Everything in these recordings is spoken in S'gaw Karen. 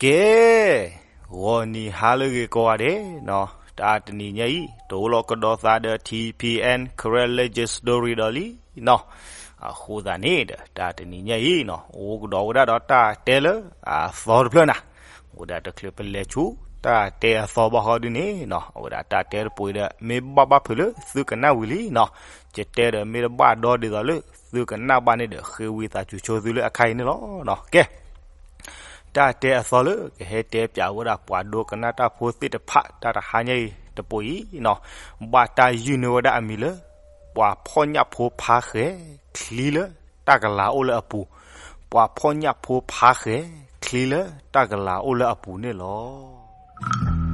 ကဲ, ဂီၤနံၤဟါလၢအဂ့ၤကိးဂၤဒဲးနီၤ, တၢ်တနံၤညါအံၤ တအိၣ်လီၤကဒီးသးဒီး ထံၣ်ဖံၣ်အဲၣ် Karen Legend Story ဒီးလံနီၤ, အဃိသတးန့ၣ်ဒီး တၢ်တနံၤညါအံၤနီၤ အိၣ်ကဒီးဝဲဒၣ်ဒီးတၢ်တဲလၢအသီတဖျၢၣ်နၤ, အိၣ်ဝဲဒၣ်တချုးပလဲၤဆူ တၢ်တဲအသီဘၣ်ဃီဒုန့ၣ်နီၤ, အဝဲဒၣ်တၢ်တဲတပူၤအံၤဒီး မ့ၢ်ဘၣ်ဘၣ်ဖုးလၢသုကနၣ်ဝံၤလံနီၤ, ယတဲဒီးမ့ၢ်တဘၣ်ဒီဒ်သိးလၢသုကနၣ်ဘၣ်န့ၣ်ဒီး ဃ့ဝံသးစူၤဆိသုလၢအခါအံၤန့ၣ်လီၤ. ကဲ တၢ်တဲအသီလၢကဟဲတဲပၠးဝဲဒၣ်ပှၤဒိကနၣ်တၢ်ဖိသ့ၣ်တဖၣ် တၢ်တဟါညါအံၤတပူၤအံၤနီၤ, ဘၣ်တၢ်ယုၢ်န့ၢ်ဝဲဒၣ်အမံၤလၢ ပှၤဖီၣ်ညၣ်ဖိဖါဃဲၤ ချံလၢတၢ်ကလၤအိၣ်လၢအပူၤ, ပှၤဖီၣ်ညၣ်ဖိဖါဃဲၤ ချံလၢတၢ်ကလၤအိၣ်လၢအပူၤန့ၣ်လီၤ.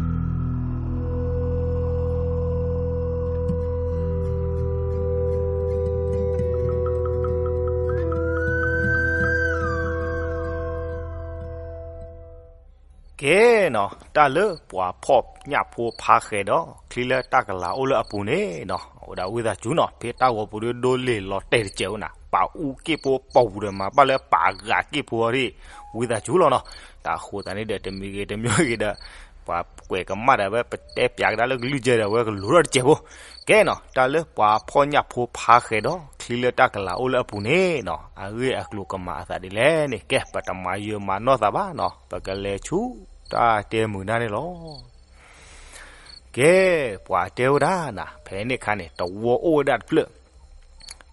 ကဲနီၤ, တၢ်လၢပှၤဖီၣ်ညၣ်ဖိဖါဃဲၤဒီး ချံလၢတၢ်ကလၤအိၣ်လၢအပူၤန့ၣ်နီၤ, အဝဲဒၣ်ဝံသးစူၤနီၤ, ဖဲတၢ်ဂီၤပူၤဒီး ဒိလ့ၢ်လီၤတဲာ်တစဲးဝဲနၤ, ပာ်အူက့ၣ်ဖိပိာ်ပူၤဒီး မၤဘၣ်လၢပာ်ဂာ်က့ၣ်ဖိအီၤဒ် ဝံသးစူၤလီၤနီၤ. တၢ်ဃိသတးန့ၣ်ဒီး တမံၤဂ့ၤတမံၤဂ့ၤဒီး ပှၤကွဲးကမၣ်ဒီး အဝဲပတဲပၠးကဒါလၢကလုၢ်ကဲဒီး အဝဲကလိၤထီၣ်တစဲးဖိ. ကဲနီၤ, တၢ်လၢပှၤဖီၣ်ညၣ်ဖိဖါဃဲၤဒီး ချံလၢတၢ်ကလၤအိၣ်လၢအပူၤန့ၣ်နီၤ, အဂ့ၢ်အကျိၤကမၤအသးဒ်လဲၣ်န့ၣ် ကဲ ပတမၤယၢၤမၤနီၢ်သးဘၣ်နီၤ, ပကလဲၤဆူတၢ်တဲမုာ်နၢ်န့ၣ်လီၤ. ကဲ, ပှၤတဲဝဲဒၣ်နၤ, ဖဲန့ၣ်အခါန့ၣ် တဝီအိၣ်ဝဲဒၣ်တဖျၢၣ်,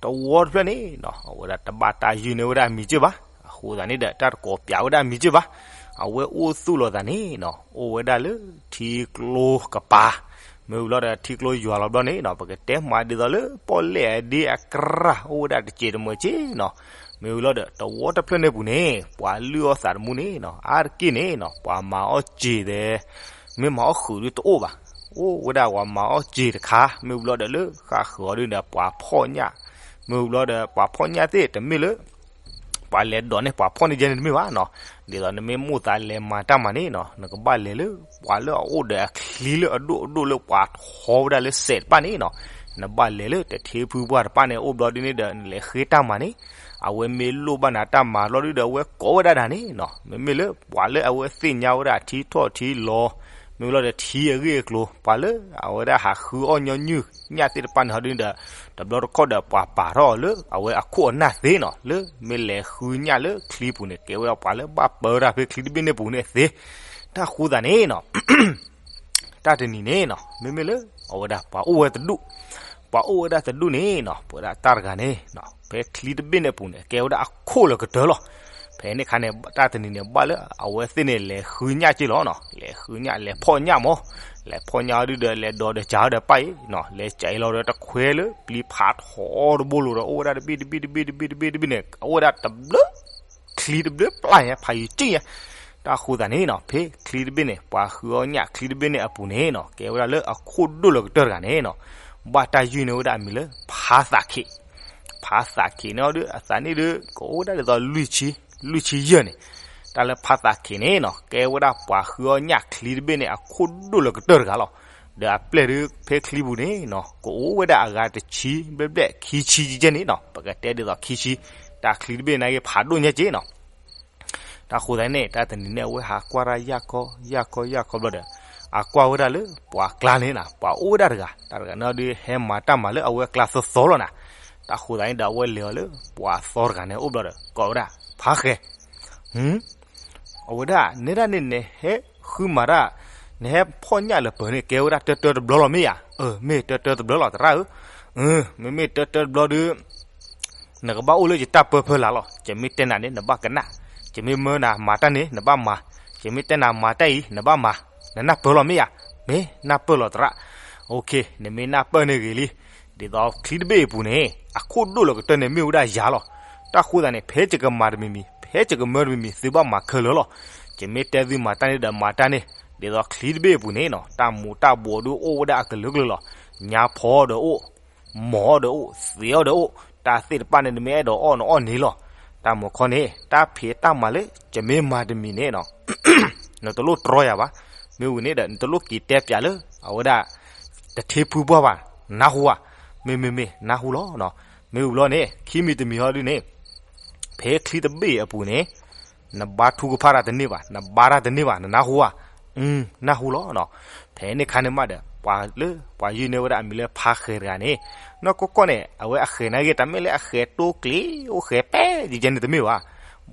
တဝီတဖျၢၣ်န့ၣ်နီၤ, အဝဲဒၣ်တဘၣ်တၢ်ယုၢ်န့ၢ်ဝဲဒၣ်အမံၤကၢၢ်ဘၣ်, အဃိသတးန့ၣ်ဒီး တၢ်တကိးပၠးဝဲဒၣ်အမံၤကၢၢ်ဘၣ်, အဝဲအိၣ်သူၣ်လီၤသးန့ၣ်နီၤ, အိၣ်ဝဲဒၣ်လၢထံကျိကပၤ, မ့ၢ်ဝံၤလီၤဒီး ထံကျိယွၤလီၤဘျီန့ၣ်နီၤ, ပကတဲမးဒ်သိးလၢပီၣ်လဲၣ်အဒ့အကြၢ် အိၣ်ဝဲဒၣ်တစဲးတမှဲးက့နီၤ, မ့ၢ်ဝံၤလီၤဒီး တဝီတဖျၢၣ်န့ၣ်ပူၤန့ၣ် ပှၤလုၢ်အီၣ်သးတမူန့ၣ်နီၤ, အါတက့ၢ်န့ၣ်နီၤ, ပှၤမၤအီၣ်စ့ၤသဲး မ့ၢ်မၤအီၣ်ဃုာ်ဒုတအိၣ်ဘၣ်, အိၣ်ဝဲဒၣ်ပှၤမၤအီၣ်စ့ၤတခါ, မ့ၢ်ဝံၤလီၤဒီးလၢဃၣ်ဃုာ်အီၤဒုဒီးပှၤဖီၣ်ညၣ်, မ့ၢ်ဝံၤလီၤဒီး ပှၤဖီၣ်ညၣ်သ့ၣ်တမ့ၢ်လၢ ပှၤလဲၤဒိးန့ၢ်ပှၤဖီၣ်န့ၢ်ယဲန့ၣ်တမ့ၢ်ဘၣ်နီၤ, ဒ်သိးနမ့ၢ်မိၣ်သးလဲၤမၤတၢ်မၤန့ၣ်နီၤ, နကဘၣ်လဲၤလၢ ပှၤလၢအအိၣ်ဒီးအချံလၢအဒိၣ်အဒိၣ်လၢပှၤထီဝဲဒၣ်လၢစဲးတဖၣ်န့ၣ်နီၤ, နဘၣ်လဲၤလၢတထ့ဖုပှၢ်တဖၣ်န့ၣ် အိၣ်ဘျီဒ်န့ၣ်ဒီး နလဲၤဃ့တၢ်မၤန့ၣ်, အဝဲမ့ၢ်လိၣ်ဘၣ်နၤတၢ်မၤဘျီဒုဒီး အဝဲကိးဝဲဒၣ်နၤန့ၣ်နီၤ, မ့မ့ၢ်လၢပှၤလၢအဝဲသ့ၣ်ညါဝဲဒၣ်ထံထီၣ်ထံလီၤ, မ့ၢ်ဝံၤလီၤဒီးထံအဂ့ၢ်အကျိၤ, ပှၤလၢအဝဲဒၣ်ဟးဃုအီၣ်ညီနုၢ်ညၣ်သ့ၣ်တဖၣ်န့ၣ်ဟီဒ်န့ၣ်ဒီး တဘျီတခီၣ်ဒီးပှၤပာ်ထီၣ်အီၤလၢ အဝဲအခိၣ်အနၢ်သ့နီၤ, လၢမ့ၢ်လဲၤဃုညၣ်လၢချံပူၤန့ၣ် ကဲဝဲဒၣ်ပှၤလၢဘၣ်ပၢဝဲဒၣ်ဖဲချံတဘ့ၣ်န့ၣ်ပူၤန့ၣ်သ့, တၢ်ဃိသတးန့ၣ်နီၤ တၢ်တနံၤန့ၣ်နီၤ, မ့မ့ၢ်လၢအဝဲဒၣ်ပှၤအိၣ်ဝဲတဒူၣ်, ပှၤအိၣ်ဝဲဒၣ်တဒူၣ်န့ၣ်နီၤ, ပဝဲဒၣ်တၢ်တဂၤန့ၣ်နီၤ, ဖဲချံတဘ့ၣ်န့ၣ်အပူၤန့ၣ် ကဲဝဲဒၣ်အခိၣ်လၢကတၢၢ်လီၤ. ဖဲန့ၣ်အခါန့ၣ် တၢ်တနံၤန့ၣ် ဘၣ်လၢအဝဲသ့ၣ်န့ၣ် လဲၤဃုညၣ်က့လီၤနီၤ, လဲၤဃုညၣ် လဲၤဖီၣ်ညၣ်မး, လဲၤဖီၣ်ညၣ်အီၤဒုဒီး လဲၤဒိးဒီးကးအီၤဒီးပၣ်အံၤနီၤ, လဲၤကးအံၤလီၤဒီးတခွဲလၢပျံၤဖးထီတဘိလိၤဒီး အိၣ်ဝဲဒၣ်တဘ့ၣ်တဘ့ၣ်တဘ့ၣ်တဘ့ၣ်တဘ့ၣ်တဘ့ၣ်န့ၣ် အိၣ်ဝဲဒၣ်တဘျုး ချံတဘျုးပျၢ်ညါ ဖးယံၤကံၣ်ညါ, တၢ်ဃိသတးန့ၣ်နီၤ, ဖဲချံတဘ့ၣ်န့ၣ် ပှၤဃုအီၣ်ညၣ်ချံတဘ့ၣ်န့ၣ်အပူၤန့ၣ်နီၤ, ကဲဝဲဒၣ်လၢအခိၣ်ဒိၣ်လၢကတၢၢ်တဂၤန့ၣ်နီၤ, ဘၣ်တၢ်ယုၢ်န့ၢ်ဝဲဒၣ်အမံၤလၢ ဖါသးခ့း, ဖါသးခ့းန့ၣ်အီၤဒု အသးနံၣ်ဒု ကအိၣ်ဝဲဒၣ်ဒ်သိး လွံၢ်ဆံယဲၢ်န့ၣ်, တၢ်လၢဖါသးခ့းန့ၣ်နီၤ ကဲဝဲဒၣ်ပှၤဃုအီၣ်ညၣ်ချံတဘ့ၣ်န့ၣ် အခိၣ်ဒိၣ်လၢကတၢၢ်တဂၤလီၤ. ဒီးအပျဲၢ်ဒု ဖဲချံပူၤန့ၣ်နီၤ ကအိၣ်ဝဲဒၣ်အဂၤတဆံဘျဲၣ်ဘျဲၣ် ခံဆံယဲၢ်န့ၣ်နီၤ, ပကတဲဒ်သိးခံဆံ, တၢ်ချံတဘ့ၣ်န့ၣ်က့ၤဖးဒိၣ်ညါက့နီၤ တၢ်ဃိသတးန့ၣ် တၢ်တနံၤန့ၣ် အဝဲဟးကွၢ်တၢ်ယၢ်ခီယၢ်ခီယၢ်ခီဘျီဒီး အကွၢ်ဝဲဒၣ်လၢပှၤကျါန့ၣ်နီၤ ပှၤအိၣ်ဝဲဒၣ်တဂၤ, တၢ်တဂၤန့ၣ်ဒီး ဟဲမၤတၢ်မၤလၢအဝဲကျါသီသီလီၤနီၤ. တၢ်ဃိသတးန့ၣ်ဒီး အဝဲလဲၤအီၤလၢပှၤသီတဂၤန့ၣ်အိၣ်ဘျီဒီး ကိးဝဲဒၣ် ဖါဃဲၤ အဝဲဒၣ် နဲဒၣ်န့ၣ် နဟဲဃုမၤတၢ်, နဟဲဖီၣ်ညၣ်လၢပၢၤန့ၣ် ကဲဝဲဒၣ်တၢတၢတဘျီလီၤမ့ၢ်ဧါ. အၢ မ့ၢ်တၢတၢတဘျီလီၤသရၣ်ဧၢ. မ့မ့ၢ်တၢတၢတဘျီဒီး နကဘၣ်အိၣ်လၢယတၢ်ပၢဖၢလာ်လီၤ. ယမ့ၢ်တဲနၤန့ၣ် နဘၣ်ကနၣ်, ယမ့ၢ်မၢနၤမၤတၢ်န့ၣ် နဘၣ်မၤ, ယမ့ၢ်တဲနၤမၤတၢ်အံၤ နဘၣ်မၤ, နနၢ်ပၢၢ်လီၤမ့ၢ်ဧါ. မ့ၢ်နၢ်ပၢၢ်လီၤသရၣ်. နမ့ၢ်နၢ်ပၢၢ်န့ၣ်ဂ့ၤလံ. ဒ်သိးချံတဘ့ၣ်အပူၤန့ၣ် အခိၣ်ဒိၣ်လီၤကတၢၢ်န့ၣ်မ့ၢ်ဝဲဒၣ်ယၤလီၤ. တၢ်ဃိသတးန့ၣ် ဖဲယကမၤတမံၤမံၤ ဖဲယကမၢတမံၤမံၤ သုဘၣ်မၤခဲလၢာ်လီၤ. ယမ့ၢ်တဲသုမၤတၢ်န့ၣ်ဒီးမၤတၢ်န့ၣ်, ဒ်သိးချံတဘ့ၣ်အပူၤန့ၣ်နီၤ တၢ်မူၤတၢ်ဘှီးဒုးအိၣ်ဝဲဒၣ်အကလုာ်ကလုာ်လီၤ. ညါဖီအီၣ်ဒီးအိၣ်, မီၤအီၣ်ဒီးအိၣ်, သံးအီၣ်ဒီးအိၣ်, တၢ်သ့ၣ်တဖၣ်န့ၣ် နမ့ၢ်အဲၣ်ဒိးအီၣ်နအီၣ်န့ၣ်လီၤ. တၢ်မူၤခီန့ၣ် တၢ်ဖံးတၢ်မၤလၢ ယမ့ၢ်မၤတမံၤန့ၣ်နီၤ နတလိၣ်တြီယၤဘၣ်. မ့ၢ်ဝံၤန့ၣ်ဒီး နတလိၣ်က့ၤတဲပၠးလၢ အဝဲဒၣ် တထ့ဖုပှၢ်ဘၣ်, နၢ်ဟူဧါ. မ့မ့မ့ၢ် နၢ်ဟူလီၤ. မ့ၢ်ဝံၤလီၤန့ၣ် ခံမံၤတမံၤဟီဒုန့ၣ် ဖဲချံတဘ့ၣ်အပူၤန့ၣ် နဘါထုကဖၣ်တၢ်တန့ၢ်ဘၣ်, နဘါတၢ်တန့ၢ်ဘၣ်, နနၢ်ဟူဧါ. နၢ်ဟူလီၤနီၤ. ဖဲန့ၣ်ခါန့ၣ်မးဒီး ပှၤလၢပှၤယုၢ်န့ၢ်ဝဲဒၣ်အမံၤလၢဖါဃဲၤတဂၤန့ၣ်, နီၢ်ကီၢ်ကီၢ်န့ၣ် အဝဲအဃဲၤနာ်က့ တမ့ၢ်လၢအဃဲၤတိကျ့ၤ အိၣ်ဃဲၤပဲယကဲန့ၣ်တမ့ၢ်ဘၣ်.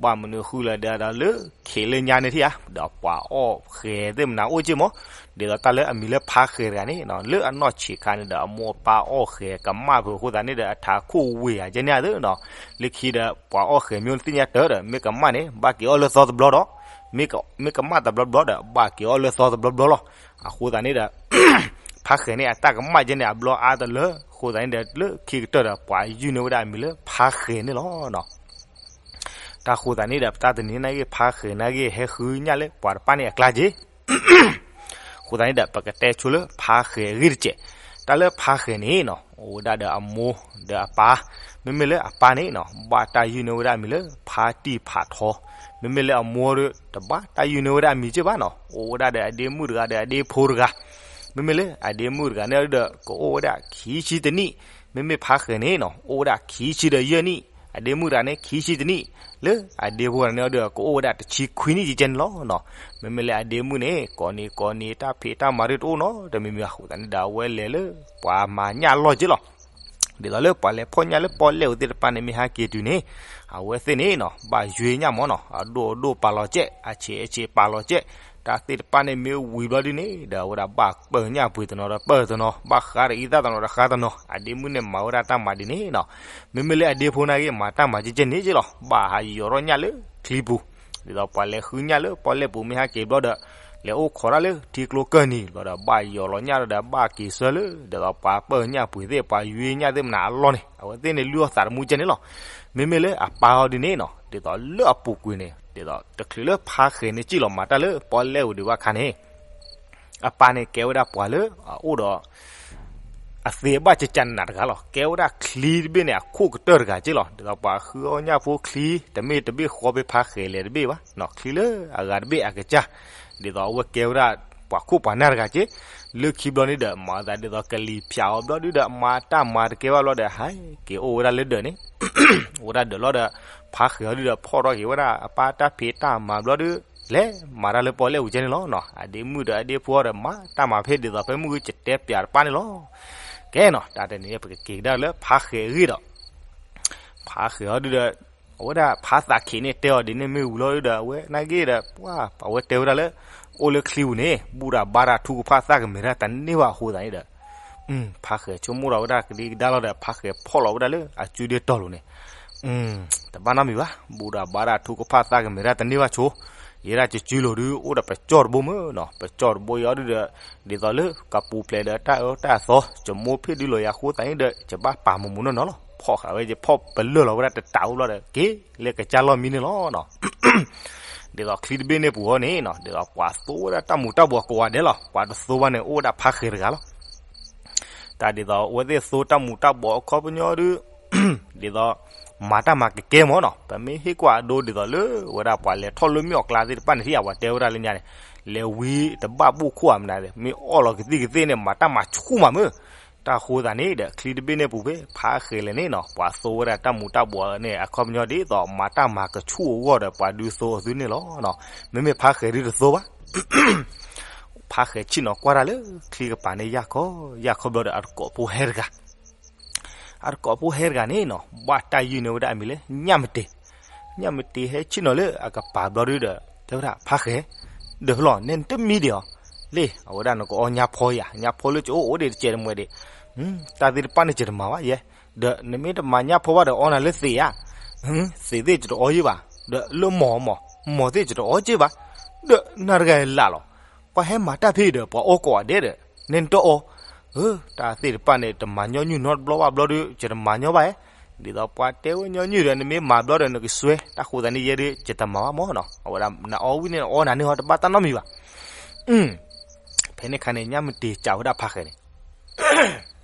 ဘၣ်မနုၤဃုလၢဒ်ဒီးလၢ ခ့လၢညါန့ၣ်ထံၣ်ဧါ, ဒီးပှၤအီၣ်ဃဲၤသ့ၣ်မနၤအိၣ်က့မး, ဒ်သိးတၢ်လၢအမံၤလၢဖါဃဲၤတဂၤန့ၣ်နီၤ, လၢအနီၢ်ဆံးခါန့ၣ်ဒီး အမိၢ်အပၢ်အီၣ်ဃဲၤကမၣ်ဖုးအဃိသတးန့ၣ်ဒီး အထးခိၣ်ဝ့ၤဧါကဲန့ၣ်ဧါသ့နီၤ. လၢခံဒီး ပှၤအီၣ်ဃဲၤမ့ၢ်သ့ၣ်ညါတၢ်ဒီး မ့ၢ်ကမၣ်န့ၣ် ဘၣ်က့ၤအီၣ်လၢသီတဘျီဒီး, မ့ၢ်ကမၣ်တဘျီဘျီဒီး ဘၣ်က့ၤအီၣ်လၢသီတဘျီဘျီလီၤ. အဃိသတးန့ၣ်ဒီး ဖါဃဲၤန့ၣ် အတၢ်ကမၣ်ကဲန့ၣ် အဘျီအါတလၢ, အဃိသတးန့ၣ်ဒီး လၢခံကတၢၢ်ဒီး ပှၤယုၢ်န့ၢ်ဝဲဒၣ်အမံၤလၢဖါဃဲၤန့ၣ်လီၤ. တၢ်ဃိသတးန့ၣ်ဒီး ပတၢ်တနံၤနာ်က့ ဖါဃဲၤနာ်က့ ဟဲဃုညၣ်လၢပှၤတဖၣ်န့ၣ်အကျါက့ အဃိသတးန့ၣ်ဒီး ပကတဲဆိလၢဖါဃဲၤအဂ့ၢ်တစဲး. တၢ်လၢဖါဃဲၤန့ၣ်နီၤ အိၣ်ဝဲဒၣ်ဒီးအမိၢ်ဒီးအပၢ်, မ့မ့ၢ်လၢအပၢ်န့ၣ်နီၤ ဘၣ်တၢ်ယုၢ်န့ၢ်ဝဲဒၣ်အမံၤလၢဖါတံၢ်ဖးထီ, မ့မ့ၢ်လၢအမိၢ်ဒီး တဘၣ်တၢ်ယုၢ်န့ၢ်ဝဲဒၣ်အမံၤက့ဘၣ်နီၤ, အိၣ်ဝဲဒၣ်ဒီးအဒ့မုၣ်တဂၤဒီးအဒ့ဖိတဂၤ, မ့မ့ၢ်လၢအဒ့မုၣ်တဂၤန့ၣ်ဒီး ကအိၣ်ဝဲဒၣ်ခံဆံတနံၣ်, မ့မ့ၢ်ဖါဃဲၤန့ၣ်နီၤ အိၣ်ဝဲဒၣ်ခံဆံဒီးယဲၢ်နံၣ်, အဒ့မုၣ်တဂၤန့ၣ် ခံဆံတနံၣ်, လၢအဒ့ဖိတဂၤန့ၣ်ဒီး ကအိၣ်ဝဲဒၣ်တဆံခွံနံၣ်ကဲန့ၣ်လီၤ. မ့မ့ၢ်လၢအဒ့မုၣ်န့ၣ် ကိးနံၤကိးနံၤ တၢ်ဖံးတၢ်မၤဒုးတအိၣ်နီတမံၤမံၤအဃိသတးန့ၣ်ဒီး အဝဲလဲၤလၢပှၤမၤညၣ်အလီၢ်က့လီၤ. ဒ်သိးလၢပှၤလဲၤဖီၣ်ညၣ်လၢပီၣ်လဲၣ်အိၣ်သ့ၣ်တဖၣ်န့ၣ် မ့ၢ်ဟဲက့ၤတုၤန့ၣ် အဝဲသ့ၣ်န့ၣ်နီၤ ဘၣ်ယွ့ညၣ်မးနီၤ, အဒိၣ်အဒိၣ်ပာ်လီၤကဲး, အဆံးအဆံးပာ်လီၤကဲး, တၢ်သ့ၣ်တဖၣ်န့ၣ်မ့ၢ်ဝံၤဘျီဒုန့ၣ်ဒီး အဝဲဒၣ်ဘၣ်ပၢၢ်ညၣ်ပှ့ၤတနီၤဒီးပၢၢ်တနီၤ, ဘၣ်ဃးဒီးအံသၣ်တနီၤဒီးဃးတနီၤ, အဒ့မုၣ်န့ၣ်မၤဝဲဒၣ်တၢ်မၤဒ်န့ၣ်နီၤ. မ့မ့ၢ်လၢအဒ့ဖိနာ်က့ မၤတၢ်မၤကဲကဲန့ၣ်က့လီၤ, ဘၣ်ဟးယီၤထီၣ်ညၣ်လၢချံပူၤ, ဒ်သိးပှၤလဲၤဃုညၣ်လၢပီၣ်လဲၣ်ပူၤမ့ၢ်ဟဲက့ၤဘျီဒီး လဲၤအိၣ်ခိးတၢ်လၢထံကျိကၢၢ်နံၤဘျီဒီး ဘၣ်ယီၤလီၤညၣ်ဒီး ဘၣ်က့ၤဆၢလၢ ဒ်သိးပှၤပၢၢ်ညၣ်ပှ့ၤသ့ၣ် ပှၤယွ့ညၣ်သ့ၣ်မနၤအလီၢ်န့ၣ် အဝဲသ့ၣ်န့ၣ်လုၢ်အီၣ်သးတမူကဲန့ၣ်လီၤ. မ့မ့ၢ်လၢအပၢ်အီၤဒ်န့ၣ်နီၤ ဒ်သိးလၢအပူၤကွံာ်န့ၣ် ဒ်သိးတချုးလၢဖါဃဲၤန့ၣ်စံၣ်လီၤမၤတၢ်လၢပီၣ်လဲၣ်ပူၤဒံးဘၣ်အခါန့ၣ် အပၢ်န့ၣ်ကဲဝဲဒၣ်ပှၤလၢအအိၣ်ဒီး အသ့အဘၣ်ကကနးတဂၤလီၤ. ကဲဝဲဒၣ်ချံတဘ့ၣ်န့ၣ် အခိၣ်ကတၢၢ်တဂၤက့လီၤ. ဒ်သိးပှၤဃုအီၣ်ညၣ်ဖိချံ တမ့ၢ်တဘ့ၣ်ဃီဖဲဖါဃဲၤလဲၤတဘ့ၣ်ဘၣ်, ချံလၢအဂၤတဘ့ၣ်အကစၢ်, ဒ်သိးအဝဲကဲဝဲဒၣ်ပှၤခိၣ်ပှၤနၢ်တဂၤက့, လၢခံဘျီန့ၣ်ဒီး မၤသးဒ်သိးကလံၤဖၠးအီၤဘျီဒုဒီး မၤတၢ်မၤတကဲဘၣ်ဘျီဒီး ဟဲက့ၤအိၣ်ဝဲဒၣ်လၢဒၢးန့ၣ် အိၣ်ဝဲဒၣ်ဒၢးလီၤဒီး ဖါဃဲၤအီၤဒုဒီး ဖီၣ်ထီၣ်က့ၤဝဲဒၣ်အပၢ်တၢ်ဖံးတၢ်မၤဘျီဒု လဲၤမၤတၢ်လၢပီၣ်လဲၣ်ပူၤကဲန့ၣ်လီၤ. အဒ့မုၣ်ဒီးအဒ့ဖိဒီး မၤတၢ်မၤဖဲဒ်သိးဖဲမုၢ်ဂုၢ်ကတဲပၠးတပၣ်န့ၣ်လီၤ. ကဲနီၤ တၢ်တနံၤအံၤ ပကက့ၤကဒါလၢဖါဃဲၤအဂ့ၢ်ဒီး ဖါဃဲၤအီၤဒုဒီး အဝဲဒၣ်ဖါသးခံးန့ၣ်တဲအီၤဒ်န့ၣ်မ့ၢ်ဝံၤလီၤဒုဒီး အဝဲနာ်က့ဒီး ပှၤအဝဲတဲဝဲဒၣ်လၢ အိၣ်လၢချံပူၤန့ၣ် ဘူၣ်ဒီးဘါတၢ်ထူကဖၣ်သၣ်ကမဲာ်တၢ်တန့ၢ်ဘၣ်အဃိသတးန့ၣ်ဒီး ဖါဃဲၤဆိကမိၣ်ဒီးဝဲဒၣ်ကဒံကဒါလီၤဒီး ဖါဃဲၤဖီၣ်လီၤဝဲဒၣ်လၢအစုဒ့တီၢ်လိၤန့ၣ် တဘၣ်နီတမံၤဘၣ်, ဘူၣ်ဒီးဘါတၢ်ထူကဖၣ် သးကမဲာ်တၢ်တန့ၢ်ဘၣ်ဆိ, ယဲဒၣ်ယစုလိၤဒု အိၣ်ဒီးပကၠီၣ်တဘိမ့ၢ်နီၤ, ပကၠီၣ်တဘိအံၤအီၤဒုဒီး ဒ်သိးလၢကပူၤဖျဲးဒီးတၢ်အၢတၢ်သီ ယမိၢ်ဖံးဒုလီၤယၤအဃိသတးန့ၣ်ဒီး ယဘၣ်ပာ်မူးမူးနီၢ်နီၢ်လီၤ. ဖီၣ်ဃာ်ဝဲ ယဖီၣ်ပလၢၢ်လီၤဝဲဒၣ်တတးအိၣ်ဘျီဒီး က့ၤလၢကစၢ်လီၢ်မံန့ၣ်လီၤနီၤ. ဒ်သိးချံတဘ့ၣ်န့ၣ်ပူၤအီၤန့ၣ်နီၤ ဒ်သိးပှၤသိဝဲဒၣ်တၢ်မူးတၢ်ဘှီးကိးဂၤဒဲးလီၤ. ပှၤတသိဝဲန့ၣ် အိၣ်ဝဲဒၣ်ဖါဃဲၤတဂၤလီၤ. တၢ်ဒ်သိးအဝဲသ့ၣ်သိတၢ်မူးတၢ်ဘှီးအခီပညီဒု ဒ်သိး မၤတၢ်မၤကကဲမ့ၢ်နီၤ, ပမ့ၢ်ဟ့ၣ်ကွၢ်အဒိဒ်သိးလၢဝဲဒၣ်ပှၤလဲၤထီၣ်လၢမ့ၢ်အီၣ်ကျါသ့ၣ်တဖၣ်န့ၣ် ထံၣ်အဝဲတဲဝဲဒၣ်လၢညါန့ၣ်, လဲၤဝံတဘၣ်ဘိၣ်ခိၣ်အမနၤ, မ့ၢ်အီၣ်လီၤကသံၣ်ကသ့ၣ်န့ၣ် မၤတၢ်မၤဆူၣ်မးမ့ၢ် တၢ်ဃိသးန့ၣ်ဒီး ချံတဘ့ၣ်န့ၣ်ပူၤဖဲ ဖါဃဲၤလဲၣ်န့ၣ်နီၤ ပှၤသိဝဲဒၣ်တၢ်မူးတၢ်ဘှီးန့ၣ် အခီပညီဒ်သိး မၤတၢ်မၤကဆူၣ်အဂီၢ်ဒီး ပှၤဒုသိအသုန့ၣ်လီၤ. မ့မ့ၢ်ဖါဃဲၤဒုတသိဘၣ် ဖါဃဲၤဆ့ၣ်နီၤကွၢ်တၢ်လၢချံကပၤန့ၣ် ယၢ်ခီယၢ်ခီဘျီဒီး အတကိးဖိဟဲတဂၤ အတကိးဖိဟဲတဂၤန့ၣ်နီၤ ဘၣ်တၢ်ယုၢ်န့ၢ်ဝဲဒၣ်အမံၤလၢ ညၣ်မတ့ၤ, ညၣ်မတ့ၤဟဲဆ့ၣ်နီၤလၢအကပၤဘျီဒုဒီး တဲဝဲဒၣ် ဖါဃဲၤ, ဒီးလီၤ နဲနတမံဒံးအီၤ, လ့ၣ် အဝဲဒၣ်နကအီညၣ်ဖီယၤ ညၣ်ဖီလၢကအိၣ်အိၣ်ဒံးတစဲးတမှဲးဒံး, တၢ်သ့ၣ်တဖၣ်န့ၣ် ယတမၤဘၣ်ယဲ, ဒီးနမ့ၢ်တမၤညၣ်ဖီဘၣ်ဒီးအီနၤလၢသ့းဧါ, သ့းသ့ၣ်ယတအီယဲၢ်ဘၣ်, ဒီးလၢမီၤမီၤ, မီၤသ့ၣ်ယတအီက့ၢ်ဘၣ်, ဒီးနၤတဂၤလၢ်လီၤ, ပှၤဟဲမၤတၢ်ဖဲအံၤဒီး ပှၤအီကိးဂၤဒဲးဒီး နဲနတအီ တၢ်သ့ၣ်တဖၣ်န့ၣ် တမၤညီနုၢ်နီတဘျီဘၣ်ဘျီဒီး ယတမၤညီဘၣ်ဧါ, ဒ်သိးပှၤတဲဝဲညီနုၢ်ဒီး နမ့ၢ်မၤဘျီဒီးနကစွဲ, တၢ်ဃိသတးန့ၣ် ယဲဒုးယတမၤဘၣ်မ့ၢ်နီၤ, အဝဲဒၣ်နအီဝံၤန့ၣ် နအီနၤန့ၣ်ဟီ တဘၣ်တၢ်နီတမံၤဘၣ်. ဖဲန့ၣ်ခါန့ၣ် ညၣ်မတ့ၤစံးဝဲဒၣ်ဖါဃဲၤန့ၣ်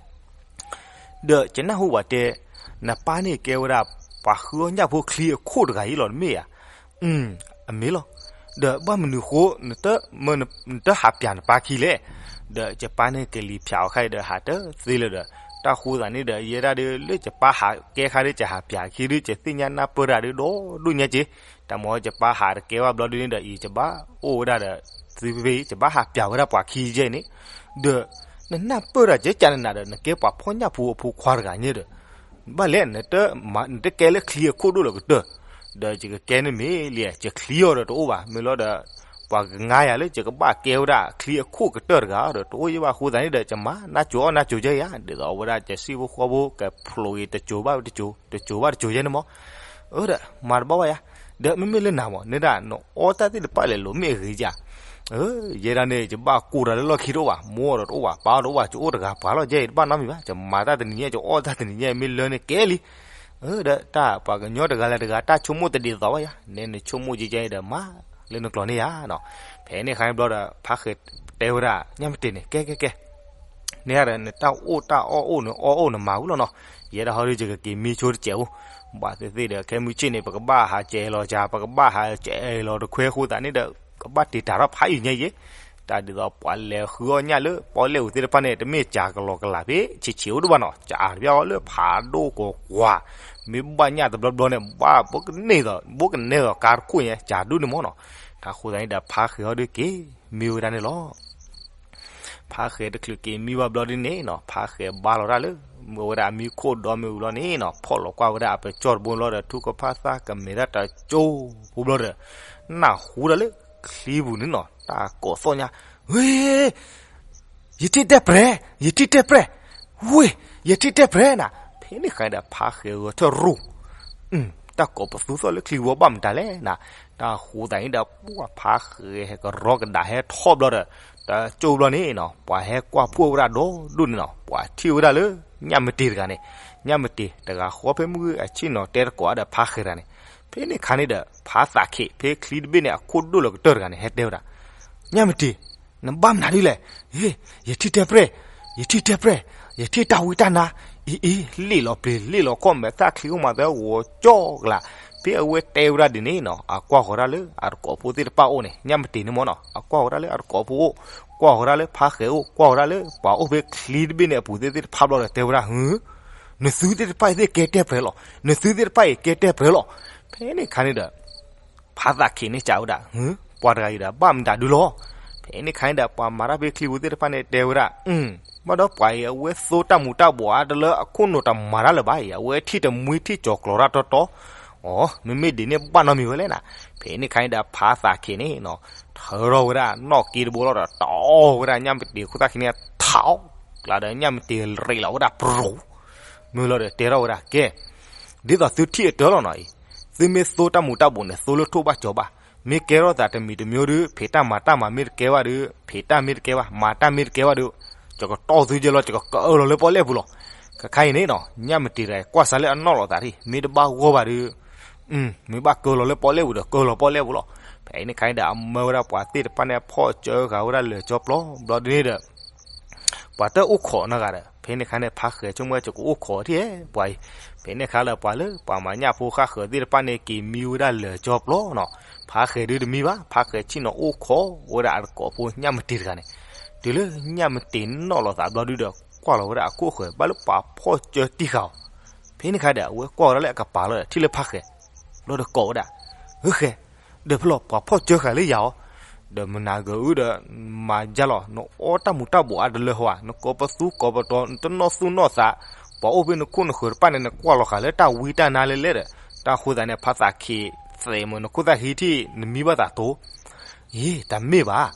ဒီးယနၢ်ဟူဘၣ်တဲ, နပၢ်န့ၣ်ကဲဝဲဒၣ် ပှၤဃုအီၣ်ညၣ်ဖိချံအခိၣ်တဂၤအံၤလီၤတမ့ၢ်ဧါ, အမ့ၢ်လီၤ, ဒီးဘၣ်မနုၤဃိ နတဟးပၠးနပၢ်ခံလဲၣ်, ဒီးယပၢ်န့ၣ်ကလံၤဖၠးအီၤခါအံၤဒီး ဟးတသ့လၢၤဒီး, တၢ်ဃိသတးန့ၣ်ဒီး ယဲဒၣ်ဒုးလၢယပၢ်ဟးကဲခါဒုး ယဟးပၠးခံဒုး ယသ့ၣ်ညါနၢ်ပၢၢ်တၢ်ဒုး ဒီဒူၣ်ညါက့ၤ, တ တၢ်မ့ၢ်ယပၢ်ဟးတကဲဘၣ်ဘျီဒုန့ၣ်ဒီး အံၤယဘၣ်အိၣ်ဝဲဒၣ်ဒီး သုဖဲ ယဘၣ်ဟးပျးဝဲဒၣ်ပှၤခံယဲၢ်န့ၣ်, ဒီး နနၢ်ပၢၢ်တၢ်ကဲကၢ်နနၤဒီး နကဲပှၤဖီၣ်ညၣ်ဖိအဖိခွါတဂၤညါဒီး ဘၣ်လဲၣ် နတကဲလၢချံအခိၣ်ဒိၣ်လီၤကတၢၢ်, ဒီးယကကဲန့ၣ်မ့ၢ်လံ ယချံအီၤဒီးတအိၣ်ဘၣ် မ့ၢ်လီၤဒီး ပှၤကငါယၤလၢယကဘၣ်ကဲဝဲဒၣ်ချံအခိၣ်ကတၢၢ်တဂၤဒီး တအိၣ်ယဲၢ်ဘၣ်အဃိသတးန့ၣ်ဒီး ယမၤနၢ်ကိၤအီၣ်နၢ်ကိၤယဲၢ်ယၤ ဒ်သိးအဝဲဒၣ်ယစံၣ်ဖိဃီဖိကဖျိးဂ့ၤတကိၤဘၣ်တကိၤ တကိၤဘၣ်တကိၤယဲၢ်န့ၣ်မး, အၢဒီး မၤတဘၣ်ဘၣ်ယၤ, ဒီးမ့မ့ၢ်လၢနၤမး နဒၣ်နအီၣ်တၢ်သ့ၣ်တဖၣ်လဲၤလိၤမ့ၢ်အဂ့ၤယၤ ယဲဒၣ်န့ၣ် ယဘၣ်ကိၢ်တၢ်လၢလီၢ်ခံတအိၣ်ဘၣ် မိၢ်ဒီးတအိၣ်ဘၣ် ပၢ်ဒီးတအိၣ်ဘၣ် ယအိၣ်တဂၤပှၤလီၤ ယဲယတဘၣ်နီတမံၤဘၣ် ယမၤတၢ်တနံၤညါ ယအီၣ်တၢ်တနံၤညါ မ့ၢ်လၢန့ၣ်ကဲလံ, ဒီးတၢ်ပှၤကညီတဂၤလၢတဂၤ တၢ်ဆိကမိၣ်တဒ်သိးဘၣ်ယၤ နဲနဆိကမိၣ်ကဲကဲဒီးမၤလၢနကျိာ်န့ၣ်ယၤနီၤ, ဖဲန့ၣ်အခါန့ၣ်ဘျီဒီး ဖါဃဲၤတဲဝဲဒၣ် ညၣ်မတ့ၤန့ၣ် ကဲကဲကဲ န့ၣ်ဒီး နတၢ်အိၣ်တၢ်အီၣ်အိၣ်န့ၣ် အီၣ်အိၣ်န့ၣ်မၤဝံၤလီၤနီၤ, ယဲဒၣ်ဟီဒုးယကက့ၤမံဆိတစဲးအိၣ်, ဘၣ်သ့ၣ်သ့ၣ်ဒီး ခဲမုၢ်ဆ့ၣ်န့ၣ် ပကဘၣ်ဟးကဲလီၤစှၤ ပကဘၣ်ဟးကဲလီၤတခွဲဃိသးန့ၣ်ဒီး ကဘၣ်တ့ၤတၢ်ထီၣ်ဖးယံာ်ညါယဲ, တၢ်ဒ်သိးပှၤလဲၤဃုအီၣ်ညၣ်လၢပီၣ်လဲၣ်ပူၤသ့ၣ်တဖၣ်န့ၣ် တမ့ၢ်စှၤကလီကလာ်ဖဲဆံးဆံးအိၣ်ဒံးဘၣ်နီၤ, စှၤတဘၣ်အီၤလၢဖးဒိၣ်ကကွၢ်, မ့ၢ်ဘၣ်ညၣ်တဘျီဘျီန့ၣ် ဘၣ်ဘိကန့ၢ်သိး ဘိကနဲသိးကါတခိၣ်ညါ စှၤဒူၣ်န့ၣ်မးနီၤ, တၢ်ဃိသးန့ၣ်ဒီး ဖါဃဲၤဟီဒုးက့ၤမံဝဲဒၣ်န့ၣ်လီၤ. ဖါဃဲၤတချုးက့ၤမံဘၣ်ဘျီဒ်န့ၣ်နီၤ ဖါဃဲၤဘါလီၤဒၣ်လၢ မ့ၢ်ဝဲဒၣ်အမံခိၣ်ဒီမ့ၢ်ဝံၤလီၤန့ၣ်နီၤ ဖီၣ်လီၤကွၢ်ဝဲဒၣ်အပကၠီၢ်တဘိန့ၣ်လီၤဒီး ထူကဖၣ်သၣ်ကမဲာ်ဒၣ်တကၠိဖိဘျီဒီး နၢ်ဟူဒၣ်လၢချံပူၤန့ၣ်နီၤ တၢ်ကိးသီၣ်ညါ, ဝ့ၢ် ယထံၣ်တဲၣ်ပြဲၤ ယထံၣ်တဲၣ်ပြဲၤ, ဝ့ၢ် ယထံၣ်တဲၣ်ပြဲၤနၤ, ဖဲန့ၣ်ခါန့ၣ်ဒီး ဖါဃဲၤဂဲၤထၢၣ်ရူၢ် တၢ်ကိးပသူသီၣ်လၢချံဝီဘၣ်မတၤလဲၣ်နၤ, တၢ်ဃိသးန့ၣ်ဒီး ပှၤဖါဃဲၤဟဲကရီကဒါဟဲထီၣ်ဘျီဒီး တကၠိဘျီန့ၣ်နီၤ ပှၤဟဲကွၢ်ဖှိၣ်ဝဲဒၣ်ဒီဒူၣ်န့ၣ်နီၤ ပှၤထံၣ်ဝဲဒၣ်လၢ ညၣ်မတ့ၤတဂၤန့ၣ်, ညၣ်မတ့ၤတဂၤဃီဖဲမုၢ်ဂ့ၢ်အဆ့ၣ်နီၤတဲတကိးဒီးဖါဃဲၤတဂၤန့ၣ်, ဖဲန့ၣ်ခါန့ၣ်ဒီး ဖါသးခ့း ဖဲချံတဘ့ၣ်န့ၣ် အခိၣ်ဒိၣ်လီၤကတၢၢ်တဂၤန့ၣ် ဟဲတဲဝဲဒၣ် ညၣ်မတ့ၤ, နဘၣ်မနုၤဒ်လဲၣ်, ဟ့ၣ်, ယထံၣ်တဲၣ်ပြဲၤ, ယထံၣ်တဲၣ်ပြဲၤ, ယထံၣ်တၢ်ဝံတၢ်နါ, အံၤအံၤ လ့ၣ်လီၤပျံၤ လ့ၣ်လီၤခီၣ်မဲာ် သၣ်ချံအိၣ်မးသဲဂီၤကၠီကလး, ဖဲအဝဲတဲဝဲဒၣ်ဒ်န့ၣ်နီၤ အကွၢ်ဃီၤဒၣ်လၢအတကိးဖိသ့ၣ်တဖၣ်အိၣ်န့ၣ် ညၣ်မတ့ၤန့ၣ်မ့ၢ်နီၤ အကွၢ်ဃီၤဒၣ်လၢအတကိးဖိအိၣ်, ကွၢ်ဃီၤဒၣ်လၢဖါဃဲၤအိၣ် ကွၢ်ဃီၤဒၣ်လၢပှၤအိၣ်ဖဲချံတဘ့ၣ်န့ၣ်အပူၤသ့ၣ်သ့ၣ်တဖၣ်ဘျီဒီးတဲဝဲဒၣ် ဟု နသုသ့ၣ်တဖၣ်အံၤသ့ၣ်ကဲတဲၣ်ပြဲၤလီၤ, နသုသ့ၣ်တဖၣ်အံၤကဲတဲၣ်ပြဲၤလီၤ, ဖဲန့ၣ်ခါန့ၣ်ဒီး ဖါသးခ့းန့ၣ်စံးဝဲဒၣ် ဟု ပှၤတဂၤအံၤဒီးဘၣ်မတၤဒုလီၤ, ဖဲန့ၣ်ခါန့ၣ်ဒီး ပှၤမၤတၢ်ဖဲချံပူၤသ့ၣ်တဖၣ်န့ၣ်တဲဝဲဒၣ် ဘၣ်ဒီးပှၤအံၤ အဝဲသိတၢ်မူၤတၢ်ဘှီးအါတလၢအခိၣ်နူာ်တမၤတၢ်လၢၤဘၣ်အံၤ အဝဲထံၣ်တမှံထံၣ်ကၠီၤကျီၤတၢ်တီတီ, အိ မ့မ့ၢ်ဒ်န့ၣ်ဘၣ်နီတမံၤဝဲလဲၣ်နၤ, ဖဲန့ၣ်ခါန့ၣ်ဒီး ဖါသးခ့းန့ၣ်နီၤ ထၢထီၣ်ဝဲဒၣ်နီၣ်က့တဘိလီၤဒီး တီဝဲဒၣ်ညၣ်မတ့ၤခိၣ်သၣ်ခံန့ၣ် ထးအီၣ်ကျါဒီး ညၣ်မတ့ၤရ့းလီၤဝဲဒၣ်ပြူၤ, မ့ၢ်လီၤဒီးတဲထီၣ်ဝဲဒၣ် ကဲ ဒ်သိးသုထံၣ်အတၢ်လီၤနီၤအံၤ, သုမ့ၢ်သိတၢ်မူၤတၢ်ဘှီးန့ၣ် သိလၢထိၣ်ဘၣ်ကၠီၤဘၣ်, မ့ၢ်ကဲထီၣ်သးတမံၤတမံၤဒီး ဖံးတၢ်မၤတၢ်မၤမ့ၢ်တကဲဘၣ်ဒီး ဖံးတၢ်မ့ၢ်တကဲဘၣ် မၤတၢ်မ့ၢ်တကဲဘၣ်ဒီး ယကတီၢ်သုယဲလီၤ ယကကၢလီၤလၢပီၣ်လဲၣ်ပူၤလီၤ, ခဲခါအံၤန့ၣ်နီၤ ညၣ်မတ့ၤတဂၤကွၢ်စးလၢအနီၣ်လီၤသးထံၣ် မ့ၢ်တဘၣ်ဂီၢ်ဘၣ်ဒီး မ့ၢ်ဘၣ်ကၢလီၤလၢပီၣ်လဲၣ်ပူၤဒီး ကၢလီၤပီၣ်လဲၣ်ပူၤလီၤ, ဖဲန့ၣ်ခါန့ၣ်ဒီး အမၢဝဲဒၣ်ပှၤသ့ၣ်တဖၣ်န့ၣ် ဖီၣ်စၢဃာ်ဝဲဒၣ်လၢာ်ကၠီပျီ ဘျီဒ်န့ၣ်ဒီး ပှၤတအိၣ်ခိးနီတဂၤဒီး ဖဲန့ၣ်ခါန့ၣ် ဖါဃဲၤဆိကမိၣ်ဝဲ ယကအိၣ်ခိးထံၣ်ဧါ ပှၤအံၤ, ဖဲန့ၣ်ခါလၢပှၤလၢပှၤမၤညၣ်ဖိဃၣ်ဃၢၤသ့ၣ်တဖၣ်န့ၣ် က့ၤမံဝဲဒၣ်လၢာ်ကၠီပျီနီၤ, ဖါဃဲၤဒုးတမံဘၣ် ဖါဃဲၤဆ့ၣ်နီၤအိၣ်ခိးဝဲဒၣ်အတကိးဖိညၣ်မတ့ၤတဂၤန့ၣ်, တုၤလၢညၣ်မတ့ၤနီၣ်လီၤသးဘျီဒုဒီး ကွၢ်လီၤဝဲဒၣ်အခိၣ်ဃၢၤ ဘၣ်လၢပှၤဖီၣ်စၢတံၢ်ဃာ်အီၤ, ဖဲန့ၣ်ခါဒီး အဝဲကွၢ်ဝဲဒၣ်လၢအကပၤလီၤဒီး ထံၣ်လၢဖါဃဲၤ ဘျီဒီးကိးဝဲဒၣ်, ဧၢဃဲၤ, ဒီးဖဲလီၤပှၤဖီၣ်စၢဃာ်လၢယၤအီၤ, ဒီးမနၤဂၤအုဒီး မၤယါလီၤ နအီတၢ်မူၤတၢ်ဘှီးအါတလၢဟီဧါ နကိးပသူကိးပတီၤ နတနီၣ်သူၣ်နီၣ်သး, ပှၤအိၣ်ဖဲနခိၣ်နဃၢၤတဖၣ်န့ၣ် နကွၢ်လီၤဃာ်လၢတၢ်ဝံတၢ်နါလဲၣ်လဲၣ်ဒီး, တၢ်ဃိသးန့ၣ် ဖါသးခ့ၤသဲးမုၢ် နခိၣ်သၣ်ဟံးထံၣ် နမံဘၣ်သးတိၤ, ယ့ တမ့ၢ်ဘၣ်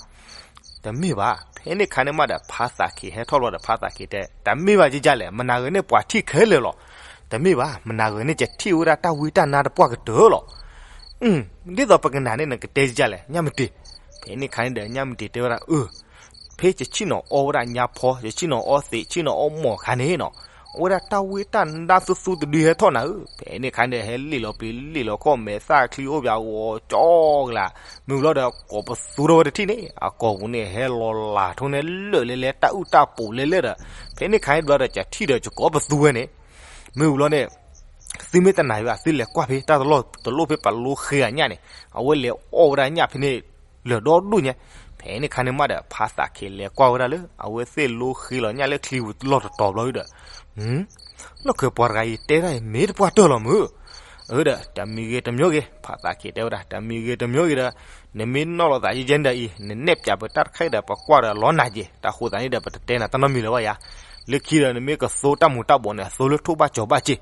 တမ့ၢ်ဘၣ်, ဖဲန့ၣ်ခါန့ၣ်မးဒီး ဖါသးခ့ၤဟဲထီၣ်ဘျီဒီး ဖါသးခ့ၤတဲ တမ့ၢ်ဘၣ်ကကလဲၣ် မနၤဂၤန့ၣ်ပှၤထံၣ်ခဲလၢာ်လီၤ, တမ့ၢ်ဘၣ် မနၤဂၤန့ၣ် ယထံၣ်ဝဲဒၣ်တၢ်ဝံတၢ်နါတပှၢ်ကတၢၢ်လီၤ, ဒ်သိးပကနၣ်န့ၣ် နကတဲကကလဲၣ် ညၣ်မတ့ၤ, ဖဲန့ၣ်ခါန့ၣ်ဒီး ညၣ်မတ့ၤတဲဝဲဒၣ် အၢ ဖဲယဆ့ၣ်နီၤအီဝဲဒၣ်ညါဖီ ယဆ့ၣ်နီၤအီသံး ဆ့ၣ်နီၤအီမီၢ်ခါန့ၣ်နီၤ, အဝဲဒၣ်တၢ်ဝံတၢ်နါသူသူတဒုဟဲထီၣ်နၤဧၢ, ဖဲန့ၣ်ခါန့ၣ် ဟဲလ့ၣ်လီၤပျံၤလ့ၣ်လီၤခီၣ်မဲာ် သၣ်ချံအိၣ်ပၠးဂီၤကၠီကလး, မ့ၢ်ဘျီဒီး ကိးပသူထီၣ်ဝဲတထံၣ်န့ၣ် အကိာ်ပူၤန့ၣ် ဟဲလီၤလးထိၣ်န့ၢ်လၢာ်လဲလဲ တၢ်အုၣ်တၢ်ပူၤလဲလဲဒီး, ဖဲန့ၣ်ခါန့ၣ်ဘျီဒီး ယထံၣ်ဒီးယကိးပသူဝဲန့ၣ်, မ့ၢ်ဘျီန့ၣ် သုမ့ၢ်တနာ်ဘၣ် သုလဲၤကွၢ်ဖဲတၢ်တလီၢ်တလီၢ်ဖဲပှၤလိဃ့အညၣ်န့ၣ် အဝဲလဲၤအီၣ်ဝဲဒၣ်ညၣ်ဖဲန့ၣ် လၢာ်ဒီဒူၣ်ညါ, ဖဲန့ၣ်ခါန့ၣ်မးဒီး ဖါသးခ့ၤလဲၤကွၢ်ဝဲဒၣ်လၢ အဝဲသ့ၣ်လိဃ့လီၤညၣ်လၢချံပူၤတလီၢ်တတီၤဘျီဒီး, လီၢ်ခၢၣ်ပှၤတဂၤအံၤတဲဒၣ်အံၤ မ့ၢ်တပှၢ်တၢၢ်လီၤမုၢ်, အၢ ဒီးတမံၤဂ့ၤတမံၤဂ့ၤ ဖါသးက့ၤတဲဝဲဒၣ် တမံၤဂ့ၤတမံၤဂ့ၤဒီး နမ့ၢ်နီၣ်လီၤသးယဲၢ်ကဲန့ၣ်ဒီးအံၤ နနဲၣ်ပၠးပတၢ်တခါအံၤဒီး ပကွၢ်ဒီးလီၤနၤက့ၤ တၢ်ဃိသးန့ၣ်ဒီး ပတတဲနၤတၢ်နီတမံၤလၢၤဘၣ်ယၤ, လၢခံဒီးနမ့ၢ်ကသိတၢ်မူၤတၢ်ဘှီးန့ၣ် အသိလၢထိၣ်ဘၣ်ကၠီၤဘၣ်က့ၤ,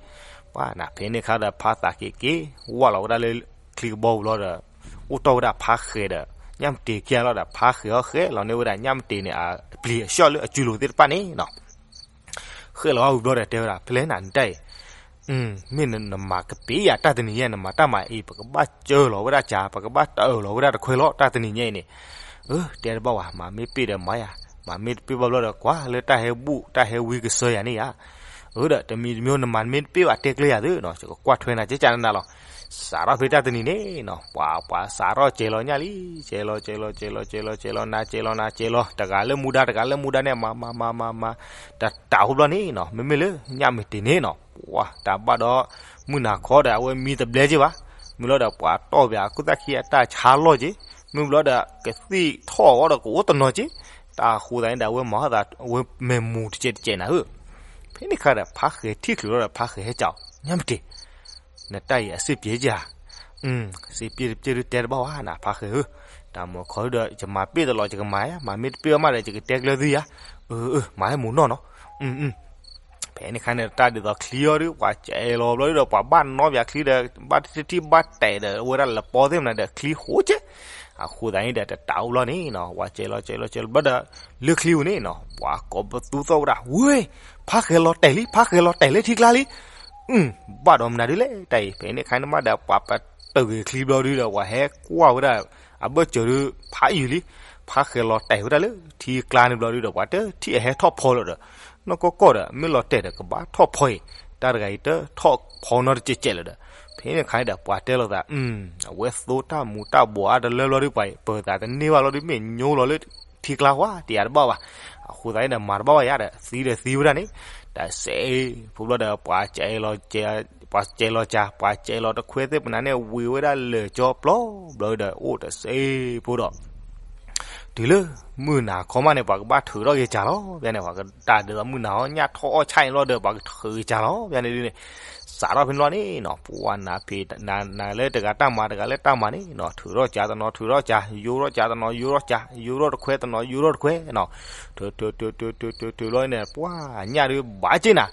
ပှၤနၤဖဲန့ၣ်အခါဒီး ဖါသးက့ၤက့ၤ ဝၢ်လီၤဝဲဒၣ်လၢချံကဘီပူၤလီၤဒီး အိၣ်တီၢ်ဝဲဒၣ်ဖါဃဲၤဒီး ညၣ်မတ့ၤခံဂၤလီၤဒီး ဖါဃဲၤအီၤဃဲၤလီၤန့ၢ်ဝဲဒၣ်ညၣ်မတ့ၤန့ၣ် အပျံၤအဆှီလၢအစုလိၤသ့ၣ်တဖၣ်န့ၣ်နီၤ ဃဲၤလီၤဝဲဝံၤဘျီဒီးတဲဝဲဒၣ် ဖဲလဲၣ်နၤနတၢ်အံၤ, မ့ၢ်နမၤကပ့ၤယၤတၢ်တနံၤညါ နမၤတၢ်မၤအံၤ ပကဘၣ်စၢလီၤဝဲဒၣ်ကၢ ပကဘၣ်တအၢၣ်လီၤဝဲဒၣ်တခွဲလီၤ တၢ်တနံၤညါအံၤန့ၣ်, အၢ တဲတဘၣ်ဝဲ မၤမ့ၢ်ပ့ၢ်ဒီးမၤယၤ, မၤမ့ၢ်တပ့ၢ်ဘၣ်ဘျီဒီး ကွၢ်လၢတၢ်ဟဲဘူၣ်တၢ်ဟဲဝံကစၢ်ယၤန့ၣ်ယၤ, အၢ ဒီးတမံၤတမံၤနမၤမ့ၢ်တပ့ၢ်ဘၣ်တဲကျဲယၤသုနီၤ ယကကွၢ်ထွဲနၤကကနၤလီၤ, စးထီၣ်ဖဲတၢ်တနံၤန့ၣ်နီၤ ပှၤ ပှၤစးထီၣ်စဲလီၤညၣ်လံ, စဲလီၤ စဲလီၤ စဲလီၤ စဲလီၤ စဲလီၤ နၤစဲလီၤ နၤစဲလီၤ တဂၤလၢမူဒါ တဂၤလၢမူဒါန့ၣ် မၤ မၤ မၤ မၤ မၤ တတးအိၣ်ဘျီန့ၣ်နီၤ မ့မ့ၢ်လၢညၣ်မတ့ၤန့ၣ်နီၤ ပှၤတၢ်ဘၣ်ဒီး မုၢ်နၤခီဒီး အဝဲမံတဘျဲက့ၤဘၣ်, မ့ၢ်လီၤဒီးပှၤတီၢ်ပၠးခိၣ်သၣ်ခံအတၢ်ဆါလီၢ်က့ၤ, မ့ၢ်ဘျီဒီး ကသံၣ်ထီၣ်အီၤဒီးကအိၣ်တနီၤက့ၤ, တၢ်ဃိသးန့ၣ်ဒီး အဝဲမၤသး အဝဲမဲာ်မူၤတကဲးတကဲးနၤဧၢ, ဖဲန့ၣ်ခါဒီး ဖါဃဲၤထံၣ်ချုးလီၤဒီး ဖါဃဲၤဟဲကၠီၤ ညၣ်မတ့ၤ နတၢ်အံၤအစ့ပျဲကဧါ, စ့ပျဲတပျဲဒုးတဲတဘၣ်ဝဲ နဖါဃဲၤဧၢ, တၢ်မုၢ်ခီဒုဒီး ယမၤပ့ၢ်တလီၤ ယကမၤယါ, မၤမ့ၢ်တပ့ၢ်ဘၣ်မးဒီး ယကတဲကျၢၤသုယါ, အၢ အၢ မၤဟဲမူၤနီၢ်နီၤ, ဖဲန့ၣ်ခါန့ၣ် တၢ်ဒ်သိးချံအီၤဒု ပှၤစဲလီၤဘျီဒုဒီး ပှၤဘၣ်နီၣ်ပၠးချံဒီး ဘၣ်တထံၣ်ဘၣ်တဲာ်ဒီး ဝဲဒၣ်လပီသ့ၣ်မနၤဒီး ချံဃိကဲ, အဃိသတးန့ၣ်ဒီး တတးအိၣ်ဘျီန့ၣ်နီၤ ပှၤစဲလီၤ စဲလီၤ စဲလီၤဘျီဒီး လၢချံပူၤန့ၣ်နီၤ ပှၤကိးပသူသီၣ်ဝဲဒၣ် ဝ့ၢ် ဖါဃဲၤလီၤတဲာ်လံ ဖါဃဲၤလီၤတဲာ်လၢထံကျါလံ, ဘၣ်ဒီးမနုၤဒ်လဲၣ်တၢ်အံၤ ဖဲန့ၣ်ခါန့ၣ်မးဒီး ပှၤပတုာ်ဂ့ၤချံဘျီဒုဒီး ပှၤဟဲကွၢ်ဝဲဒၣ် အဘၢၣ်စၢၤဒု ဖးယံာ်လံ, ဖါဃဲၤလီၤတဲာ်ဝဲဒၣ်လၢထံကျါန့ၣ်ဘျီဒုဒီး ပှၤတထံၣ်အဟဲထီၣ်ဖီလၢၤဒီး နီၢ်ကီၢ်ကီၢ်ဒီး မ့ၢ်လီၤတဲာ်ဒီးကဘၣ်ထီၣ်ဖီအံၤ, တၢ်တဂၤအံၤတထီၣ်ဖီနီတကဲးကဲးလၢၤဒီး ဖဲန့ၣ်ခါန့ၣ်ဒီး ပှၤတဲလိာ်သး အဝဲသိတၢ်မူၤတၢ်ဘှီးအါတလၢဘျီဒုပှၤအံၤ ပၢၤသးတန့ၢ်ဘၣ်လီၤဒု မ့ၢ်ညိလီၤလၢထံကျါဝဲ တယၤတဘၣ်ဘၣ်, အဃိသတးန့ၣ်ဒီး မၤတဘၣ်ဘၣ်ယါဒီး သံဒီးသံဝဲဒၣ်န့ၣ်, တစဲးဖိဘျီဒီး ပှၤစဲးလီၤ ပှၤစဲးလီၤကၢ ပှၤစဲးလီၤတခွဲသ့ၣ်ပနၤန့ၣ် ဝံၤဝဲဒၣ်လၢာ်ကၠီပျီဘျီဒီး အိၣ်တစဲးဖိဒီး တုၤလၢမုၢ်နၤခီမးန့ၣ် ပှၤကဘၣ်ထုးထီၣ်က့ၤကၢလီၤ, ဘၣ်န့ၣ် ပှၤကတၢ်ဒ်သိးမုၢ်နၤဟီ ညၣ်ထီၣ်အီၣ်ဆၣ်အံၤလီၤဒီး ပှၤကထုးက့ၤကၢလီၤ, ဘၣ်န့ၣ်ဒ်န့ၣ်, စးထီၣ်ဖဲန့ၣ်လီၤန့ၣ်နီၤ ပှၤနၤဖံး နၤလၢတဂၤတၢ်မၤ တဂၤလၢတၢ်မၤန့ၣ်နီၤ ထုးထီၣ်ကၢတနီၤ ထုးထီၣ်ကၢ ယိထီၣ်ကၢတနီၤ ယိထီၣ်ကၢ ယိထီၣ်တခွဲတနီၤ ယိထီၣ်တခွဲနီၤ, ထုး ထုး ထုး ထုး ထုး ထုး ထုးလီၤန့ၣ် ပှၤအညၣ်ဒုးဘၣ်က့ၤနၤ,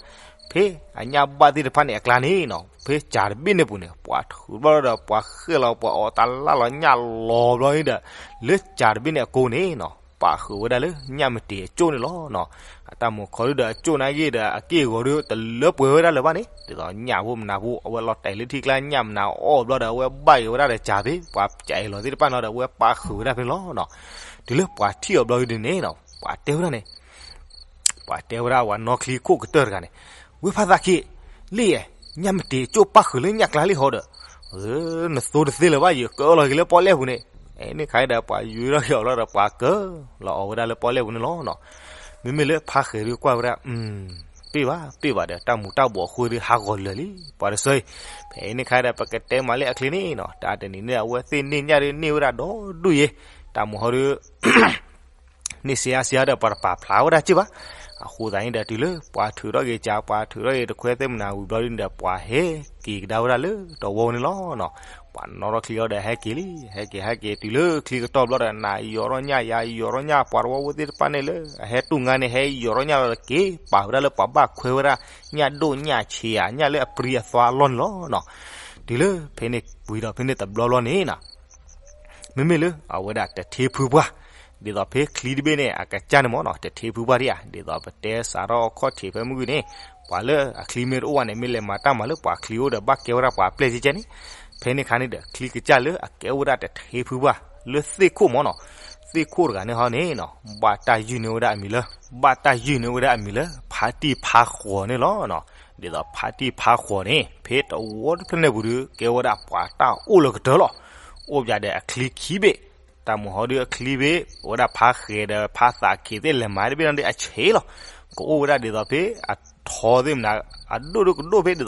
ဖဲအညၣ်ဘၣ်သ့ၣ်တဖၣ်န့ၣ်အကျါန့ၣ်နီၤ ဖဲကၢတဘ့ၣ်န့ၣ်ပူၤန့ၣ် ပှၤထုးဘျီဒီး ပှၤဃဲၣ်လီၤ ပှၤအီၣ်တၢ်လၢ်လီၤညၣ်လီၤဘျီန့ၣ်ဒီး လၢကၢတဘ့ၣ်န့ၣ်အကိန့ၣ်နီၤ ပာ်ဃုာ်ဝဲဒၣ်လၢညၣ်မတ့ၤအကၠိၣ်န့ၣ်လီၤနီၤ, အတၢ်မူၤခီဒုဒီးအကၠိၣ်နာ်က့ဒီး အက့ၢ်အဂီၤဒု တလၢပှဲၤဝဲဒၣ်လၢၤဘၣ်န့ၣ် ဒ်သိးညၣ်ဖိမနၤဖိ အဝဲလီၤတဲာ်လၢထံကျါညၣ်မနၤအီၣ်ဘျီဒီး အဝဲဘၣ်က့ၤဝဲဒၣ်ဒီးကၢဖဲ ပှၤစဲးလီၤသ့ၣ်တဖၣ်နီၤဒီး အဝဲပာ်ဃုာ်ဝဲဒၣ်ဖဲန့ၣ်လီၤနီၤ, တုၤလၢပှၤထံၣ်အီၤဘျီဒုန့ၣ်နီၤ ပှၤတဲဝဲဒၣ်န့ၣ် ပှၤတဲဝဲဒၣ်ပှၤနီၣ်ချံခိၣ်ကတၢၢ်တဂၤန့ၣ်, ဝ့ၢ်ဖါသးခ့ လံဧဲ, ညၣ်မတ့ၤကၠိၣ်ပာ်ဃုာ်လၢညၣ်ကျါလံဟီဒီး, နသိတသ့လၢၤဘၣ် ယကၢလီၤက့ၤလၢပီၣ်လဲၣ်ပူၤန့ၣ်, အဲန့ၣ်ခါဒီးပှၤယုၤထီၣ်က့ၤအီၤလီၤဒီး ပှၤကၢလီၤအီၤဝဲဒၣ်လၢပီၣ်လဲၣ်ပူၤန့ၣ်လီၤနီၤ, မ့မ့ၢ်လၢဖါဃဲၤဒုကွၢ်ဝဲဒၣ် ပ့ၢ်ဘၣ် ပ့ၢ်ဘၣ်ဒီး တၢ်မူၤတၢ်ဘှီးအဃိဒီး ဟးဂီၤလၢာ်လံ ပှၤတဆၢအံၤ, ဖဲန့ၣ်ခါဒီး ပကတဲမးလၢအချ့န့ၣ်နီၤ တၢ်တနံၤန့ၣ် အဝဲသ့ၣ်န့ၢ်ညၣ်ဒုးန့ၢ်ဝဲဒၣ်ဒီဒူၣ်ယဲ, တၢ်မူၤဟီဒုး န့ၢ်စ့အါစ့အါဒီး ပှၤတပာ်ဖျါဝဲဒၣ်က့ၢ်ဘၣ်, အဃိသတးန့ၣ်ဒီး တုၤလၢပှၤထုးထီၣ်က့ၤကၢ ပှၤထုးထီၣ်က့ၤတခွဲသ့ၣ်မနၤဝံၤဘျီဒုန့ၣ်ဒီး ပှၤဟဲက့ၤကဒါဝဲဒၣ်လၢတဝီန့ၣ်လီၤနီၤ, ပှၤနီၣ်ထီၣ်ချံအီၤဒီးဟဲက့ၤလံ ဟဲက့ၤဟဲက့ၤ တုၤလၢချံကတီၢ်ဘျီဒီး နၤယီၤထီၣ်ညၣ် ယၤယီၤထီၣ်ညၣ် ပှၤတဝီဖိသ့ၣ်တဖၣ်န့ၣ်လၢ အဟဲတူၢ်ငါန့ၣ် ဟဲယီၤထီၣ်ညၣ်လီၤတက့ၢ် ပာ်ဝဲဒၣ်လၢပှၤဘၣ်ခွဲဝဲဒၣ် ညၣ်ဒိၣ်ညၣ်ဆံးဧါ ညၣ်လၢအပြံအသွါအလီၢ်န့ၣ်လီၤနီၤ, တုၤလၢဖဲန့ၣ်ဝံၤဒီးဖဲန့ၣ်တဘျီဘျီန့ၣ်နီၤ မ့မ့ၢ်လၢအဝဲဒၣ်တထ့ဖုပှၢ်, ဒ်သိးဖဲချံတဘ့ၣ်န့ၣ် အကစၢ်န့ၣ်မ့ၢ်နီၤ တထ့ဖုပှၢ်ဒံးဧါ ဒ်သိးပတဲစးထီၣ်အခီၣ်ထံးဖဲမုၢ်ဂံၢ်န့ၣ်, ပှၤလၢအချံမ့ၢ်တအိၣ်ဘၣ်န့ၣ် မ့ၢ်လဲၤမၤတၢ်မၤလၢပှၤချံအိၣ်ဒီးဘၣ်ကဲဝဲဒၣ်ပှၤပျဲၢ်ကဲကဲန့ၣ်, ဖဲန့ၣ်ခါန့ၣ်ဒီး ချံကစၢ်လၢအကဲဝဲဒၣ်တထ့ဖုပှၢ် လၢသ့ၣ်ခိၣ်မ့ၢ်နီၤ, သ့ၣ်ခိၣ်တဂၤန့ၣ်ဟီန့ၣ်နီၤ ဘၣ်တၢ်ယုၢ်န့ၢ်ဝဲဒၣ်အမံၤလၢ, ဘၣ်တၢ်ယုၢ်န့ၢ်ဝဲဒၣ်အမံၤလၢ ဖါတံၢ်ဖါဃိးန့ၣ်လီၤနီၤ, ဒ်သိးဖါတံၢ်ဖါဃိးန့ၣ် ဖဲတဝီတဖျၢၣ်န့ၣ်ပူၤဒုး ကဲဝဲဒၣ်ပှၤတၢ်အိၣ်လၢကတၢၢ်လီၤ, အိၣ်ပၠးဒီးအချံခံဘ့ၣ်, တၢ်မုၢ်ဟီဒုးအချံဘ့ၣ် အိၣ်ဝဲဒၣ်ဖါဃဲၤဒီးဖါသးခ့သ့ၣ်လဲၤမၤတဘ့ၣ်နီၤဒုးအဆံးလီၤ, ကအိၣ်ဝဲဒၣ်ဒ်သိးဖဲအထီသ့ၣ်မနၤ အဒိၣ်ဒုးကဒိၣ်ဖဲဒ်သိး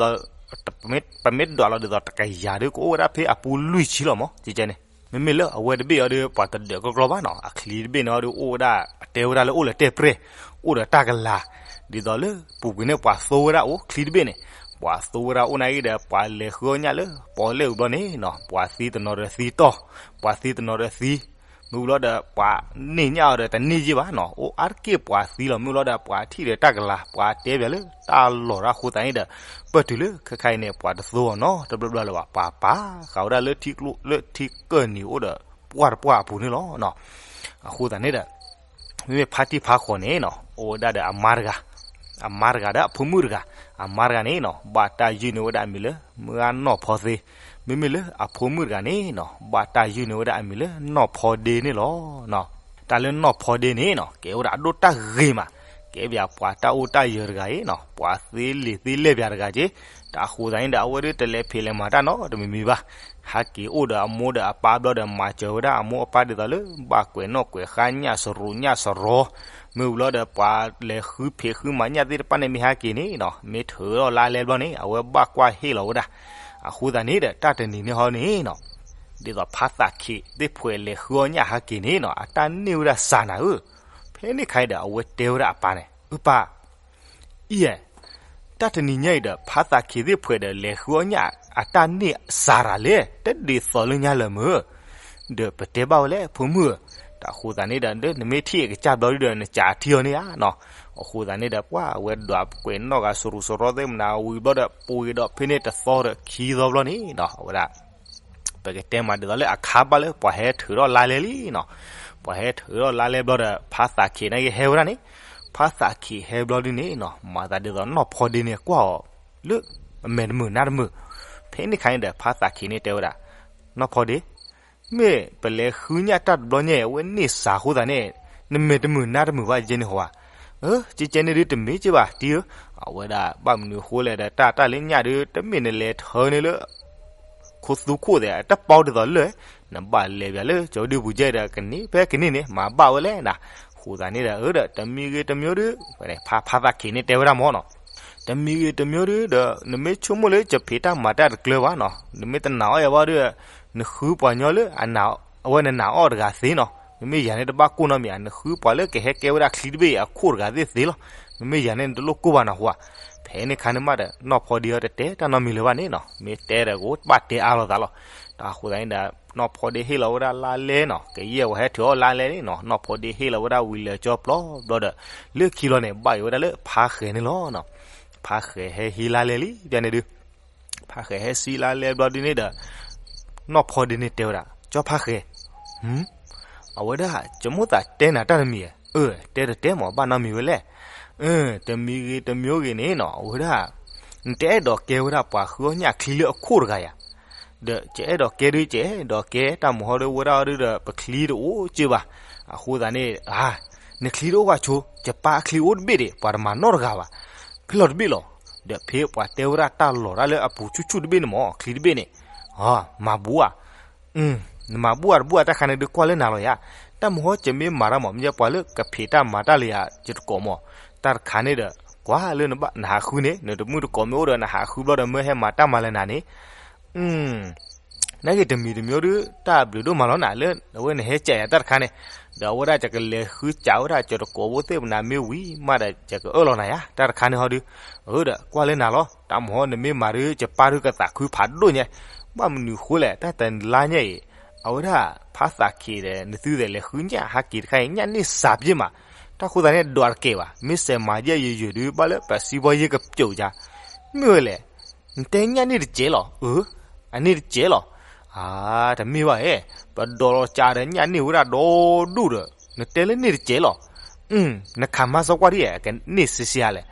ပမ့ၢ်ဒွးလီၤဒ်သိးတကယၤဒုး ကအိၣ်ဝဲဒၣ်ဖဲအပူၤလွံၢ်ဆံလီၤမ့ၢ် ကကဲန့ၣ်, မ့မ့ၢ်လၢအဝဲတဘ့ၣ်အီၤဒုး ပှၤတဒၢးကကျီဘၣ်နီၤ, အချံတဘ့ၣ်န့ၣ်အီၤဒုး အိၣ်ဝဲဒၣ် အတဲဝဲဒၣ်လၢအိၣ်လၢတဲပြဲၢ်, အိၣ်ဒီးတၢ်ကလၤ, ဒ်သိးလၢပူၤကွံာ်န့ၣ်ပှၤသိဝဲဒၣ်အိၣ်ချံတဘ့ၣ်န့ၣ်, ပှၤသိဝဲဒၣ်အိၣ်နၢ်အံၤဒီး ပှၤလဲၤဃုအီၣ်ညၣ်လၢပီၣ်လဲၣ်ဝံၤဘျီန့ၣ်နီၤ, ပှၤသံတနီၤဒီးသံတီၢ်, ပှၤသံတနီၤဒီးသံ, မ့ၢ်ဝံၤဘျီဒီး ပှၤန့ၢ်ညၣ်အီၤဒီးတန့ၢ်က့ဘၣ်နီၤ, အိၣ်အါတက့ၢ်ပှၤသံလီၤ. မ့ၢ်ဝံၤဘျီဒီး ပှၤထံၣ်ဒီးတၢ်ကလၤ ပှၤတဲပၠးလၢတၢ်လီၢ်တၢ်အဃိသတးန့ၣ်ဒီး ပၢၢ်တုၤလၢခဲခါအံၤန့ၣ် ပှၤတသိအီၤနီတဘျီဘျီလၢၤဘၣ်, ပှၤပာ်ဃာ်ဝဲဒၣ်လၢထံကျိ လၢထံကၢၢ်နံၤအိၣ်ဒီး ပှၢ်တပှၢ်အပူၤန့ၣ်လီၤ. အဃိသတးန့ၣ်ဒီး မ့မ့ၢ်ဖါတံၢ်ဖါဃီၤန့ၣ်နီၤ အိၣ်ဝဲဒၣ်ဒီးအမါတဂၤ, အမါတဂၤဒီးအဖိမုၣ်တဂၤ, အမါတဂၤန့ၣ်နီၤ ဘၣ်တၢ်ယုၢ်န့ၢ်ဝဲဒၣ်အမံၤလၢ မုၢ်ဂၢ်နီၢ်ဖီသ့, မ့မ့ၢ်လၢအဖိမုၣ်တဂၤန့ၣ်နီၤ ဘၣ်တၢ်ယုၢ်န့ၢ်ဝဲဒၣ်အမံၤလၢနီၢ်ဖီဒ့န့ၣ်လီၤ. တၢ်လၢနီၢ်ဖီဒ့န့ၣ်နီၤ ကဲဝဲဒၣ်အဒိၣ်တၢ်ဂ့ၤမး, ကဲပၠးပှၤတၢ်အိၣ်တၢ်ယၢၤတဂၤအံၤနီၤ, ပှၤသ့လံာ်သ့လဲၢ်ပၠးတဂၤက့, တၢ်အဃိသတးန့ၣ်ဒီး အဝဲဒၣ်တလဲၤဖံးလဲၤမၤတၢ်နီတမံၤမံၤဘၣ်, ဟဲက့ၤအိၣ်ဒီးအမိၢ်ဒီးအပၢ်ဘျီဒီး မၤစၢၤဝဲဒၣ်အမိၢ်အပၢ်ဒ်သိးလၢ ဘၣ်ကွဲးနီၣ်ကွဲးဃါညၣ်စရူးညၣ်စရီ, မ့ၢ်ဝံၤဘျီဒီး ပှၤလဲၤဃုဖံးဃုမၤညၣ်သ့ၣ်တဖၣ်န့ၣ် မ့ၢ်ဟဲက့ၤန့ၣ်နီၤ မ့ၢ်ထုးထီၣ်လါလဲဘျီန့ၣ် အဝဲဘၣ်ကွၢ်ဟ့ၣ်လီၤဝဲဒၣ်, အဃိသတးန့ၣ်ဒီး တၢ်တနံၤန့ၣ်ဟီန့ၣ်နီၤ ဒ်သိးဖါသးခ့သ့ၣ်ဖှဲးလဲၤဃုအီၣ်ညၣ်ဟဲက့ၤန့ၣ်နီၤ အတၢ်န့ၢ်ဝဲဒၣ်စှၤနၤဧၢ, ဖဲန့ၣ်ခါအံၤဒီး အဝဲတဲဝဲဒၣ်အပၢ်န့ၣ် အပၢ် အံၤ, တၢ်တနံၤညါအံၤဒီး ဖါသးခ့သ့ၣ်ဖှဲးဒီးလဲၤဃုအီၣ်ညၣ် အတၢ်န့ၢ်စှၤရၤလဲၣ် တဒ်သိးလၢညါလၢၤမ့ၢ်, ဒီးပတဲဘၣ်ဝဲလဲၣ် ဖိမုၣ်ဧၢ, တၢ်အဃိသတးန့ၣ်ဒီး နမ့ၢ်ထံၣ်အကစၢ်ဘျီဒုဒီး နကးထံအီၤန့ၣ်ဧါနီၤ, အဃိသတးန့ၣ်ဒီး ပှၤအဝဲဒွးကွဲးနီၣ်ဂၤစရူးစရီသ့ၣ်မနၤ ဝံၤဘျီဒီး ပှ့ၤဒီးဖဲန့ၣ်တသီဒီးခံသီဘျီန့ၣ်နီၤ အဝဲဒၣ် ပကတဲမးဒ်သိးလၢအခါဘၣ်လၢပှၤဟဲထုးထီၣ်လါလဲလံနီၤ, ပှၤဟဲထုးထီၣ်လါလဲဘျီဒီး ဖါသးခ့န့ၣ်ကဟဲဝဲဒၣ်န့ၣ်, ဖါသးခ့ဟဲဘျီဒုန့ၣ်နီၤ မၤသးဒ်သိးနီၢ်ဖီဒ့န့ၣ်ကွၢ်အီၤ လၢအမဲာ်တမုာ်နါတမုာ်, ဖဲန့ၣ်ခါန့ၣ်ဒီး ဖါသးခ့န့ၣ်တဲဝဲဒၣ်, နီၢ်ဖီဒ့, မ့ၢ်ပလဲၤဃုညၣ်တၢ်တဘျီညါအံၤ အဝဲန့ၢ်စှၤအဃိသတးန့ၣ် နမဲာ်တမုာ်နါတမုာ်ဘၣ်ယဲန့ၣ်ဟီဧါ, ကဲကဲန့ၣ်ဒုတမ့ၢ်က့ဘၣ်တံၤဧၢ, အဝဲဒၣ်ဘၣ်မနုၤအဃိလဲၣ်ဒီး တၢ်တၢ်လၢညၣ်ဒု တမ့ၢ်နလဲၤထၢန့ၣ်လၢ ခိသူခိၣ်သဲး တပီဒ်သိးလၢ နဘၣ်လဲၤပၠးလၢကၠီဒုပူၤကဲဒီး ကန့ၢ်ဖဲကန့ၢ်န့ၣ် မၤဘၣ်ဝဲလဲၣ်နၤ, အဃိသတးန့ၣ်ဒီး အၢဒီး တမံၤဂ့ၤတမံၤဒု ဖါ ဖါသးခ့န့ၣ်တဲဝဲဒၣ်မ့ၢ်နီၤ, တမံၤဂ့ၤတမံၤဒုဒီး နမ့ၢ်ဆိကမိၣ်လၢယဖံးတၢ်မၤတၢ်တကျၢၤဘၣ်နီၤ, နမ့ၢ်တနာ်အီၤယၤဘၣ်ဒီး နဃုပှၤညီလၢ အဝဲနနာ်အီၤတဂၤသ့နီၤ, မ့မ့ၢ်ယၤန့ၣ်တဘၣ်ကိၢ်နီတမံၤဧါ, နဃုပှၤလၢကဟဲကဲဝဲဒၣ်ချံတဘ့ၣ်အခိၣ်တဂၤသ့ၣ်သ့လီၤ, မ့မ့ၢ်ယၤန့ၣ်နတလိၣ်ကိၢ်ဘၣ်နီၤဟူဧါ, ဖဲန့ၣ်ခါန့ၣ်မးဒီး နီၢ်ဖီဒ့အီၤတတဲတၢ်နီတမံၤလၢၤဘၣ်န့ၣ်နီၤ, မ့ၢ်တဲဒီးကဘၣ်တဲအါလိာ်သးလီၤ, တၢ်အဃိသတးန့ၣ်ဒီး နီၢ်ဖီဒ့ဟ့ၣ်လီၤဝဲဒၣ်လါလဲနီၤ, ကယဲၢ်ဝဲဟဲထုးအီၣ်လါလဲန့ၣ်နီၤ, နီၢ်ဖီဒ့ဟ့ၣ်လီၤဝဲဒၣ်ဝံၤလၢာ်ကၠီပျီဘျီဒီး လၢခံလီၤန့ၣ် ဘၣ်ယိၣ်ဝဲဒၣ်လၢဖါဃဲၤန့ၣ်လီၤနီၤ, ဖါဃဲၤဟဲဟံးလါလဲလံ, ဖဲန့ၣ်ဒု ဖါဃဲၤဟဲစံးလါလဲဘျီဒုန့ၣ်ဒီး နီၢ်ဖီဒ့န့ၣ်တဲဝဲဒၣ် ကၠီဖါဃဲၤ, အဝဲဒၣ် ယမိၣ်သးတဲနၤတၢ်တမံၤဧါ, အၢ တဲတတဲမ့ၢ်ဘၣ်နီတမံၤဝဲလဲၣ်, တမံၤဂ့ၤတမံၤဂ့ၤန့ၣ်နီၤ အဝဲဒၣ် နတအဲၣ်ဒိးကဲဝဲဒၣ်ပှၤဃုအီၣ်ညၣ်ချံလၢအခိၣ်တဂၤဧါ, ဒီးယအဲၣ်ဒိးကဲဒု ယအဲၣ်ဒိးကဲ တၢ်မုၢ်ဟီဒုဝဲဒၣ်အီၤဒုဒီး ပချံတအိၣ်က့ဘၣ်, အဃိသတးန့ၣ် နချံတအိၣ်ဘၣ်ဆိ, ယပၢ်အချံအိၣ်တဘ့ၣ်ဒံး ပှၤတမၤနီတဂၤဘၣ်, ဖဲလီၤတဘ့ၣ်လီၤ, ဒီးဖဲပှၤတဲဝဲဒၣ်တၢ်လီၤတၢ်လၢအပူၤဆူၣ်ဆူၣ်တဘ့ၣ်န့ၣ်မ့ၢ် ချံတဘ့ၣ်န့ၣ်, မၤဘူဧါ, နမၤဘူဧါတဘူဧါ တၢ်ခါန့ၣ်ဒုးကွၢ်လၢနၤလီၤယၤ, တၢ်မုၢ်ဟီ ယမ့ၢ်မၤတၢ်မ့ၢ် မ့ၢ်ပှၤလၢကဖံးတၢ်မၤတၢ်လၢယၤ ယတကိးမ့ၢ်, တၢ်တခါန့ၣ်ဒီး ကွၢ်လၢနဘၣ်နဟးဃုန့ၣ် နတမုၢ်တကိးမ့ၢ်အိၣ်ဒီးနဟးဃုဘျီဒီး မၢဟဲမၤတၢ်မၤလၢနၤန့ၣ် နာ်က့တမံၤတမံၤဒုး တၢ်ဘျုးဒိၣ်မးလီၤနၤ လၢအဝဲနဟဲကးယၤတၢ်တခါန့ၣ်, ဒီးအဝဲဒၣ်ယကလဲၤဃုစးဝဲဒၣ် ယတကိးဖိသ့ၣ်မနၤမ့ၢ်ဝံၤမးဒီး ယကအၢၣ်လီၤနၤယၤ တၢ်တခါန့ၣ်ဟီဒုး, အၢဒီးကွၢ်လၢနၤလီၤ တၢ်မုၢ်ဟီ နမ့ၢ်မၤဒုး ယပၢ်ဒုးကသးခုဖးဒိၣ်ညါ, ဘၣ်မနုၤဃိလဲၣ် တၢ်တလါညါအံၤ, အဝဲဒၣ် ဖါသးခ့ဒီး နသုသ့ၣ်လဲၤဃုညၣ်ဟးက့ၤတခါအံၤ ညၣ်န့ၢ်စှၤပျဲမး, တၢ်ဃိသတးန့ၣ် ဒွးတကဲဘၣ် မ့ၢ်စဲးမၤယဲၢ်ယယုာ်ဒုး ဘၣ်လၢပစံးဘီယ့ၢ်ကပျိာ်ယါ, မ့ၢ်ဝဲလဲၣ် နတဲညၣ်န့ၢ်တစဲးလီၤ, အၢ, အန့ၢ်တစဲးလီၤ, အါ, တမ့ၢ်ဘၣ်ဧဲ, ပဒိးလီၤကးဒီးညၣ်န့ၢ်ဝဲဒၣ်ဒီဒူၣ်ဒီး နတဲလၢန့ၢ်တစဲးလီၤ, နခးမါစီကွၢ်ဒ်အကန့ၢ်စံစံဧါလဲၣ်,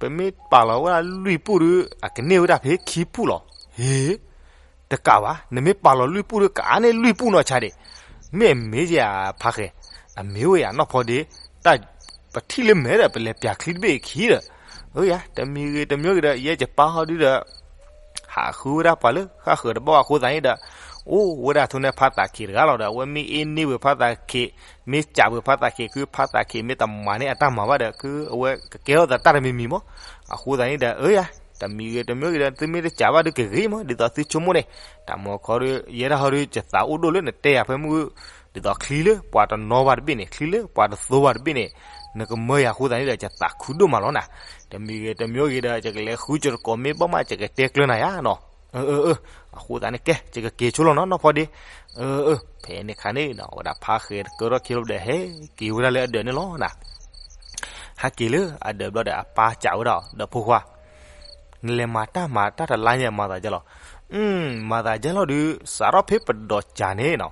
ပမ့ၢ်ပာ်လီၤဝဲဒၣ်လွံၢ်ပူၢ်ဒီး အကန့ၢ်ဝဲဒၣ်ဖဲခံပူၢ်လီၤ, ဟ့, တကးဘၣ် နမ့ၢ်ပာ်လီၤလွံၢ်ပူၢ်ဒီး ကအါန့ၢ်လွံၢ်ပူၢ်နီၢ်ဆါဒံး, မ့ၢ်အမ့ၢ်ယၤဖါဃဲၤ, အမ့ၢ်ဝဲယၤနီၢ်ဖီဒ့, တၢ်ပထံၣ်လၢမဲာ်ဒီး ပလဲၤပၠးချံတဘ့ၣ်အခံဒီး, အၢယၤ တမံၤဂ့ၤတမံၤဂ့ၤဒီး ယဲယပၢ်ဟီဒုဒီး ဟးဃုဝဲဒၣ်ပှၤလၢဃၣ်ဃၢၤတဘၣ်အဃိသတးန့ၣ်ဒီး, အိၣ်ဝဲဒၣ်ထိၣ်န့ၢ်ဖါသးခ့တဂၤလီၤဒီး အဝဲမ့ၢ်အ့န့ၢ်ဝဲဖါသးခ့, မ့ၢ်စံးဝဲဖါသးခ့ ခုဖါသးခ့မ့ၢ်တမၤန့ၢ်အတၢ်မၤဘၣ်ဒီး ခုအဝဲကကဲထီၣ်သးတၢ်တမံၤမံၤမး, အဃိသတးန့ၣ်ဒီး အၢယၤ တမံၤဂ့ၤတမံၤဂ့ၤဒီး သုမ့ၢ်တစံးဘၣ်ဒုးကဂ့ၤမး ဒ်သိးသုဆိကမိၣ်န့ၣ်, တၢ်မုၢ်ခီဒီး ယဲဒၣ်ဟီဒီး ယသးအိၣ်ဒိၣ်လၢနတဲယၤဖဲမုၢ် ဒ်သိးချံလၢပှၤတနီၤဘၣ်တဘ့ၣ်န့ၣ်, ချံလၢပှၤတသိဘၣ်တဘ့ၣ်န့ၣ်, နကမၢယၤအဃိသတးန့ၣ်ဒီး ယသးခုဒိၣ်မးလီၤနၤ. တမံၤဂ့ၤတမံၤဂ့ၤဒီး ယကလဲၤဃုကၠိတကိး မ့ၢ်ဘၣ်မးယကတဲကျၢၤနၤယၤနီၤ. အၢ အၢ အဃိသတးန့ၣ် ကဲ ယကက့ၤဆိလီၤနီၤ နီၢ်ဖီဒ့. အၢ အၢ ဖဲန့ၣ်ခါန့ၣ်နီၤ အဝဲဒၣ်ဖါဃဲၤတကၢထီၣ်ခံလီၤဒီး ဟဲက့ၤဝဲဒၣ်လၢအဒၢးန့ၣ်လီၤနၤ. ဟဲက့ၤလၢအဒၢးဘျီဒီး အပၢ်စံးဝဲဒၣ်အီၤဒီး ဖိခွါ, နလဲၤမၤတၢ်မၤတၢ်တလါညါ မၤသးဒ်လဲၣ်. မၤသးဒ်လဲၣ်ဒုး စးထီၣ်ဖဲပဒိးစၢၤန့ၣ်နီၤ,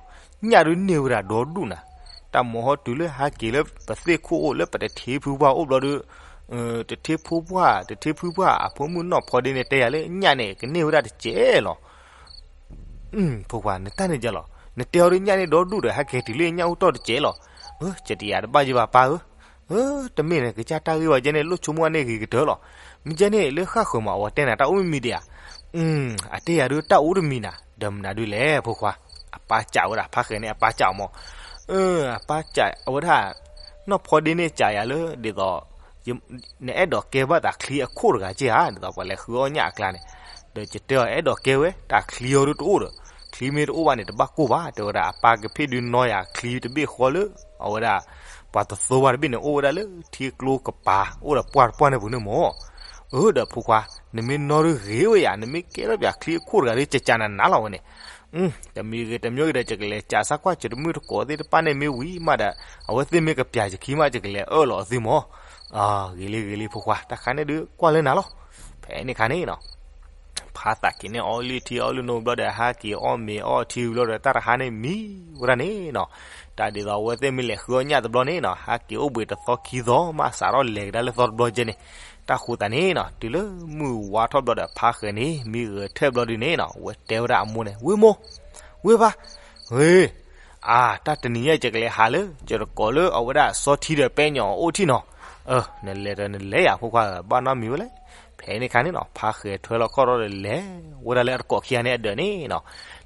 ညၣ်ဒုးန့ၢ်ဝဲဒၣ်ဒီဒူၣ်နၤ. တၢ်မၤဟီတုၤလၢဟဲက့ၤလၢပသ့ၣ်ခိၣ်အိၣ်လၢပတထံဖုပှၢ်အိၣ်ဘျီဒီး တထံဖုပှၢ် တထံဖုပှၢ် အဖိမုၣ်နီၢ်ဖီဒ့န့ၣ်တဲယၤလၢ ညၣ်န့ၣ်ကန့ၢ်ဝဲဒၣ်တစဲးလီၤ. ဖိခွါ နတၢ်န့ၣ်ဒ်လဲၣ်, နတဲအီၤဒုးညၣ်န့ၣ်ဒီဒူၣ်ဒီး ဟဲက့ၤတုၤလၢညၣ်အိၣ်တီၢ်တစဲးလီၤ. အၢ ကတယၤတဘၣ်ယဘၣ်ပၢ်ဧၢ. အၢ တမ့ၢ်န့ၣ် ကစၢ်တၢ်ဂ့ၢ်ဝဲကဲန့ၣ် လိၣ်ဆိကမိၣ်န့ၢ်ဂ့ၤကတၢၢ်လီၤ. မ့ၢ်ကဲန့ၣ် လၢဃၣ်ဃၢၤမး အဝဲတဲနၤတၢ်အိၣ်မ့ၢ်မံၤဒံးဧါ. အတဲယၤဒုးတၢ်အိၣ်တမံၤနၤ, ဒီးမနုၤဒုးလဲၣ်ဖိခွါ. အပၢ်စံးဝဲဒၣ် ဖါဃဲၤန့ၣ် အပၢ်စံးမး, အပၢ်စံးဝဲဒၣ် နီၢ်ဖီဒ့န့ၣ်စံးယၤလၢ ဒ်သိး နအဲၣ်ဒိးကဲဘၣ်သးချံအခိၣ်တဂၤက့ဧါ, ဒ်သိးပှၤလဲၤဃုအီၣ်ညၣ်အကျါန့ၣ်. ဒီးယတဲအီၤ အဲၣ်ဒိးကဲဝဲ တၢ်ချံအီၤဒုးတအိၣ်ဒီး, ချံမ့ၢ်တအိၣ်ဘၣ်န့ၣ် တဘၣ်ကိၢ်ဘၣ်. တဲဝဲဒၣ် အပၢ်ကဖ့ၣ်ဒုးနီၢ်ယၤချံတဘ့ၣ်ဃီလၢ အဝဲဒၣ် ပှၤတသိဘၣ်တဘ့ၣ်န့ၣ် အိၣ်ဝဲဒၣ်လၢထံကျိကပၤ အိၣ်ဒီးပှၢ်တပှၢ်န့ၣ်ပူၤန့ၣ်မး. အၢ ဒီးဖိခွါ နမ့ၢ်နီၢ်ဒုးဂ့ၤဝဲယၤ, နမ့ၢ်ကဲထီၣ်ပှၤချံအခိၣ်တဂၤဒုး ကကးနးနးလီၤဝဲန့ၣ်. တမံၤဂ့ၤတမံၤဂ့ၤဒီး ယကလဲၤစံးစၢ်ကွၢ် ယတမုၣ်တကိးသ့ၣ်တဖၣ်န့ၣ်မ့ၢ်ဝံၤမးဒီး အဝဲသ့ၣ်မ့ၢ်ကပျၢ်ယခံမး ယကလဲၤအၢၣ်လီၤအီၤသုမး. ဂ့ၤလံ ဂ့ၤလံ ဖိခွါ, တၢ်ခါန့ၣ်ဒုးကွၢ်လၢနၤလီၤ. ဖဲန့ၣ်ခါန့ၣ်နီၤ ဖါသးက့ၤန့ၣ် အီလုၢ်ထံအီလုၢ်နိဘျီဒီး ဟးက့ၤအီၣ်မ့ၤအီထံဘျီဒီး တၢ်တဟါန့ၣ်မံဝဲဒၣ်န့ၣ်နီၤ. တၢ်ဒ်သိးအဝဲသ့ၣ်မ့ၢ်လဲၤဃုအီၣ်ညၣ်တဘျီန့ၣ်နီၤ ဟးက့ၤအိၣ်ဘှံးတသီခံသီမး စးထီၣ်လဲၤကဒါလၢသီတဘျီကဲန့ၣ်. တၢ်ဃိသတးန့ၣ်နီၤ တုၤလၢမုၢ်ဝါထီၣ်ဘျီဒီး ဖါဃဲၤန့ၣ် မံဂဲၤထၢၣ်ဘျီဒုးန့ၣ်နီၤ အဝဲတဲဝဲဒၣ်အမိၢ်န့ၣ် ဝ့ၢ်မိၢ်, ဝ့ၢ်ဖါ, ဝ့ၢ် အါ တၢ်တနံၤညါ ယကလဲၤဟးလၢ ယတကိးလၢအဝဲဒၣ်စီထံဒီးပဲညီအအိၣ်ထံၣ်နီၤ. အၢ နလဲၤဒီးနလဲၤယၤ ဖိခွါဧၢ, ဘၣ်နီတမံၤဝဲလဲၣ်. ဖဲန့ၣ်ခါန့ၣ်နီၤ ဖါဃဲၤထွဲလီၤခီၣ်ထီၣ်ဒီးလဲၤဝဲဒၣ်လၢအတကိးခံဂၤန့ၣ်အဒၢးန့ၣ်နီၤ.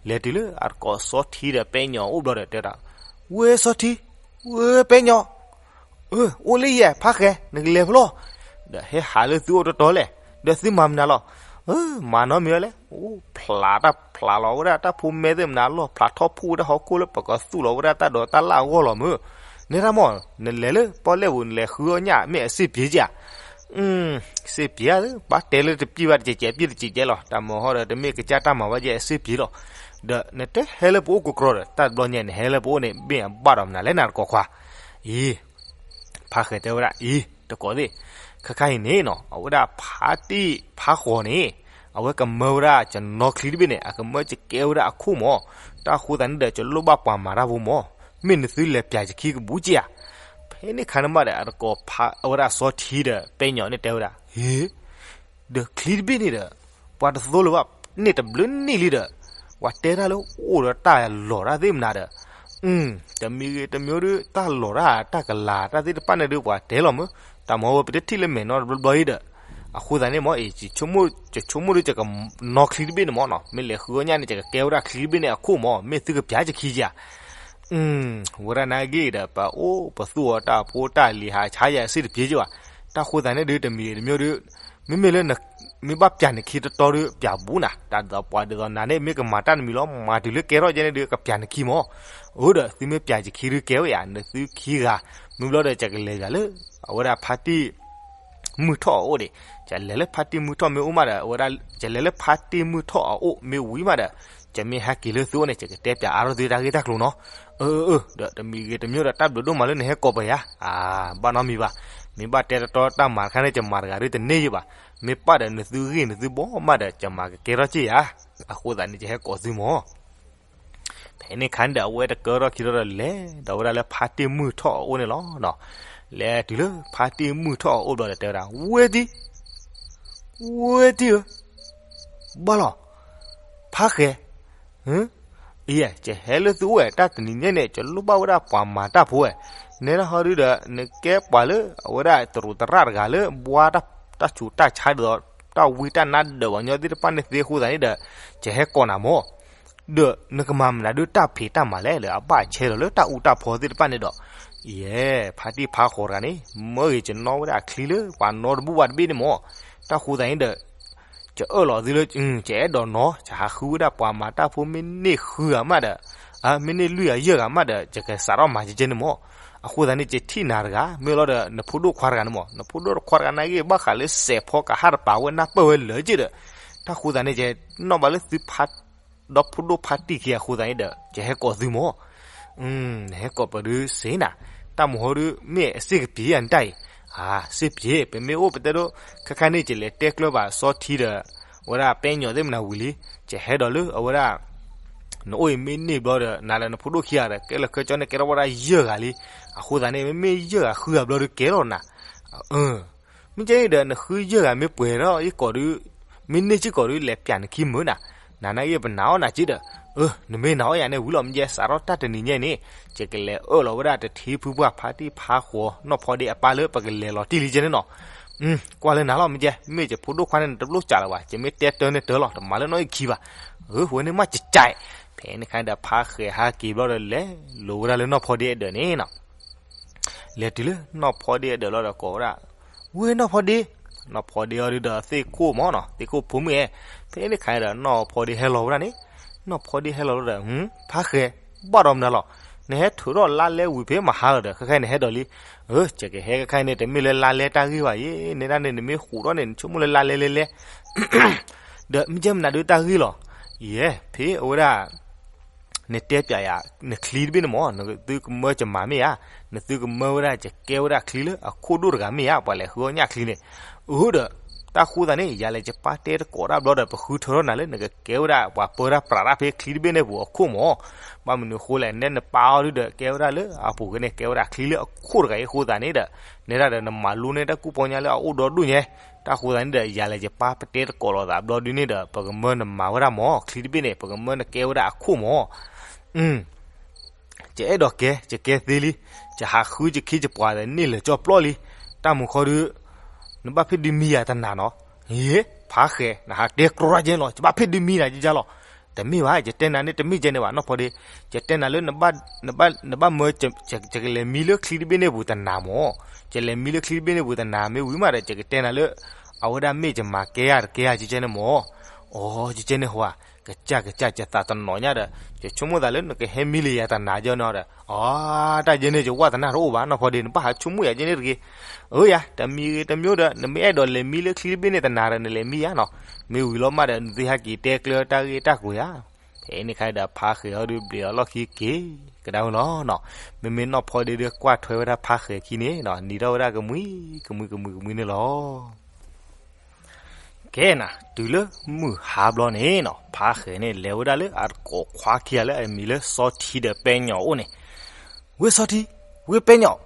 လဲၤတုၤလၢအတကိးစီထံဒီးပဲညီအအိၣ်ဘျီဒီး တဲဝဲဒၣ် ဝ့ၢ်စီထံ, ဝ့ၢ်ပဲညီ, အၢ အိၣ်လၢယဲ ဖါဃဲၤ နကလဲၤဖဲလဲၣ်. ဒီးဟဲဟးလၢသုအိၣ်တီတီလဲၣ်, ဒီးသုမၤမနုၤလီၤ. အၢ မၤနီတမံၤဝဲလဲၣ်. အိၣ်ဖျးတၢ်ဖျးလီၤဝဲဒၣ်တၢ်ဖိမဲသ့ၣ်မနုၤလီၤ, ဖျးထီၣ်ဖှိၣ်ဝဲဒၣ်ဟီၣ်ခိၣ်လၢပကသူၣ်လီၤဝဲဒၣ်တၢ်ဒိးတၢ်လၣ်အဂီၢ်လီၤမၢ်. နဲဒၣ်မး နလဲၤလၢပီၣ်လဲၣ်ပူၤ နလဲၤဃုအီၣ်ညၣ် မ့ၢ်အစ့ၣ်ပှ့ၤဧါ. စ့ၣ်ပှ့ၤဧါ, ဘၣ်တဲလၢတပှ့ၤဘၣ်တစဲးစဲး ပှ့ၤတစဲးစဲးလီၤ. တၢ်မၤဟီၣ်ဒီး တမ့ၢ်ကစၢ်တၢ်မၤဘၣ်ယဲ အစ့ၣ်ပှ့ၤလီၤ. ဒီးနတဟဲလၢပအိၣ်ကကြီဒီး တၢ်တဘျီညါ နဟဲလၢပအိၣ်န့ၣ် မ့ၢ်အဘၣ်ဒီးမနုၤလဲၣ် နတကိးခွါ. အံၤ ဖါဃဲၤတဲဝဲဒၣ် အံၤ တကိးသ့ၣ်, ခဲခါအံၤန့ၣ်နီၤ အဝဲဒၣ်ဖါတံၢ်ဖါဃီၤန့ၣ် အဝဲကမၢဝဲဒၣ် ကနီချံတဘ့ၣ်န့ၣ် အကမၢကကဲဝဲဒၣ်အခိၣ်မး. တၢ်ဃိသတးန့ၣ်ဒီး ကလိၣ်ဘၣ်ပှၤမၤတၢ်ဖိမး. မ့ၢ်နသုလဲၤပျၢ်ယခံကဘူးက့ဧါ. ဖဲန့ၣ်ခါန့ၣ်မးဒီး အတကိးဖါ အဝဲဒၣ်စီထံဒီးပဲညီန့ၣ်တဲဝဲဒၣ် ဟ့ ဒီးချံတဘ့ၣ်န့ၣ်ဒီး ပှၤတသိလၢၤဘၣ်န့ၣ် တဘျုးနံၣ်လံဒီး ပှၤတဲတၢ်လၢအိၣ်ဒီးတၢ်လီၤတၢ်သ့ၣ်မနုၤဒီး တမံၤဂ့ၤတမံၤဒီး တၢ်လီၤတၢ်တၢ်ကလၤတၢ်သ့ၣ်တဖၣ်န့ၣ်ဒီး ပှၤတဲလီၤမၢ်. တၢ်မၤဝဲပတထံၣ်လၢမဲာ်နီတဘျီဘျီအံၤဒီး အဃိသတးန့ၣ်မး အံၤ ယဆိကမိၣ် ယဆိကမိၣ်ဒီး ယကနီချံတဘ့ၣ်န့ၣ်မးနီၤ. မ့ၢ်လဲၤဃုအီၣ်ညၣ်န့ၣ် ယကကဲဝဲဒၣ်ချံတဘ့ၣ်န့ၣ်အခိၣ်မး မ့ၢ်သုကပျၢ်ယခံဧါ. ဝဲဒၣ်နာ်က့ဒီး ပအိၣ်ပသူၣ်အီၤတၢ်ဖိတၢ်လံၤ ဟးဆါယၤစ့ၣ်တပျ့ၤက့ဘၣ်. တၢ်ဃိသတးန့ၣ်ဒီး တမံၤတမံၤဒီး မ့မ့ၢ်လၢ မ့ၢ်ဘၣ်ပျၢ်နခံတတီဒီး ပျၢ်ဘူးနၤ. တၢ်ဒ်သိးပှၤဒ်သိးနၤန့ၣ် မ့ၢ်ကမၤတၢ်တမံၤလီၤ မၤတုၤလၢကဲထီၣ်ကဲန့ၣ်ဒီး ကပျၢ်နခံမး. အၢ ဒီးသုမ့ၢ်ပျၢ်ယခံဒီးကဲဝဲယၤ နသုခံဂၤ မ့ၢ်ဘျီဒီး ယကလဲၤယၤလၢ အဝဲဒၣ်ဖါတံၢ် မုၢ်ထီၣ်အအိၣ်ဒီး ယလဲၤလၢဖါတံၢ်မုၢ်ထီၣ်မ့ၢ်အိၣ်မးဒီး အဝဲဒၣ် ယလဲၤလၢဖါတံၢ်မုၢ်ထီၣ်အအိၣ်မ့ၢ်ဝံၤမးဒီး ယမ့ၢ်ဟဲက့ၤလၢသုအိၣ်န့ၣ် ယကတဲပျၢ်အါထီၣ်သုတၢ်ဂ့ၢ်တၢ်ကျိၤနီၤ. အၢ အၢ ဒီးတမံၤဂ့ၤတမံၤဒီး တၢ်ဘျုးဒိၣ်မးလၢနဟဲကိးပယၤ အါ ဘၣ်နီတမံၤဘၣ်. မ့ၢ်ဘၣ်တဲတတီတၢ်မၤတခါန့ၣ် ယမၤတဂၤဒီးတန့ၢ်ယဘၣ်. မ့ၢ်ပာ်ဒီးနသုဂ့ၢ်နသုဘီမးဒီး ယမၤကကဲထီၣ်က့ယၤ. အဃိသတးန့ၣ် ယဟဲကိးသုမး. ဖဲန့ၣ်ခါန့ၣ်ဒီး အဝဲတကၢထီၣ်ခံထီၣ်ဒီး လဲၤဒီးဝဲဒၣ်လၢဖါတံၢ်မုၢ်ထီၣ်အအိၣ်န့ၣ်လီၤ. လဲၤတုၤလၢဖါတံၢ်မုၢ်ထီၣ်အအိၣ်ဘျီဒီး တဲဝဲဒၣ် ဝ့ၢ်တံၢ်, ဝ့ၢ်တံၢ်ဧၢ, ဘၣ်လီၤ, ဖါဃဲၤ, အံၤ ယဟဲလၢသုအိၣ်ဝဲ တၢ်တနံၤညါန့ၣ် ယလိၣ်ဘၣ်ဝဲဒၣ်ပှၤမၤတၢ်ဖိဝဲ, နဲဒၣ်ဟီဒုဒီး နကဲပှၤလၢအဝဲဒၣ်တရူးသရၣ်တဂၤလၢ ဘှါတၢ်ဆူးတၢ်ဆါဒ်သိး တၢ်ဝံတၢ်နါဒၢးပှၤကညီသ့ၣ်တဖၣ်န့ၣ်သ့အဃိသတးန့ၣ်ဒီး ယဟဲကိးနၤမး. ဒီးနကမၤမနုၤဒုးတၢ်ဖံးတၢ်မၤလဲၣ် လၢအဘၣ်ဆဲလီၤလၢတၢ်အူတၢ်ဖီသ့ၣ်တဖၣ်န့ၣ်ဒီး, ယဲ ဖါတံၢ်ဖါဃီၤတဂၤန့ၣ် မၢဂ့ၤယနီၣ်ဝဲဒၣ်အချံလၢပှၤနီတဘူၣ်ဘၣ်တဘ့ၣ်န့ၣ်မး. တၢ်ဃိသတးန့ၣ်ဒီး ယအၢၣ်လီၤသုလၢ ယအဲၣ်ဒိးနီၣ် ယဟးဃုဝဲဒၣ်ပှၤမၤတၢ်ဖိမ့ၢ်န့ၢ်ဃုဂၤမးဒီး မ့ၢ်န့ၢ်လွံၢ်ဂၤယဲၢ်ဂၤမးဒီး ယကစးထီၣ်မၤကဲကဲန့ၣ်မၢ်. အဃိသတးန့ၣ် ယထံၣ်နၤတဂၤ မ့ၢ်လီၤဒီး နဖိဒိၣ်ခွါတဂၤန့ၣ်မၢ်, နဖိဒိၣ်ခွါတဂၤန့ၣ်ဂ့ၤ ဘၣ်ဃးလၢစဲးဖီကဟၣ်တပာ်ဝဲနၢ်ပၢၢ်ဝဲလၢက့ဒီး, တၢ်ဃိသတးန့ၣ် ယနီၣ်ဘၣ်လၢသုဖါ ဒီဖိဒိၣ်ဖါတံၢ်ခံအဃိသတးန့ၣ်ဒီး ယဟဲကိးသုမၢ်. နဟဲကိးပဒုစ့နၤ, တၢ်မုၢ်ဟီဒုးမ့ၢ်အစ့ၢ်ကပ့ၤယၤနတၢ်အံၤ, စ့ၢ်ကပ့ၤ ပမ့ၢ်အိၣ်ပတဲဒိ ခဲခါန့ၣ် ယလဲၤတဲကျၢၤဘၣ်စီထံဒီး အဝဲဒၣ်ပဲညီၣ်သ့ၣ်မနၤဝံၤလံ, ယဟဲဒီးလၢအဝဲဒၣ် နအိၣ်အံၤမ့ၢ်န့ၢ်ဘျီဒီး နၤလၢနဖိဒိၣ်ခံဂၤဒီး ကဲလၢာ်ခဲကၠီန့ၣ် ကဲထီၣ်ဝဲဒၣ်ယဲၢ်ဂၤလံ. အဃိသတးန့ၣ် မ့မ့ၢ်ယဲၢ်ဂၤဃုဂၤဘျီဒီးကဲလီၤနၤ မ့ၢ်ကဲအံၤဒီး နဃုယဲၢ်ဂၤမ့ၢ်ပှဲၤထီၣ်ယကိာ်ဒုး, မ့ၢ်န့ၢ်စ့ၢ်ကီးဒုး လဲၤပျးနခံမုာ်နၤ, နၤနာ်က့ပနာ်အီၣ်နၤက့ဒီး, အၢ နမ့ၢ်နာ်အီၣ်ယၤန့ၣ်ဝံၤလီၤ မ့ၢ်ကဲစးထီၣ်တၢ်တနံၤညါအံၤန့ၣ်, ယကလဲၤအၢၣ်လီၤဝဲဒၣ်တထံဖုပှၢ်ဖါတံၢ်ဖါဃီ နီၢ်ဖီဒ့အပၢ်လၢပကလဲၤလီၤတံၢ်လံကဲန့ၣ်နီၤ. ကွၢ်လၢနၤလီၤ မ့ၢ်ကဲ မ့ၢ်ယဖိဒိၣ်ခွါန့ၣ် နတလိၣ်စးလၢၤဘၣ်, ယမ့ၢ်တဲတၢ်န့ၣ်တၢ်လီၤ တမၤလၢနီၣ်ဂံၢ်ခံဘၣ်. အၢ ဝဲန့ၣ်မးကကဲ, ဖဲန့ၣ်ခါဒီး ဖါဃဲၤဟးက့ၤဘျီဒီး လဲၤလိာ်ဝဲဒၣ်လၢနီၢ်ဖီဒ့အဒၢးန့ၣ်နီၤ. လဲၤတုၤလၢနီၢ်ဖီဒ့အဒၢးလီၤဒီးကိးဝဲဒၣ်, ဝဲနီၢ်ဖီဒ့, နီၢ်ဖီဒ့အီၤဒုးဒီးသ့ၣ်ခိၣ်မၢ်နီၤ သ့ၣ်ခိၣ်ဖိမုၣ်အဲ, ဖဲန့ၣ်ခါဒီး နီၢ်ဖီဒ့ဟဲလီၤဝဲဒၣ်န့ၣ်, နီၢ်ဖီဒ့ဟဲလီၤလီၤဒီး ဖါဃဲၤ, ဘၣ်ဒီးမနုၤလီၤ, နဟဲထုးထီၣ်လါလဲဝံၤဖဲမဟါလီၤဒီး ခဲခါန့ၣ်ဟဲဒီးလံ. အၢ ယကဟဲခဲခါန့ၣ် တမ့ၢ်လၢလါလဲတၢ်ဂ့ၢ်ဘၣ်ယဲ, နဲဒၣ်န့ၣ် နမ့ၢ်ဃူးထီၣ်န့ၣ် နဆိကမိၣ်လၢလါလဲလဲလဲ ဒီးမ့ၢ်ကဲမနုၤဒုးတၢ်ဂ့ၢ်လီၤ. ယဲ ဖဲအဝဲဒၣ် နတဲပျးယၤ နချံတဘ့ၣ်န့ၣ်မၢ် နသုကမၢယမၤမ့ၢ်ဧါ, နသုကမၢဝဲဒၣ်ယကဲဝဲဒၣ်ချံလၢအခိၣ်ဒိၣ်တဂၤမ့ၢ်ဧါ, ပှၤလဲၤဃုအီၣ်ညၣ်ချံန့ၣ်. အၢ ဒီး တၢ်ဃိသတးန့ၣ် ယၤလဲၤယပၢ်တဲတကိးတၢ်ဘျီဒီး ပဃုထၢထီၣ်နၤလၢနကကဲဝဲဒၣ်ပှၤပၢတၢ်ပြးတၢ်ဖဲချံတဘ့ၣ်န့ၣ်ပူၤအခိၣ်မၢ်. ဘၣ်မနုၤဃိလဲၣ် နဲနပၢ်အီၤဒုးဒီး ကဲဝဲဒၣ်လၢအပူၤက့ၤန့ၣ် ကဲဝဲဒၣ်ချံလၢအခိၣ်တဂၤအံၤအဃိသတးန့ၣ်ဒီး နဲဒၣ်ဒီးနမၤလိန့ၢ်တၢ်ကူၣ်ပီညါလၢအအိၣ်ဒီဒူၣ်ညါ. တၢ်ဃိသတးန့ၣ်ဒီး ယၤလဲၤယပၢ်ပတဲတကိးလိာ်သးဘျီဒုးန့ၣ်ဒီး ပကမၢနမၤဝဲဒၣ်မၢ် ချံတဘ့ၣ်န့ၣ် ပကမၢနကဲဝဲဒၣ်အခိၣ်မၢ်. ယအဲၣ်ဒိးကဲ ယကဲသ့လံ, ယဟးဃုယခ့ယပှၤဒီးန့ၢ်လၢာ်ကၠီၣ်ပျီလံ. တၢ်မူခီဒုး နဘၣ်ဖ့ၣ်ဒုးမံယၤတနၤနီၤ. ယ့ ဖါဃဲၤ နဟးတဲကြီတၢ်ကဲန့ၣ်လီၤ, ယဘၣ်ဖ့ၣ်ဒုးမံနၤယကလီၤ. တမ့ၢ်ဘၣ် ယတဲနၤန့ၣ် တမ့ၢ်ကဲန့ၣ်ဘၣ် နီၢ်ဖီဒ့, ယတဲနၤလၢ နဘၣ်မၢ ယကလဲၤမံလၢချံတဘ့ၣ်န့ၣ်ပူၤတနၤမၢ်. ယလဲၤမံလၢချံတဘ့ၣ်န့ၣ်ပူၤတနၤ မ့ၢ်ဝံၤမးဒီး ယကတဲနၤလၢ အဝဲဒၣ်မ့ၢ်ယမၤကဲဧါတကဲဧါ ယကဲန့ၣ်မၢ်. အိ ယကဲန့ၣ်ဟါ, ကစၢ်ကစၢ် ယသးတနီၤညါဒီး ယဆိကမိၣ်သးလၢနကဟဲမံလၢယၤတနၤကဲန့ၣ်ဒီး အတၢ်ယဲန့ၣ် ယဝၢ်တနၢ်တအိၣ်ဘၣ် နီၢ်ဖီဒ့ နဘၣ်ဟးဆိကမိၣ်ယၤယဲန့ၣ်တဂ့ၤ. အၢယၤ တမံၤဂ့ၤတမံၤဒီး နမ့ၢ်အဲၣ်ဒိးလဲၤမံလၢချံတဘ့ၣ်န့ၣ်တနၤဒီး နလဲၤမံယၤနီၤ. မ့ၢ်ဝံၤလီၤမးဒီး နသုဟဲက့ၤတဲကျၢၤတၢ်ဂ့ၢ်တၢ်ကျိၤယၤ. ဖဲန့ၣ်ခါဒီး ဖါဃဲၤအီၤဒုးဘျဲးအီၤလီၢ်ခံက့ၤကဒါဝဲလီၤနီၤ. မ့မ့ၢ်နီၢ်ဖီဒ့ဒုးကွၢ်ထွဲဝဲဒၣ်ဖါဃဲၤခံန့ၣ် နံၤထီၣ်ဝဲဒၣ်ကမှံ ကမှံ ကမှံ ကမှံန့ၣ်လီၤ. ကဲနၤ တုၤလၢမုၢ်ဟါဘျီန့ၣ်နီၤ ဖါဃဲၤန့ၣ် လဲၤဝဲဒၣ်လၢအတကိးခွါခံဂၤလၢအမံၤလၢစီထံဒီးပဲညီၣ်အအိၣ်န့ၣ်, ဝ့ၢ်စီထံ, ဝ့ၢ်ပဲညီၣ်,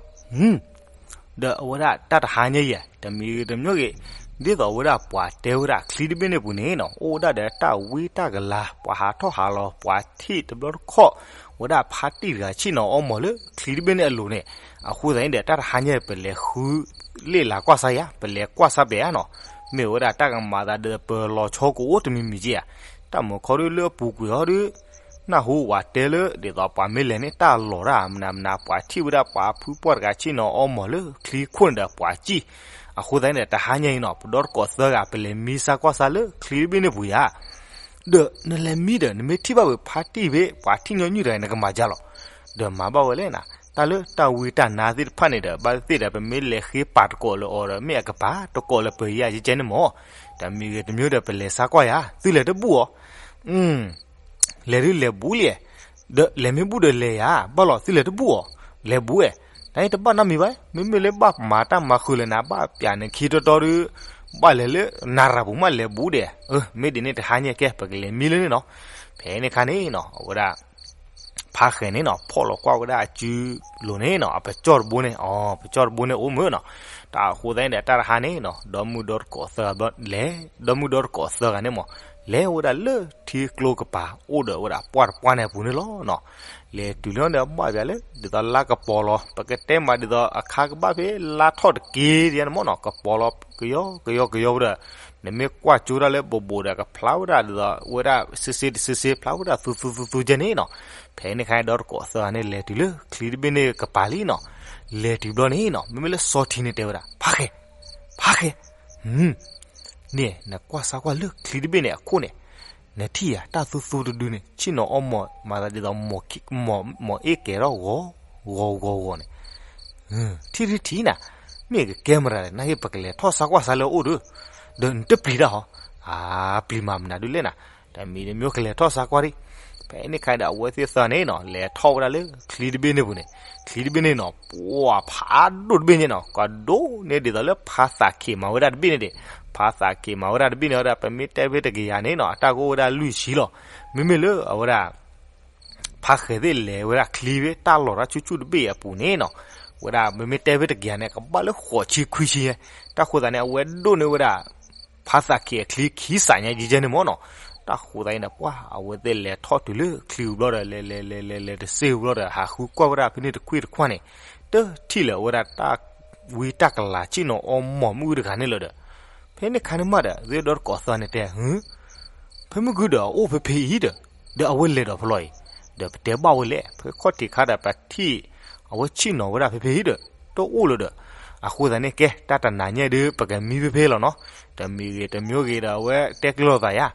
ဒီးအဝဲဒၣ်တၢ်တဟါညါအံၤ တမံၤဂ့ၤတမံၤဂ့ၤ, ဒ်သိးအဝဲဒၣ်ပှၤတဲဝဲဒၣ်ချံတဘ့ၣ်န့ၣ်ပူၤန့ၣ်နီၤ အိၣ်ဝဲဒၣ်ဒီးတၢ်ဝံတၢ်ကလၤ ပှၤဟးထီၣ်ဟးလီၤ ပှၤထံၣ်တဘျီတခီၣ် ဝဲဒၣ်ဖါတံၢ်တဂၤဆ့ၣ်နီၤအီမိာ်လၢချံတဘ့ၣ်န့ၣ်အလိၤန့ၣ်, အဃိသတးန့ၣ်ဒီး တၢ်တဟါညါအံၤ ပလဲၤဃုလ့ၣ်လၤကွၢ်စၢ်ယၤ ပလဲၤကွၢ်စၢ်ဘဲဧါနီၤ, မ့ၢ်ဝဲဒၣ်တၢ်ကမၤသးဒီးပလီၤဆီကအိၣ်တမံၤမံၤက့ဧါ, တၢ်မုၢ်ခီဒုးလၢအပူၤကွံာ်အီၤဒုး နၢ်ဟူဝဲတဲလၢ ဒ်သိးပှၤမ့ၢ်လဲၤန့ၣ် တၢ်လီၤတၢ်မနုၤမနုၤ ပှၤထံၣ်ဝဲဒၣ်ပှၤဖုပှၢ်တဂၤဆ့ၣ်နီၤအီမိာ်လၢချံခိၣ်န့ၣ်ဒီးပှၤစံၣ်, အဃိသတးန့ၣ်ဒီး တဟါညါအံၤနီၤ ပဒီတကိးသၢဂၤ ပလဲၤမံစၢ်ကွၢ်စၢ်လၢချံတဘ့ၣ်န့ၣ်ပူၤယၤ ဒီးနလဲၤမံဒီး နမ့ၢ်ထံၣ်ဘၣ်ဝဲဖါတံၢ်ဖဲ ပှၤထံၣ်ညီနုၢ်တဂၤန့ၣ် နကမၤဒ်လဲၣ်, ဒီးမၤဘၣ်ဝဲလဲၣ်နၤ, တၢ်လၢတၢ်ဝံတၢ်နါသ့ၣ်တဖၣ်န့ၣ်ဒီး ဘၣ်သ့ၣ်သ့ၣ်ဒီး ပမ့ၢ်လဲၤဃ့ပာ်တကိးလၢအီၤဒီး မ့ၢ်အကပၤတကိးလၢပယၤယကဲန့ၣ်မၢ်, တမံၤဂ့ၤတမံၤဒီး ပလဲၤစၢ်ကွၢ်ယၤ သုလဲၤတဘူၣ်အီၤ လဲၤဒုးလဲၤဘူးလံ, ဒီးလဲၤမ့ၢ်ဘူးဒီးလဲၤယၤ ဘၣ်လီၤသုလဲၤတဘူၣ်အီၤ, လဲၤဘူးဝဲ, တၢ်အံၤတဘၣ်နီတမံၤဘၣ်, မ့မ့ၢ်လၢဘၣ်မၤတၢ်မၤဃုာ်လၢနၤ ဘၣ်ပျးနခံတီတီဒီး ဘၣ်လဲၤလၢနၤရၤပူၤမးလဲၤဘူးဒီး, မ့ၢ်ဒ်န့ၣ်တဟါညါကဲ ပကလဲၤမံလၢန့ၣ်နီၤ, ဖဲန့ၣ်ခါန့ၣ်နီၤ အဝဲဒၣ် ဖါဃဲၤန့ၣ်နီၤ ဖီၣ်လီၤကွၢ်ဝဲဒၣ်အစုလိၤန့ၣ်နီၤ အပကၠီၣ်တဘိန့ၣ် အီ ပကၠီၣ်တဘိန့ၣ်အိၣ်မုာ်နီၤ, တၢ်အဃိသတးန့ၣ်ဒီး တၢ်တဟါန့ၣ်နီၤ ဒီမုၢ်ဒီတကိးသၢဂၤဘျီလဲၤ, ဒီမုၢ်ဒီတကိးသၢဂၤန့ၣ်မၢ် လဲၤဝဲဒၣ်လၢထံကျိကပၤ အိၣ်ဒီးဝဲဒၣ်ပှၢ်တပှၢ်န့ၣ်အပူၤန့ၣ်လီၤနီၤ, လဲၤတုၤလီၤဒီးဘၣ်ပျးလၢ ဒ်သိးလါကပီၤလီၤ ပကတဲမးဒ်သိးအခါကဘၣ်ဖဲလါထီၣ်တက့ၢ်ဒ်န့ၣ်မၢ်နီၤ ကပီၤလီၤကယီကယီကယီဝဲဒီး နမ့ၢ်ကွၢ်ကၠိဒၣ်လၢဘိးဘိးဒီး ကဖျါဝဲဒၣ်ဒ်သိး ဝဲဒၣ်စ့စ့တစ့စ့ ဖျါဝဲဒၣ်သူသူသူသူကဲန့ၣ်နီၤ, ဖဲန့ၣ်ခါဒီတကိးသၢဂၤန့ၣ် လဲၤတုၤလၢချံတဘ့ၣ်န့ၣ်ကပၤလံနီၤ, လဲၤတုၤဘျီန့ၣ်နီၤ မ့မ့ၢ်လၢစီထံန့ၣ်တဲဝဲဒၣ် ဖါဃဲၤ, ဖါဃဲၤ, န့ၣ် နကွၢ်စၢ်ကွၢ်လၢချံတဘ့ၣ်န့ၣ်အခိၣ်န့ၣ်, နထံၣ်ဧါ တၢ်သူသူတဒုန့ၣ် ဆ့ၣ်နီၤအီၣ်မီၢ် မၤသးဒ်သိး မီၢ်အ့ၣ်ကဲၤထီၣ်ဂီၤဂီၤဂီၤဂီၤန့ၣ်, ထံၣ်ထံၣ်ထံၣ်နၤ, မ့ၢ်ကကဲမတၤလဲၣ် နဟ့ၣ်ပကလဲၤထီၣ်ဆါကွၢ်ဆါလၢအအိၣ်ဒီး, ဒီးနတပျံၤတၢ်ဟီ, အပျံၤမၤမနုၤဒုလဲၣ်နၤ, တမံၤတမံၤကလဲၤထီၣ်ဆါကွၢ်ဒံး, ဖဲန့ၣ်ခါဒီး အဝဲသ့ၣ်သၢန့ၣ်နီၤ လဲၤထီၣ်ဝဲဒၣ်လၢချံတဘ့ၣ်န့ၣ်ပူၤန့ၣ်, ချံတဘ့ၣ်န့ၣ်နီၤ ပှၤဖးဒိၣ်တဘ့ၣ်န့ၣ်နီၤ ကဒိၣ်န့ၢ်ဒ်သိးလၢဖါသးခ့မၤဝဲဒၣ်တဘ့ၣ်န့ၣ်ဒံး, ဖါသးခ့မၤဝဲဒၣ်တဘ့ၣ်န့ၣ်ဝဲဒၣ် ပမ့ၢ်တဲဖဲတကယၤန့ၣ်နီၤ အတၢ်ကအိၣ်ဝဲဒၣ်လွံၢ်ဆံလီၤ, မ့မ့ၢ်လၢအဝဲဒၣ် ဖါဃဲၤသ့ၣ်လဲၤဝဲဒၣ်ချံဖဲတၢ်လီၢ်တၢ်ဆူၣ်ဆူၣ်တဘ့ၣ်အပူၤန့ၣ်နီၤ, ဝဲဒၣ်ပမ့ၢ်တဲဖဲတကယၤန့ၣ် ကဘၣ်လၢဃိးဆံခွံဆံ, တၢ်ဃိသးန့ၣ် အဝဲဒိၣ်န့ၢ်ဝဲဒၣ် ဖါသးခ့အချံခံစးညါယံကဲန့ၣ်မ့ၢ်နီၤ, တၢ်ဃိသးအံၤန့ၣ် ပှၤအဝဲသ့ၣ်လဲၤထီၣ်တုၤလၢချံပူၤဘျီဒီး လဲၤလဲၤလဲၤလဲၤလဲၤတစ့ၢ်ပူၤဘျီဒီး ဟးဃုကွၢ်ဝဲဒၣ်ဖဲန့ၣ်တခွံၣ်တခွါန့ၣ်, တထံၣ်လၢၤဝဲဒၣ်တၢ်ဝံတၢ်ကလၤဆ့ၣ်နီၤအီၣ်မီၢ်မုၣ်အုၣ်တဂၤန့ၣ်လၢၤဒီး, ဖဲန့ၣ်ခါန့ၣ်မးဒီး သ့ၣ်ဒီတကိးသၢန့ၣ်တဲ ဖဲမုၢ်ဂုၢ်ဒီးအအိၣ်ဖဲဖဲအံၤဒီး, ဒီးအဝဲလဲၤဒီးဖဲလဲၣ်အံၤ, ဒီးပတဲဘၣ်ဝဲလဲၣ် ဖဲခီၣ်ထံးခါဒီးပထံၣ် အဝဲဆ့ၣ်နီၤဝဲဒၣ်ဖဲဖဲအံၤဒီး, တအိၣ်လၢၤဒီး, အဃိသတးန့ၣ်ကဲ တၢ်တနၤညါဒုး ပကမံဖဲဖဲလီၤနီၤ, တမံၤဂ့ၤတမံၤဂ့ၤဒီးအဝဲတဲကျၢၤလိာ်သးယါ,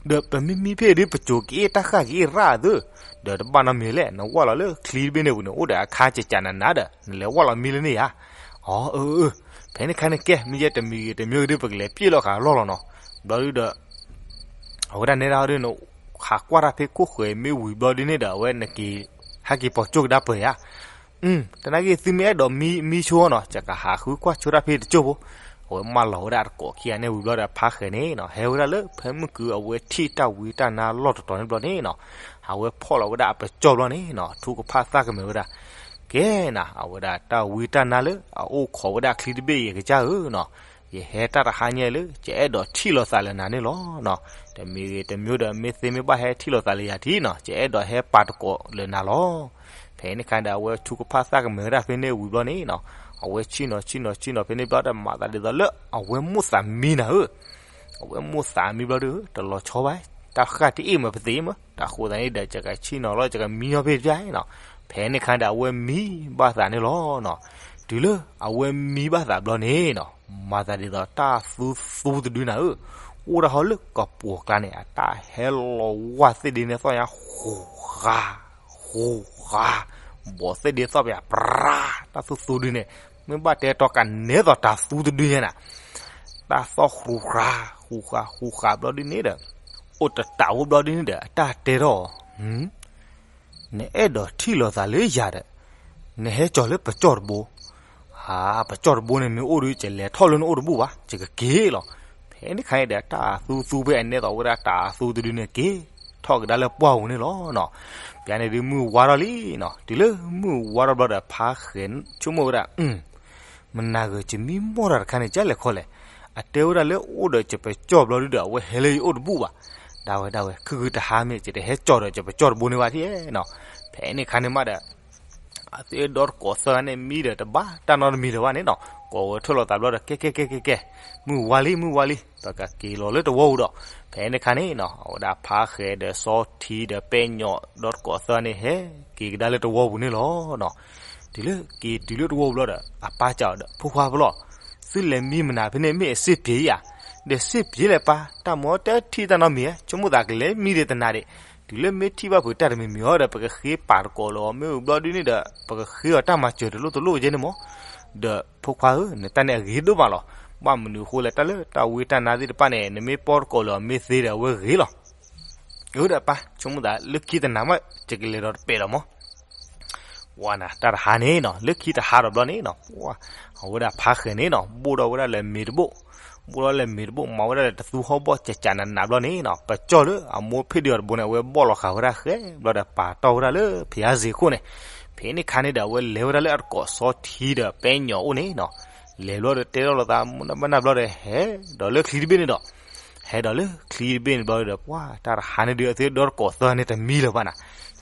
ဒီးပမ့ၢ်မံဖဲဒုး ပစိၤကအ့ၣ်တၢ်ဃၣ်ကအ့ၣ်ရၣ်အသိး, ဒီးတဘၣ်နီတမံၤလဲၣ် နဝၢ်လီၤလၢချံတဘ့ၣ်န့ၣ်ပူၤန့ၣ် အိၣ်ဒီးအခါကကနးနးဒီး နလဲၤဝၢ်လီၤမံလၢန့ၣ်ယါ, အၢ အၢ ဖဲန့ၣ်ခါန့ၣ်ကဲ မ့ၢ်ယဲတမံၤဂ့ၤတမံၤဂ့ၤဒုး ပကလဲၤပျဲလီၤဃာ်အလီၢ်လီၤနီၤ, ဘျီဒုးဒီး အဝဲဒၣ်နဲဒၣ်ဟီဒုးန့ၣ် ဟးကွၢ်တၢ်ဖဲခိၣ်ဃဲၤမ့ၢ်ဝံၤဘျီဒုးန့ၣ်ဒီး အဝဲနက့ၤ ဟဲက့ၤပိာ်ကၠိကဒါပၢၤယါ, တနာ်က့ၤသုမ့ၢ်အဲၣ်ဒိးမံမံဆိနီၤ ယကဟးဃုကွၢ်ဆိတၢ်ဖဲတကၠိဖိ, အဝဲမၢလီၤဝဲဒၣ်တကိးခံဂၤန့ၣ်ဝံၤဘျီဒီး ဖါဃဲၤန့ၣ်နီၤ ဟဲဝဲဒၣ်လၢဖဲမုၢ်ကုၢ်အဝဲထံၣ်တၢ်ဝံတၢ်နါလီၢ်တတီၤန့ၣ်ဘျီန့ၣ်နီၤ, အဝဲဖီၣ်လီၤဝဲဒၣ်အပကၠီၢ်ဘျီန့ၣ်နီၤ ထူကဖၣ်သၣ်ကမဲာ်ဝဲဒၣ် ကဲနၤ အဝဲဒၣ်တၢ်ဝံတၢ်နါလၢအအိၣ်ခိးဝဲဒၣ်ချံတဘ့ၣ်အံၤကစၢ်ဧၢနီၤ, ယဟဲတၢ်တဟါညါလၢ ယအဲၣ်ဒိးထံၣ်လိာ်သးလၢနၤန့ၣ်လီၤနီၤ, တမံၤဂ့ၤတမံၤဒီး မ့ၢ်သ့မ့ၢ်ဘၣ်ဟဲထံၣ်လိာ်သးလၢယၤထံနီၤ ယအဲၣ်ဒိးဟဲပာ်တကိးလၢနၤလီၤ. ဖဲန့ၣ်ခါဒီး အဝဲထူကဖၣ်သၣ်ကမဲာ်ဝဲဒၣ်ဖဲန့ၣ်ဝံၤဘျီန့ၣ်နီၤ, အဝဲဆ့ၣ်နီၤဆ့ၣ်နီၤဆ့ၣ်နီၤဖဲန့ၣ်ဘျီဒီး မၤသးဒ်သိးလၢအဝဲမိၣ်သးမံနၤဧၢ အဝဲမိၣ်သးမံဘျီဒီး တလီၤဆီဘၣ်, တၢ်ဃၣ်တအ့ၣ်မးပသ့မး, တၢ်ဃိသတးန့ၣ်ဒီး ယကဆ့ၣ်နီၤလီၤ ယကမံညီဖဲတဖၣ်နီၤ. ဖဲန့ၣ်ခါဒီး အဝဲမံဘၣ်သးန့ၣ်လီၤနီၤ. တုၤလၢအဝဲမံဘၣ်သးဘျီန့ၣ်နီၤ, မၤသးဒ်သိးတၢ်သူသူတဒုနၤဧၢ, အိၣ်ဒၣ်ဟီၣ်လၢကပိာ်ကျါန့ၣ် အတၢ်ဟဲလီၤဝၢ်သ့ၣ်ဒ့န့ၣ်သီၣ်ညါ ဃူၤဃာ် ဃူၤဃာ်, ဘီးသ့ၣ်ဒ့သီၣ်ပယၤ ပြၤ, တၢ်သူသူဒုန့ၣ် မ့ၢ်ဘၣ်တဲတီကနဲသိးတၢ်သူတဒုညါနၤ, တၢ်သီၣ်ဃူၤဃာ် ဃူၤဃာ် ဃူၤဃာ်ဘျီဒုန့ၣ်ဒီး အိၣ်တတးဝဲဘျီဒုန့ၣ်ဒီး အတၢ်တဲထီၣ်အီၤ, နအဲၣ်ဒိးထံၣ်လိာ်သးလၢယၤဒီး နဟဲကၠီၤလၢပကၠီၢ်တဘိ, ပကၠီၢ်တဘိန့ၣ်မ့ၢ်အိၣ်ဒီး ယလဲၤထီၣ်လၢနအိၣ်တဘူၣ်ဘၣ် ယကက့ၤလီၤ. ဖဲန့ၣ်ခါအံၤဒီး တၢ်သူသူဖဲအနဲသိးဝဲဒၣ်တၢ်သူတဒုန့ၣ်က့ၤထီၣ်ကဒါလၢပှၢ်ပူၤန့ၣ်လီၤ. ပျါန့ၣ်ဒုးမုၢ်ဝါထီၣ်လံနီၤ, တုၤလၢမုၢ်ဝါထီၣ်ဘျီဒီး ဖါဃဲၤဆိကမိၣ်ဝဲဒၣ် မနၤဂ့ၤ ယမံမီၢ်တၢ်တခါန့ၣ် ကလဲၤခီလဲၣ်, အတဲဝဲဒၣ်လၢအိၣ်ဒီးယပကၠီၢ်ဘျီဒုဒီး အဝဲဟဲလၢယအိၣ်တဘူၣ်ဘၣ်, ဒၣ်ဝဲဒၣ်ဝဲ ခုၣ်ခုၣ်တဟါမ့ၢ် ယတဟဲကၠီၤဒီးယပကၠီၢ်တဘိန့ၣ်ဘၣ်ထံၣ်နီၤ. ဖဲန့ၣ်ခါန့ၣ်မးဒီး အသ့ၣ်ဒီတကိးသၢဂၤန့ၣ် မံဒီးတဘၣ်တၢ်နီတမံၤဒီးဘၣ်န့ၣ်နီၤ, ကိးဝဲထၢၣ်လိာ်သးဘျီဒီး ကဲကဲကဲကဲကဲ, မုၢ်ဝါလံ မုၢ်ဝါလံ, ပကက့ၤလီၤလၢတဝီပူၤဒီး, ဖဲန့ၣ်ခါန့ၣ်နီၤ အဝဲဒၣ်ဖါဃဲၤဒီးစီထံဒီးပဲာ်ညီၣ် ဒီတကိးသၢဂၤန့ၣ် ဟဲက့ၤကဒါလၢတဝီပူၤန့ၣ်လီၤနီၤ. တုၤလၢက့ၤတုၤလၢတဝီပူၤဘျီဒီး အပၢ်စံးအီၤဒီး ဖိခွါဖဲလဲၣ်, သုလဲၤမံမနုၤဖဲန့ၣ် မ့ၢ်အစ့ၢ်ပှဲၤဧါ, ဒီးစ့ၢ်ပှဲၤလဲၣ်ပၢ်, တၢ်မ့ၢ်တထံၣ်တၢ်နီတမံၤဧါ, ဆိကမိၣ်သးကလဲၤမံဒီးတနၤဒံး, တုၤလၢမ့ၢ်ထံၣ်ဘၣ်ဖုးတၢ်တမံၤမံၤအီၤဒီး ပကဃ့ပာ်တကိးလၢအီၤ မ့ၢ်ဝံၤဘျီဒုန့ၣ်ဒီး ပကဃ့အီၤတၢ်မၤစၢၤတလိၣ်တလိၣ်ကဲန့ၣ်မး, ဒီးဖိခွါဧၢ နတၢ်န့ၣ်အဂ့ၤဒိၣ်မးလီၤ. ဘၣ်မနုၤအဃိလဲၣ် တၢ်လၢတၢ်ဝံတၢ်နါသ့ၣ်တဖၣ်န့ၣ် နမ့ၢ်ပီၢ်တကိးလၢအီၤ မ့ၢ်သ့ဒီးအဝဲဂ့ၤလီၤ. အၢ ဒီးပၢ် ဆိကမိၣ်သးလၢခံတနၤမး ယကလဲၤဒီးတပဲာ်လီၤမး. ဝါနၤ တၢ်တဟါန့ၣ်နီၤ လၢခံတဟါဒီးဘျီန့ၣ်နီၤ အဝဲဒၣ်ဖါဃဲၤန့ၣ်နီၤ ဘိၣ်ဒီးဝဲဒၣ်လၢမ့ၤတဘိၣ်, ဘိၣ်ဒီးလၢမ့ၤတဘိၣ် မၤဝဲဒၣ်လၢတသူဟီၣ်ဘီၣ်ကကနးနးဘျီန့ၣ်နီၤ ပကၠီၢ်လၢအမိၢ်ဖ့ၣ်ဒ့အီၤတဘိန့ၣ် အဝဲဘီၣ်လီၤဃာ်ဝဲဒၣ်ဃဲဘျီဒီး ပာ်တီၢ်ဝဲဒၣ်လၢဖယါစ့ၤခိၣ်န့ၣ်, ဖဲန့ၣ်ခါန့ၣ်ဒီး အဝဲလဲၤဝဲဒၣ်လၢအတကိးစီထံဒီးပဲာ်ညီၣ်အိၣ်န့ၣ်နီၤ, လဲၤဘျီဒီးတဲထီၣ်လိာ်သးမနုၤမနုၤဘျီဒီး ဟဲဒီးလၢချံတဘ့ၣ်န့ၣ်ဒီး ဟဲဒီးလၢချံတဘ့ၣ်န့ၣ်ဘျီဒီး ပှၤတၢ်တဟါန့ၣ်ဒုး အသ့ၣ်ဒီတကိးသၢဂၤန့ၣ်တမံလၢၤဘၣ်နၤ,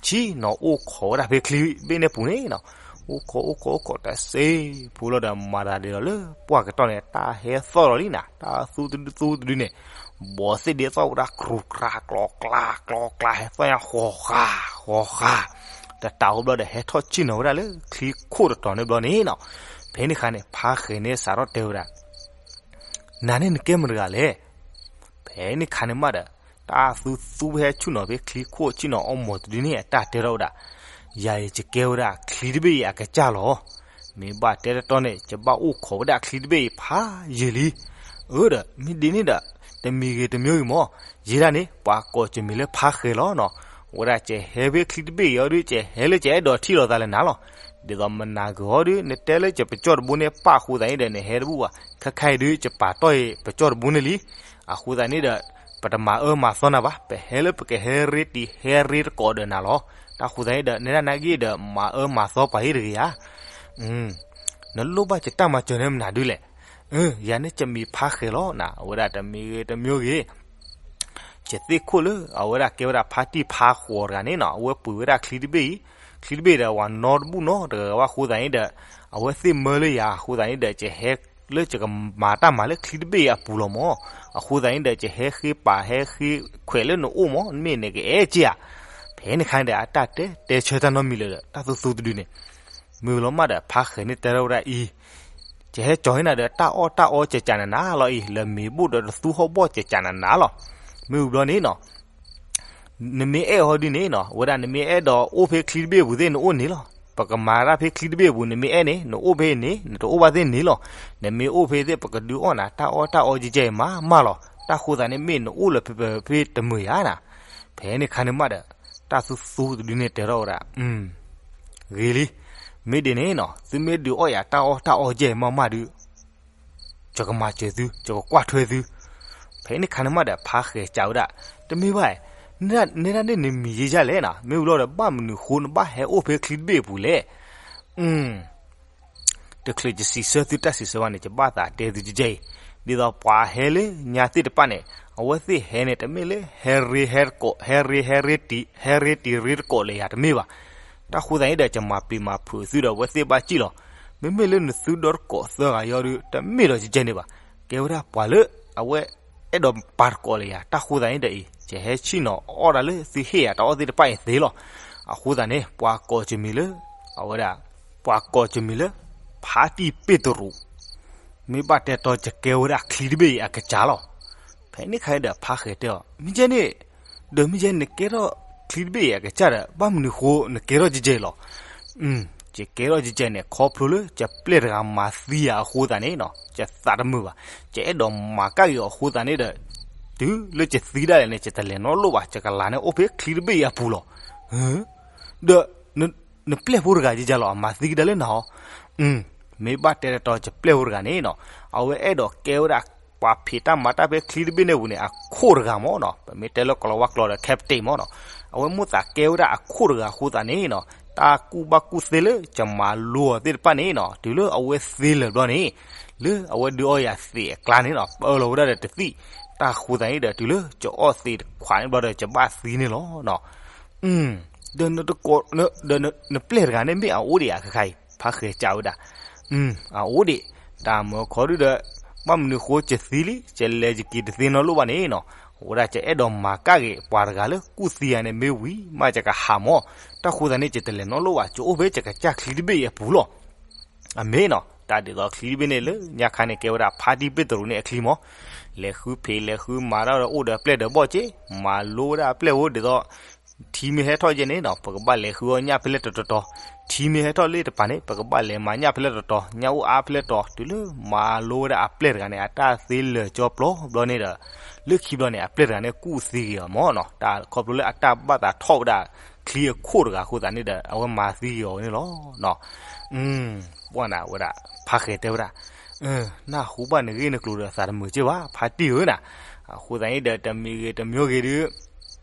ဆ့ၣ်နီၤအိၣ်ခိးဝဲဒၣ်ဖဲချံတဘ့ၣ်န့ၣ်ပူၤန့ၣ်နီၤ, အိၣ်ခိးအိၣ်ခိးအိၣ်ခိးတစ့ဖိလီၤဒီး မၤတၢ်ဒ်ဒီးလၢပှၢ်ကတီၢ်န့ၣ် တၢ်ဟဲသီၣ်ဒီးလံနၤ တၢ်သူတဒုသူတဒုန့ၣ်, ဘီးသ့ၣ်ဒ့သီၣ်ဝဲဒၣ် ခြူးခြား ကျီကျါ ကျီကျါ ဟဲသီၣ်ညါ ဃီၤဃာ် ဃီၤဃာ်, တတးအိၣ်ဘျီဒီး ဟဲထီၣ်ဆ့ၣ်နီၤဝဲဒၣ်လၢချံခိၣ်တတီၤန့ၣ်ဘျီန့ၣ်နီၤ, ဖဲန့ၣ်ခါန့ၣ် ဖါဃဲၤန့ၣ်စးထီၣ်တဲဝဲဒၣ် နၤန့ၣ်နကဲမတၤတဂၤလဲၣ်. ဖဲန့ၣ်ခါန့ၣ်မးဒီး တၢ်သူသူဟဲဆူၣ်နီၤဖဲချံခိၣ်ဆ့ၣ်နီၤအီမိာ်တဒုန့ၣ် အတၢ်တဲထီၣ်ဝဲဒၣ်, ယၤအံၤယကဲဝဲဒၣ်ချံတဘ့ၣ်အံၤအကစၢ်လီၤ. မ့ၢ်ဘၣ်တဲတတီန့ၣ် ယဘၣ်အိၣ်ခိးဝဲဒၣ်ချံတဘ့ၣ်အံၤဖးယံာ်လံ. အၢဒီး မ့ၢ်ဒ်န့ၣ်ဒီး တမံၤဂ့ၤတမံၤဂ့ၤမၢ်, ယဲဒၣ်န့ၣ် ပှၤကိးကမံၤလၢဖါဃဲၤလီၤနီၤ. ဝဲဒၣ်ကဟဲဖဲချံတဘ့ၣ်အံၤအီၤဒုး ကဟဲလၢကအဲၣ်ဒိးထံၣ်လိာ်သးလၢနၤလီၤ. ဒ်သိးမနၤဂ့ၤအီၤဒုး နတဲလၢကပကၠီၣ်တဘိန့ၣ် ပာ်အဃိသတးန့ၣ်ဒီး နဟဲတဘူၣ်ဘၣ်, ခဲခါအံၤဒုး ကပာ်တီၢ်အံၤပကၠီၣ်တဘိန့ၣ်လံ. အဃိသတးန့ၣ်ဒီး ပတမၤအၢမၤသီနၤဘၣ်, ပဟဲလၢပကဟဲရ့တံၤဟဲရ့တကိးဒီးနၤလီၤ. တၢ်ဃိသတးန့ၣ်ဒီး နဲဒၣ်နဂ့ၢ်ဒီး မၤအၢမၤသီပှၤဟ့ၣ်တဂ့ၤဧါ. နလိၣ်ဘၣ်ကတၢ်မၤစၢၤန့ၣ်မနုၤဒုလဲၣ်. ယၤန့ၣ်ကမံၤဖါဃဲၤလီၤနၤ, အဝဲဒၣ်တမံၤဂ့ၤတမံၤဂ့ၤ ယသ့ၣ်ခိၣ်လၢ အဝဲဒၣ်ကဲဝဲဒၣ်ဖါတံၢ်ဖါဃိးတဂၤန့ၣ်နီၤ, အဝဲပှ့ၤဝဲဒၣ်ချံတဘ့ၣ်အံၤ, ချံတဘ့ၣ်ဒီး ဝၤနီတဘူၣ်နီတဂၤဘၣ်အဃိသတးန့ၣ်ဒီး အဝဲသ့ၣ်မၢလၢယၤအဃိသတးန့ၣ်ဒီး ကဟဲလၢကကမၤတၢ်မၤလၢချံတဘ့ၣ်အံၤအပူၤလီၤမၢ်. အဃိသတးန့ၣ်ဒီး ကဟဲဃ့ပာ်ဟဲဃ့ခွဲးလၢနအိၣ်မၢ်, မ့ၢ်နကအဲၣ်က့ဧါ. ဖဲန့ၣ်ခါန့ၣ်ဒီး အတၢ်တဲတဲဆၢတၢ်နီတမံၤလၢၤဒီး တၢ်သူသူတဒုန့ၣ် မ့ၢ်လီၤမးဒီး ဖါဃဲၤန့ၣ်တဲထီၣ်ဝဲဒၣ်အံၤ, ကဟဲကၠီၤဟ့နၤဒီး တၢ်အီၣ်တၢ်အီကကးနးနးလီၤအံၤ, လၢမ့ၤဘိၣ်ဒီးတသူဟီၣ်ဘီၣ်ကကးနးနးလီၤ. မ့ၢ်ဝံၤဘျီန့ၣ်နီၤ နမ့ၢ်အဲၣ်အီၤဒုန့ၣ်နီၤ, ဝဲဒၣ်နမ့ၢ်အဲၣ်ဒိးအိၣ်ဖဲချံတဘ့ၣ်အပူၤသ့ၣ်နအိၣ်န့ၣ်လီၤ. ပကမၤတၢ်ဖဲချံတဘ့ၣ်အပူၤ နမ့ၢ်အဲၣ်န့ၣ် နအိၣ်ဖဲန့ၣ်, နတအိၣ်ဘၣ်သ့ၣ်န့ၣ်လီၤ. နမ့ၢ်အိၣ်ဖဲသ့ၣ် ပကဒုးအီၣ်နၤတၢ်အီၣ်တၢ်အီကကဲအံၤမးမးလီၤ. တၢ်ဃိသတးန့ၣ် မ့ၢ်နအိၣ်လၢဖဲဖဲတမုာ်ယၤနၤ. ဖဲန့ၣ်ခါန့ၣ်မးဒီး တၢ်သူသူတဒုန့ၣ်တဲထီၣ်ဝဲဒၣ် ဂ့ၤလံ. မ့ၢ်ဒ်န့ၣ်နီၤ သုမ့ၢ်ဒုးအီၣ်ယၤတၢ်အီၣ်တၢ်အီကဲအံၤမးမးဒုး ယကမၤစၢၤသု, ယကကွၢ်ထွဲသု. ဖဲန့ၣ်ခါန့ၣ်မးဒီး ဖါဃဲၤကးဝဲဒၣ်, တမ့ၢ်ဘၣ်, နဲဒၣ်န့ၣ်နမံၤယဲယဲလဲၣ်နီၤ, မ့ၢ်ဝံၤလီၤဒီး ဘၣ်မနုၤဃိနဘၣ်ဟဲအိၣ်ဖဲချံတဘ့ၣ်အပူၤလဲၣ်. တချုးယစံးဆၢသုတၢ်စံးဆၢဘၣ်န့ၣ် ယဘၣ်သးတဲသုကကဲအံၤ, ဒ်သိးပှၤဟဲလၢညါသ့ၣ်တဖၣ်န့ၣ် အဝဲသ့ၣ်ဟဲန့ၣ် တမ့ၢ်လၢဟဲရ့ဟဲတကိး ဟဲရ့ဟဲရ့တံၤ ဟဲရ့တံၤရ့တကိးလၢယၤတမ့ၢ်ဘၣ်. တၢ်ဃိသတးန့ၣ်ဒီး ယမၤပျံၤမၤဖုးသုဒီး အဝဲသ့ၣ်ဘၣ်စံၣ်လီၤ. မ့မ့ၢ်လၢနသုဒီတကိးသၢဂၤယီၤဒုး တမ့ၢ်ဒီးကကဲန့ၣ်ဘၣ်. ကဲဝဲဒၣ်ပှၤလၢ အဝဲအဲၣ်ဒိးပာ်တကိးလၢယၤ, တၢ်ဃိသတးန့ၣ်ဒီးအံၤ ယဟဲဆ့ၣ်နီၤအီၣ်ဒၣ်လၢသုဟ့ၣ်ယၤတၢ်အီၣ်သ့ၣ်တဖၣ်အံၤသ့လီၤ. အဃိသတးန့ၣ် ပှၤကိးကမံၤလၢ အဝဲဒၣ် ပှၤကိးကမံၤလၢ ဖါတံၢ်ပ့းတရူး, မ့ၢ်ဘၣ်တဲတီယကဲဝဲဒၣ်ချံတဘ့ၣ်အံၤအကစၢ်လီၤ. ဖဲန့ၣ်ခါဒီး ဖါဃဲၤတဲအီၤ မ့ၢ်ကဲန့ၣ်, ဒီးမ့ၢ်ကဲနကဲထီၣ်ချံတဘ့ၣ်အံၤအကစၢ်ဒီး ဘၣ်မနုၤဃိနကဲထီၣ်ကကဲလီၤ. ယကဲထီၣ်ကကဲန့ၣ် ခီဖျိလၢယပျဲၢ်တဂၤမၤသံယၤအဃိသတးန့ၣ်နီၤ, ယသးတမုာ်ဘၣ်. ယအဲၣ်ဒိးမၤကၣ်က့ၤအီၤအဃိသတးန့ၣ်ဒီး တုၤလၢယသံဒၣ်လဲာ်န့ၣ် ယတလဲၤနီတလိၣ်ဘၣ်, ယကလၤန့ၣ်အိၣ်ဖဲချံတဘ့ၣ်အံၤအပူၤလီၤ. ဒီး နပျဲၢ်ဖိတဂၤယဲယဲလီၤ အမၤသံကဒါလၢနၤဟီ. မ့ၢ်ဘၣ်တဲတတီယပျဲၢ်ဖိတဂၤန့ၣ်နီၤ, အဝဲအဲၣ်ဒိးကဲဝဲဒၣ် ပှၤဖံးတၢ်မၤတၢ်ဖဲချံတဘ့ၣ်န့ၣ်အပူၤန့ၣ် အခိၣ်တဂၤမၢ်နီၤ, ပမ့ၢ်တဲလၢကလီၤဝါကျိာ်ဒီး captain မၢ်နီၤ. အဝဲမိၣ်သးကဲဝဲဒၣ်အခိၣ်တဂၤအဃိသတးန့ၣ်နီၤ, တၢ်ကူၣ်ဘၣ်ကူၣ်သ့လၢယမၤလိအီၤသ့ၣ်တဖၣ်န့ၣ်နီၤ, တုၤလၢအဝဲသ့လၢာ်ဘျီန့ၣ်, လၢအဝဲဒုးအီၣ်ယၤသံးအကျါန့ၣ်နီၤ, ပၢလီၤဝဲဒၣ်ဒီးတသံၣ်, တၢ်ဃိသတးန့ၣ်ဒီး တုၤလၢယအီၣ်သံးတခွးန့ၣ်ဘျီဒီး ယဘၣ်သံန့ၣ်လီၤ. ဒီးနတကိး, ဒီးနပျဲၢ်တဂၤန့ၣ်မ့ၢ်အအိၣ်ဒံးဧါခဲခါအံၤ, ဖါဃဲၤကးဝဲဒၣ်. အအိၣ်ဒံး, တၢ်မၢခီဒုဒီး, ဘၣ်မနုၤဃိယသံလံ, ယလဲၤယက့ၤတသ့နီတလိၣ်ဘၣ်န့ၣ်နီၤ, အဝဲဒၣ်ယအဲၣ်ဒိးမၤကၣ်က့ၤပှၤတဂၤလၢကူၣ်သံယၤန့ၣ်မ့ၢ်ဝံၤမးယကဟးမၢ်, တၢ်ဃိသတးန့ၣ် ယတလဲၤနီတလိၣ်ဘၣ်, ယအိၣ်ဖဲယကစၢ်ချံတဘ့ၣ်အံၤအပူၤလီၤ. အမ့ၢ်နီၤ, တၢ်ဒ်သိးချံတဘ့ၣ်န့ၣ်လၢညါခါန့ၣ်ကဲဝဲဒၣ်ဖါတံၢ်ပ့းတရူးန့ၣ်အချံမၢ်, လဲၤဃုဖံးလဲၤဃုမၤတၢ်ဒီးအိၣ်ဒီးအပျဲၢ်ဒီးဘီၣ်က့, မၤလိဝဲဒၣ်အပျဲၢ်ဖိဒ်သိး ထံမ့ၢ်ဟဲထီၣ်ယဲန့ၣ်နီၤ, ပကဘၣ်လဲၤဃုအီၣ်ညၣ်ဖဲလဲၣ်တတီၤတီၤ, ထံမ့ၢ်ဟဲထီၣ်လၢတပၤန့ၣ် ပကဘၣ်လဲၤမၤညၣ်ဖဲလဲၣ်တတီၤတီၤ, ညၣ်အိၣ်အါဖဲလဲၣ်တတီၤ, တုၤလၢမၤလိဝဲဒၣ်အပျဲၢ်တဂၤန့ၣ် အတၢ်သ့လၢာ်ကၠီပျီဘျီန့ၣ်ဒီး, လၢခံဘျီန့ၣ် အပျဲၢ်တဂၤန့ၣ်ကူၣ်သံက့ၤအီၤမၢ်နီၤ, တၢ်ခီဖျိလၢအတၢ်ဘၣ်သးထီၣ်ဝဲဒၣ်ချံအခိၣ်တဂၤအဃိသတးန့ၣ်ဒီး အဝဲမၤသံက့ၤအီၤန့ၣ်လီၤ. ပှၢ်နၤဝဲဒၣ်, ဖါဃဲၤတဲဝဲဒၣ်, နၢ်ဟူဘၣ်နဂ့ၢ်နကျိၤဒီးသးတမုာ်က့ဘၣ် ဖါတံၢ်ဧၢနၤ, အဃိသတးန့ၣ်ဒီး တမံၤဂ့ၤတမံၤဂ့ၤဒုး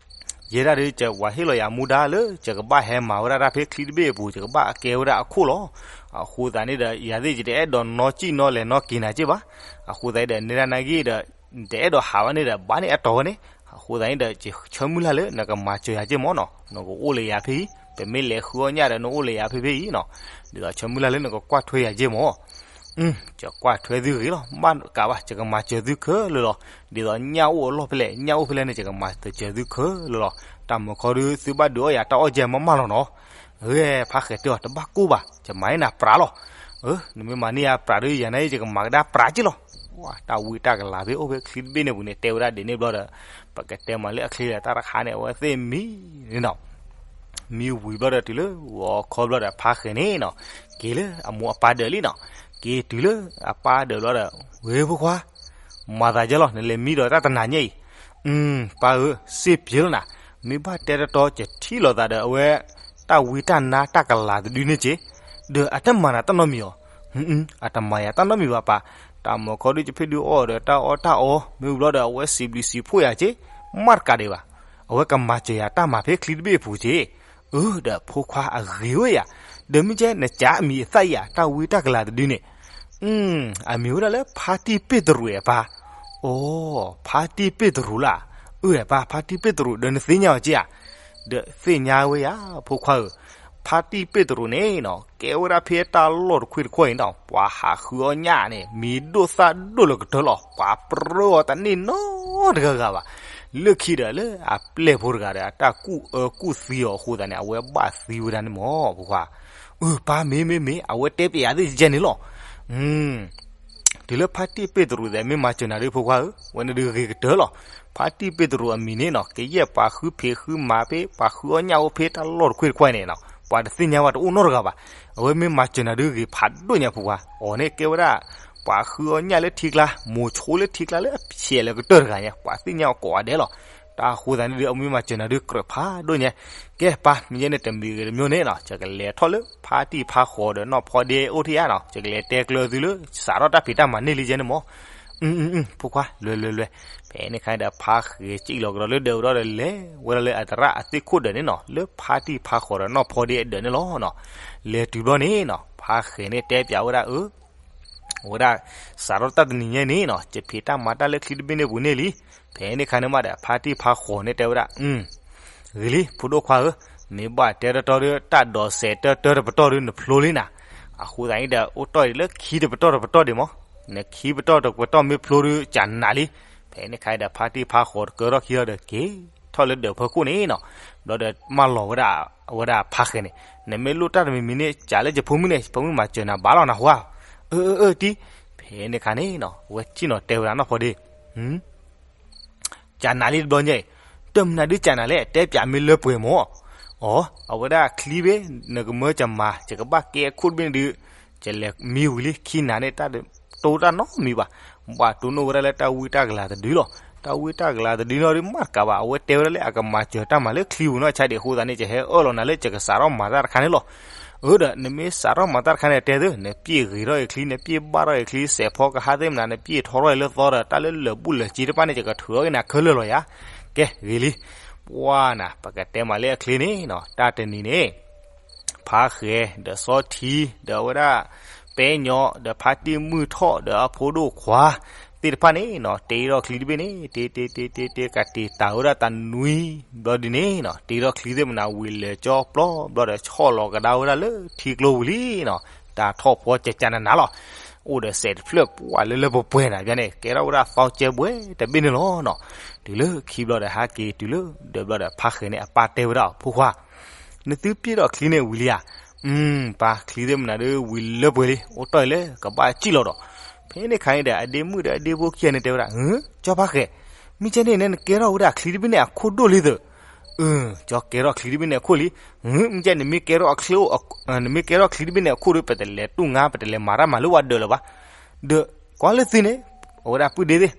ယဲဒၣ်ဒုး ယဝၤဟ့ၣ်လီၤယၤမူဒါလၢ ယကဘၣ်ဟဲမၤဝဲဒၣ်တၢ်ဖဲချံတဘ့ၣ်အပူၤ ယကဘၣ်အကဲဝဲဒၣ်အခိၣ်လီၤ. အဃိသတးန့ၣ်ဒီး ယၤသ့ၣ်ယတအဲၣ်ဒိးနီၢ်ကံၣ်နီၢ်လဲၤနီၢ်က့ၤနၤက့ဘၣ်. အဃိသတးဒီး နဲဒၣ်နဂ့ၢ်ဒီး နတအဲၣ်ဒိးဟးဘၣ်န့ၣ်ဒီး ဘၣ်န့ၣ်အတီၤဝဲန့ၣ်. အဃိသတးန့ၣ်ဒီး ယဆၢမုၢ်လၢ်လၢနကမၤစၢၤယၤက့မၢ်နီၤ, နကအိၣ်လၢယၤဖဲအံၤ, ပမ့ၢ်လဲၤဃုအီၣ်ညၣ်ဒီး နအိၣ်လၢယၤဖဲဖဲအံၤနီၤ. ဒ်သိးဆၢမုၢ်လၢ်လၢနကကွၢ်ထွဲယၤက့မၢ်. ယကွၢ်ထွဲသုဂ့ၤလီၤ, ဘၣ်ကးဘၣ် ယကမၤစၢၤသုခဲလၢာ်လီၤ. ဒ်သိးညၣ်အိၣ်အလီၢ်ဖဲလဲၣ်, ညၣ်အိၣ်ဖဲလဲၣ်န့ၣ် ယကမၤစၢၤသုခဲလၢာ်လီၤ. တၢ်မုာ်ခီဒုး သုဘၣ်ဒုးအီၣ်ယၤတၢ်အီၣ်ကဲမးမးလီၤနီၤ. ဂ့ၤ ဖါဃဲၤတဲအီၤ တဘၣ်ကိၢ်ဘၣ်, ယမၤန့ၢ်နၤပြးလီၤ. နမ့ၢ်မၤန့ၢ်ယၤပြးဒုး ယၤန့ၣ် ယကမၤကဒါပြးက့လီၤ. တၢ်ဝံတၢ်ကလၤဖဲအိၣ်ဖဲချံတဘ့ၣ်န့ၣ်ပူၤန့ၣ် တဲဝဲဒၣ်ဒ်န့ၣ်ဘျီဒီး ပကတဲမၤလၢအချံလဲၣ်တၢ်တခါန့ၣ် အဝဲသ့ၣ်မံန့ၣ်နီၤ. မံဝံၤဘျီဒီးတုၤလၢဂီၤခီဘျီဒီးဖါဃဲၤန့ၣ်နီၤ က့ၤလၢအမိၢ်အပၢ်ဒၢးလံနီၤ. က့ၤတုၤလၢအပၢ်ဒၢးဘျီဒီး ဝဲဖိခွါ မၤသးယဲလီၤ နလဲၤမံဒီးတၢ်တနၤညါအံၤ. အၢ ပၢ်ဧၢ စ့ၢ်ပျဲလီၤနၤ, မ့ၢ်ဘၣ်တဲတတီ ယထံၣ်လိာ်သးဒီးအဝဲ တၢ်ဝံတၢ်နါတၢ်ကလၤတဒုန့ၣ်က့ၤ, ဒီးအတမၤနၤတၢ်နီတမံၤအီၤ. အတမၤယၤတၢ်နီတမံၤဘၣ်ပၢ်, တၢ်မၤခီဒုးယဖ့ၣ်ဒုးအီၣ်ဒီးတၢ်အီၣ်တၢ်အီ, မ့ၢ်ဝံၤဘျီဒီးအဝဲစံးဘျုးစံးဖှိၣ်ယၤက့ၤ, မ့ၢ်တကးဒံးဘၣ်, အဝဲကမၤစၢၤယၤတၢ်မၤဖဲချံတဘ့ၣ်အပူၤက့ၤ. အၢ ဒီးဖိခွါအဂ့ၤဝဲယၤ, ဒီးမ့ၢ်ကဲနကးအမံၤအသၣ်ယၤ တၢ်ဝံတၢ်ကလၤတဒုန့ၣ် အမံၤဝဲဒၣ်လၢဖါတံၢ်ပ့ၢ်တရူးဧါပၢ်. အိ ဖါတံၢ်ပ့ၢ်တရူးလၢ်. အၢ ပၢ် ဖါတံၢ်ပ့ၢ်တရူး ဒီးနသ့ၣ်ညါအီၤက့ၤဧါ. ဒီးသ့ၣ်ညါဝဲယၤ ဖိခွါဧၢ, ဖါတံၢ်ပ့ၢ်တရူးန့ၣ်နီၤ ကဲဝဲဒၣ်ဖဲတၢ်လီၢ်တခွ့ၣ်တခီၣ်အံၤနီၤ ပှၤဟးဃုအီၣ်ညၣ်န့ၣ် မံၤဒိၣ်သၣ်ဒိၣ်လၢကတၢၢ်လီၤ. ပှၤပြၢအီၤတန့ၢ်နီတဂၤဂၤဘၣ်. လၢခံဒီးလၢအပျဲၢ်ဖိတဂၤဒီး အတၢ်ကူၣ်အၢကူၣ်သံအီၤအဃိသတးန့ၣ် အဝဲဘၣ်သံဝဲဒၣ်န့ၣ်မ့ၢ် ဖိခွါ. အၢ ပၢ် မ့ၢ်မ့ၢ်မ့ၢ် အဝဲတဲပျးယၤသ့ၣ်ကဲန့ၣ်လီၤ. တုၤလၢဖါတံၢ်ပ့ၢ်တရူးသဲး မ့ၢ်မၤစၢၤနၤဒုးဖိခွါဧၢ, ဝဲန့ၣ်ဒုးဂ့ၤကတၢၢ်လီၤ. ဖါတံၢ်ပ့ၢ်တရူးအမံၤန့ၣ်နီၤ ကယဲၢ်ပှၤဃုဖံးဃုမၤဖဲ ပှၤဃုအီၣ်ညၣ်အိၣ်ဖဲတၢ်လီၢ်တခွ့ၣ်တခီၣ်အံၤန့ၣ်နီၤ ပှၤတသ့ၣ်ညါဝဲတအိၣ်နီတဂၤဘၣ်. အဝဲမ့ၢ်မၤစၢၤနၤဒုးဂ့ၤဖးဒိၣ်ညါဖိခွါ. အီၤန့ၣ်ကဲဝဲဒၣ် ပှၤဃုအီၣ်ညၣ်လၢထံကျါ မိၤဆိလၢထံကျါလၢအဖျဲးလၢကတၢၢ်တဂၤညါ ပှၤသ့ၣ်ညါအီၤကိးဂၤဒဲးလီၤ. တၢ်အဃိသတးန့ၣ်ဒုး အမ့ၢ်မၤစၢၤနၤဒုးကြၢးဖးဒိၣ်ညါ. ကဲပၢ် မ့ၢ်ယဲန့ၣ်တမံၤဂ့ၤတမံၤန့ၣ်နီၤ ယကလဲၤထီၣ်လၢဖါတံၢ်ဖါဃီၤဒီးနီၢ်ဖီဒ့အိၣ်ထံၣ်ဧါနီၤ ယကလဲၤတဲကျၢၤသုလၢ စးထီၣ်တၢ်ဖံးတၢ်မၤန့ၢ်လံယဲန့ၣ်မ့ၢ်. အၢ အၢ အၢ ဖိခွါ လွဲလွဲလွဲ. ဖဲန့ၣ်ခါဒီး ဖါဃဲၤစံၣ်လီၤကဒီးလၢဒၢးဝဲဒီးလဲၤဝဲဒၣ်လၢအသရၣ်အသ့ၣ်ခိၣ်ဒၢးန့ၣ်နီၤ လၢဖါတံၢ်ဖါဃီၤဒီးနီၢ်ဖီဒ့အဒၢးန့ၣ်လီၤနီၤ. လဲၤတုၤဘျီန့ၣ်နီၤ ဖါဃဲၤန့ၣ်တဲပျးဝဲဒၣ်အၢ အဝဲဒၣ် စးထီၣ်တၢ်တနံၤညါအံၤန့ၣ်နီၤ ယဖံးတၢ်မၤတၢ်လၢချံတဘ့ၣ်န့ၣ်ပူၤန့ၣ်လံ. ဖဲန့ၣ်ခါန့ၣ်မးဒီး ဖါတံၢ်ဖါဃီၤန့ၣ်တဲဝဲဒၣ် ဂ့ၤလံ ဖိဒိၣ်ခွါဧၢ, မ့ၢ်ဘၣ်တဲတတီဒီး တၢ်ဒိးစဲးတၢတၢတပတီၢ်ဒုး နဖျိလံနၤ. အဃိသတးန့ၣ်ဒီး အိၣ်တီၢ်အံၤလၢခံတပတီၢ်တပတီၢ်ဒံးမး, နခံပတီၢ်တပတီၢ်မ့ၢ်ဖျိဒုး ကနးလံ. ဖဲန့ၣ်ခါဒီး ဖါတံၢ်ဖါဃီၤတကၢထီၣ်ခံလီၤဒီး က့ၤထီၣ်လၢဒၢးဖီခိၣ်န့ၣ်နီၤ, ဘျီဒီးမၢလီၤဝဲဒၣ် အဝဲဒၣ်ဖါဃဲၤန့ၣ်, နမ့ၢ်လိၣ်တၢ်တမံၤမံၤန့ၣ် ကးလၢယဖိမုၣ်န့ၣ် ယဖိမုၣ်မၤစၢၤနၤဘၣ်လီၤနဟူဧါ. အၢ အၢ အၢ တံၢ်. ဖဲန့ၣ်ခါန့ၣ်နီၤ အဝဲစံၣ်နီၤတဲဝဲဒၣ်နီၢ်ဖီဒ့ ကနးလံတဘျီညါအံၤ, တမနုၤဒုးကနးလဲၣ် တဲပျးမ့ၢ်လၢပှဲၤမး. အိ အဝဲဒၣ်ချံဘ့ၣ် နကမၢကမၤ ယကဘၣ်ကဲအခိၣ်တဘ့ၣ်န့ၣ်ဒုး, ယလဲၤမံဝံၤလံ ခံနၤန့ၣ် တၢ်တတိတၢ်နီတမံၤဘၣ်. ဘၣ်တိၢ်နီၣ်ဝဲဒၣ်လၢတၢ်ဝံတၢ်ကလၤတဒုလီၤ. တၢ်ဝံတၢ်ကလၤတဒုနီၣ်ဒုးမးတကးဘၣ် အဝဲတဲဝဲဒၣ်လၢအကမၤစၢၤတၢ်မၤလၢချံပူၤနီၢ်ဆါဒံးအဃိသတးန့ၣ် ယဟဲအၢၣ်လီၤနၤလၢယကစးထီၣ်မၤတၢ်တခါန့ၣ်လီၤ. အၢ ဒီးနမ့ၢ်စးထီၣ်မၤတၢ်တခါန့ၣ် တဲသု, နပျဲၢ်ဂ့ၤထီၣ်အံၤချံ နပျဲၢ်ဘၣ်ထီၣ်အံၤချံ စဲးဖီကဟါသ့ၣ်မနၤ နပျဲၢ်ထီထီၣ်အံၤလၢသီဒီး တၢ်လၢလၢာ်ဘူၣ်လၢာ်စ့တဖၣ်န့ၣ် ယကထုးအီၣ်က့ၤနၤခဲလၢာ်လီၤယၤ. ကဲ ဂ့ၤလံ. ပှၤနၤ ပကတဲမၤလၢအချံန့ၣ်နီၤ တၢ်တနံၤန့ၣ် ဖါဃဲၤ ဒီးစီထံ ဒီးအဝဲဒၣ် ပဲညီ ဒီးဖါတံၢ်မုၢ်ထီၣ် ဒီးအဖိဒိၣ်ခွါ သ့ၣ်တဖၣ်န့ၣ်နီၤ တ့ထီၣ်ချံတဘ့ၣ်န့ၣ် တ့တ့တ့တ့တ့ ကးတံာ်တာ်ဝဲဒၣ်တနွံ ဘျီဒ်န့ၣ်နီၤ တ့ထီၣ်ချံသ့ၣ်မနၤဝံၤလဲၤကၠီပျီ ဘျီဒီးဆီၣ်လီၤကဒါဝဲဒၣ်လၢထံကျိပူၤလံနီၤ တၢ်ထီၣ်ဖီကကနနၤလီၤ. အိၣ်ဒီးစဲးတဖျၢၣ်ပှၤလၢလၢပှဲၤပှဲၤနၤ ဘၣ်န့ၣ် ကဲထီၣ်ဝဲဒၣ်သီကဲဘှဲတဘ့ၣ်န့ၣ်လီၤနီၤ. တုၤလၢခံဘျီဒီးဟဲက့ၤတုၤလၢ ဒီးဘျီဒီးဖါဃဲၤန့ၣ် အပၢ်တဲဝဲဒၣ် ဖိခွါ နသုပျဲၢ်ထီၣ်ချံန့ၣ်ဝံၤလံဧါ. အၢ ပၢ် ချံသ့ၣ်မနၤဒုးဝံၤလၢပှဲၤလံ အိၣ်တီၢ်အံၤလၢကဘၣ်စံၣ်လီၤဒီး. ဖဲန့ၣ်ခါန့ၣ်ဒီး အဒ့မုၣ်ဒီးအဒ့ဖိခံဂၤန့ၣ်တဲဝဲဒၣ် ဟၢ ကၠီဖါဃဲၤ, မ့ၢ်ကဲန့ၣ် နကဲထီၣ်ဝဲဒၣ်ချံတဘ့ၣ်န့ၣ်အခိၣ်ဒိၣ်လံသၢ. အၢ ကၠီကဲထီၣ်ချံတဘ့ၣ်န့ၣ်အခိၣ်လံ. ဟၢ မ့ၢ်ကဲ နမ့ၢ်ကဲထီၣ်ချံတဘ့ၣ်န့ၣ်အခိၣ်ဒီး ပတလဲၤတူၢ်ငါ ပတလဲၤမၤတၢ်မၤလၢဝဲဒၢးလၢၤဘၣ်. ဒီးကွၢ်လၢသုန့ၣ် အဝဲဒၣ်ပုၢ်ဒ့သ့ၣ်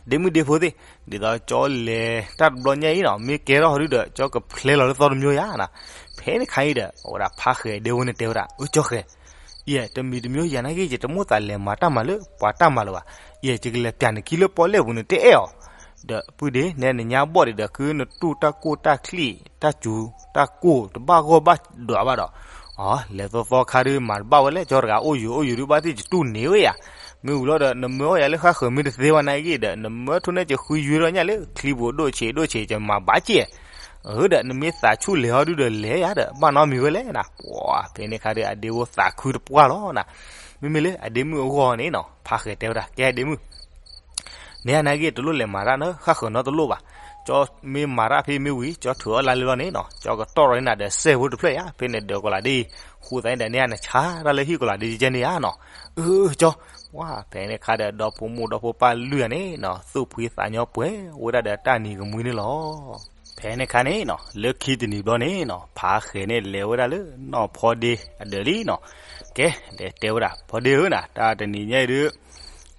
ဒ့မုၣ်ဒ့ဖိသ့ၣ်, ဒ်သိးကၠီလဲၤတၢ်တဘျီညါအံၤနီၤ မ့ၢ်ကဲထီၣ်ဟီဒုဒီး ကၠီကဖျဲလီၤလၢသီတမံၤယါနီၤ. ဖဲန့ၣ်ခါအံၤဒီး အဝဲဒၣ်ဖါဃဲၤဒ့ဝဲန့ၣ်တဲဝဲဒၣ် အၢ ကၠီဃဲၤ, ယဲ တမံၤတမံၤယၤနာ်က့ ယတမိၣ်သးလဲၤမၤတၢ်မၤလၢပှၤတၢ်မၤလၢၤဘၣ်. ယဲ ယကလဲၤပျးနခံလၢပီၣ်လဲၣ်ပူၤန့ၣ်တအဲၣ်အီၤ. ဒီးပုၢ်ဒ့ နဲနညါဘီၣ်ဒံးဒီး ခုနတူၢ်တၢ်ကိၢ်တၢ်ချံၣ် တၢ်စူၤတၢ်ကိၢ်တဘၣ်ဂီၢ်ဘၣ်ဒွးဘၣ်ဒီး လဲၤသီသီခါဒုး မၤတဘၣ်ဝဲလဲၣ် ကၠီတဂၤအိၣ်ယိာ်အိၣ်ယိာ်ဒုး ဘၣ်သ့ၣ်ယတူၢ်န့ၢ်ဝဲယၤ. မ့ၢ်ဝံၤလီၤဒီး နမၢအီၣ်ယၤလၢဃၣ်ဃၢၤမ့ၢ်တသ့ဘၣ်နာ်က့ဒီး နမၢထူၣ်န့ၣ် ယဃုယွဲထီၣ်ညၣ်လၢချံပူၤဒိၣ်ဆံးဒိၣ်ဆံး ယမၤဘၣ်က့ၢ်. အၢ ဒီးနမ့ၢ်သးဆူၣ်လဲၤဟီဒုဒီးလဲၤယၤဒီး ဘၣ်နီတမံၤဝဲလဲၣ်နၤ. ပှၤ ဖဲန့ၣ်ခါဒီး အဒ့ဖိသးခုတပှၢ်လီၤနၤ. မ့မ့ၢ်လၢအဒ့မုၣ်အဂီၢ်န့ၣ်နီၤ ဖါဃဲၤတဲဝဲဒၣ် ကဲဒ့မုၣ် နဲနာ်က့ တလိၣ်လဲၤမၤတၢ်နီၤ ဃၣ်ဃၢၤနီတလိၣ်ဘၣ်. ကၠီမ့ၢ်မၤတၢ်ဖဲမ့ၢ်ဝံၤ ကၠီထုးအီၣ်လါလၢလီၤန့ၣ်နီၤ ကၠီကတီၢ်ထီၣ်န့ၢ်နၤဒီးစဲၢ်ဖိတဖျၢၣ်ယါ ဖဲန့ၣ်ဒၢးကီၤလၤဒ့ ဃိသတးန့ၣ်ဒီး နဲနဆါတၢ်လၢဟံၣ်ကီၤလၤဒ့ကဲန့ၣ်ဧါနီၤ. အၢ ကၠီ ဖဲန့ၣ်ခါဒီး ဒီဖိမိၢ်ဒီဖိပၢ်လွံၢ်ဂၤန့ၣ်နီၤ သူၣ်ဖှံသးညီပှဲၤဝဲဒၣ်ဒီးတၢ်နံၤကမှံန့ၣ်လီၤ. ဖဲန့ၣ်ခါန့ၣ်နီၤ လၢခံတနံၤဘျီန့ၣ်နီၤ ဖါဃဲၤန့ၣ်လဲၤဝဲဒၣ်လၢနီၢ်ဖီဒ့အဒၢးလံနီၤ. ကဲ ဒီးတဲဝဲဒၣ် ဖီဒ့ဧၢနီၤ တၢ်တနံၤညါအံၤဒုး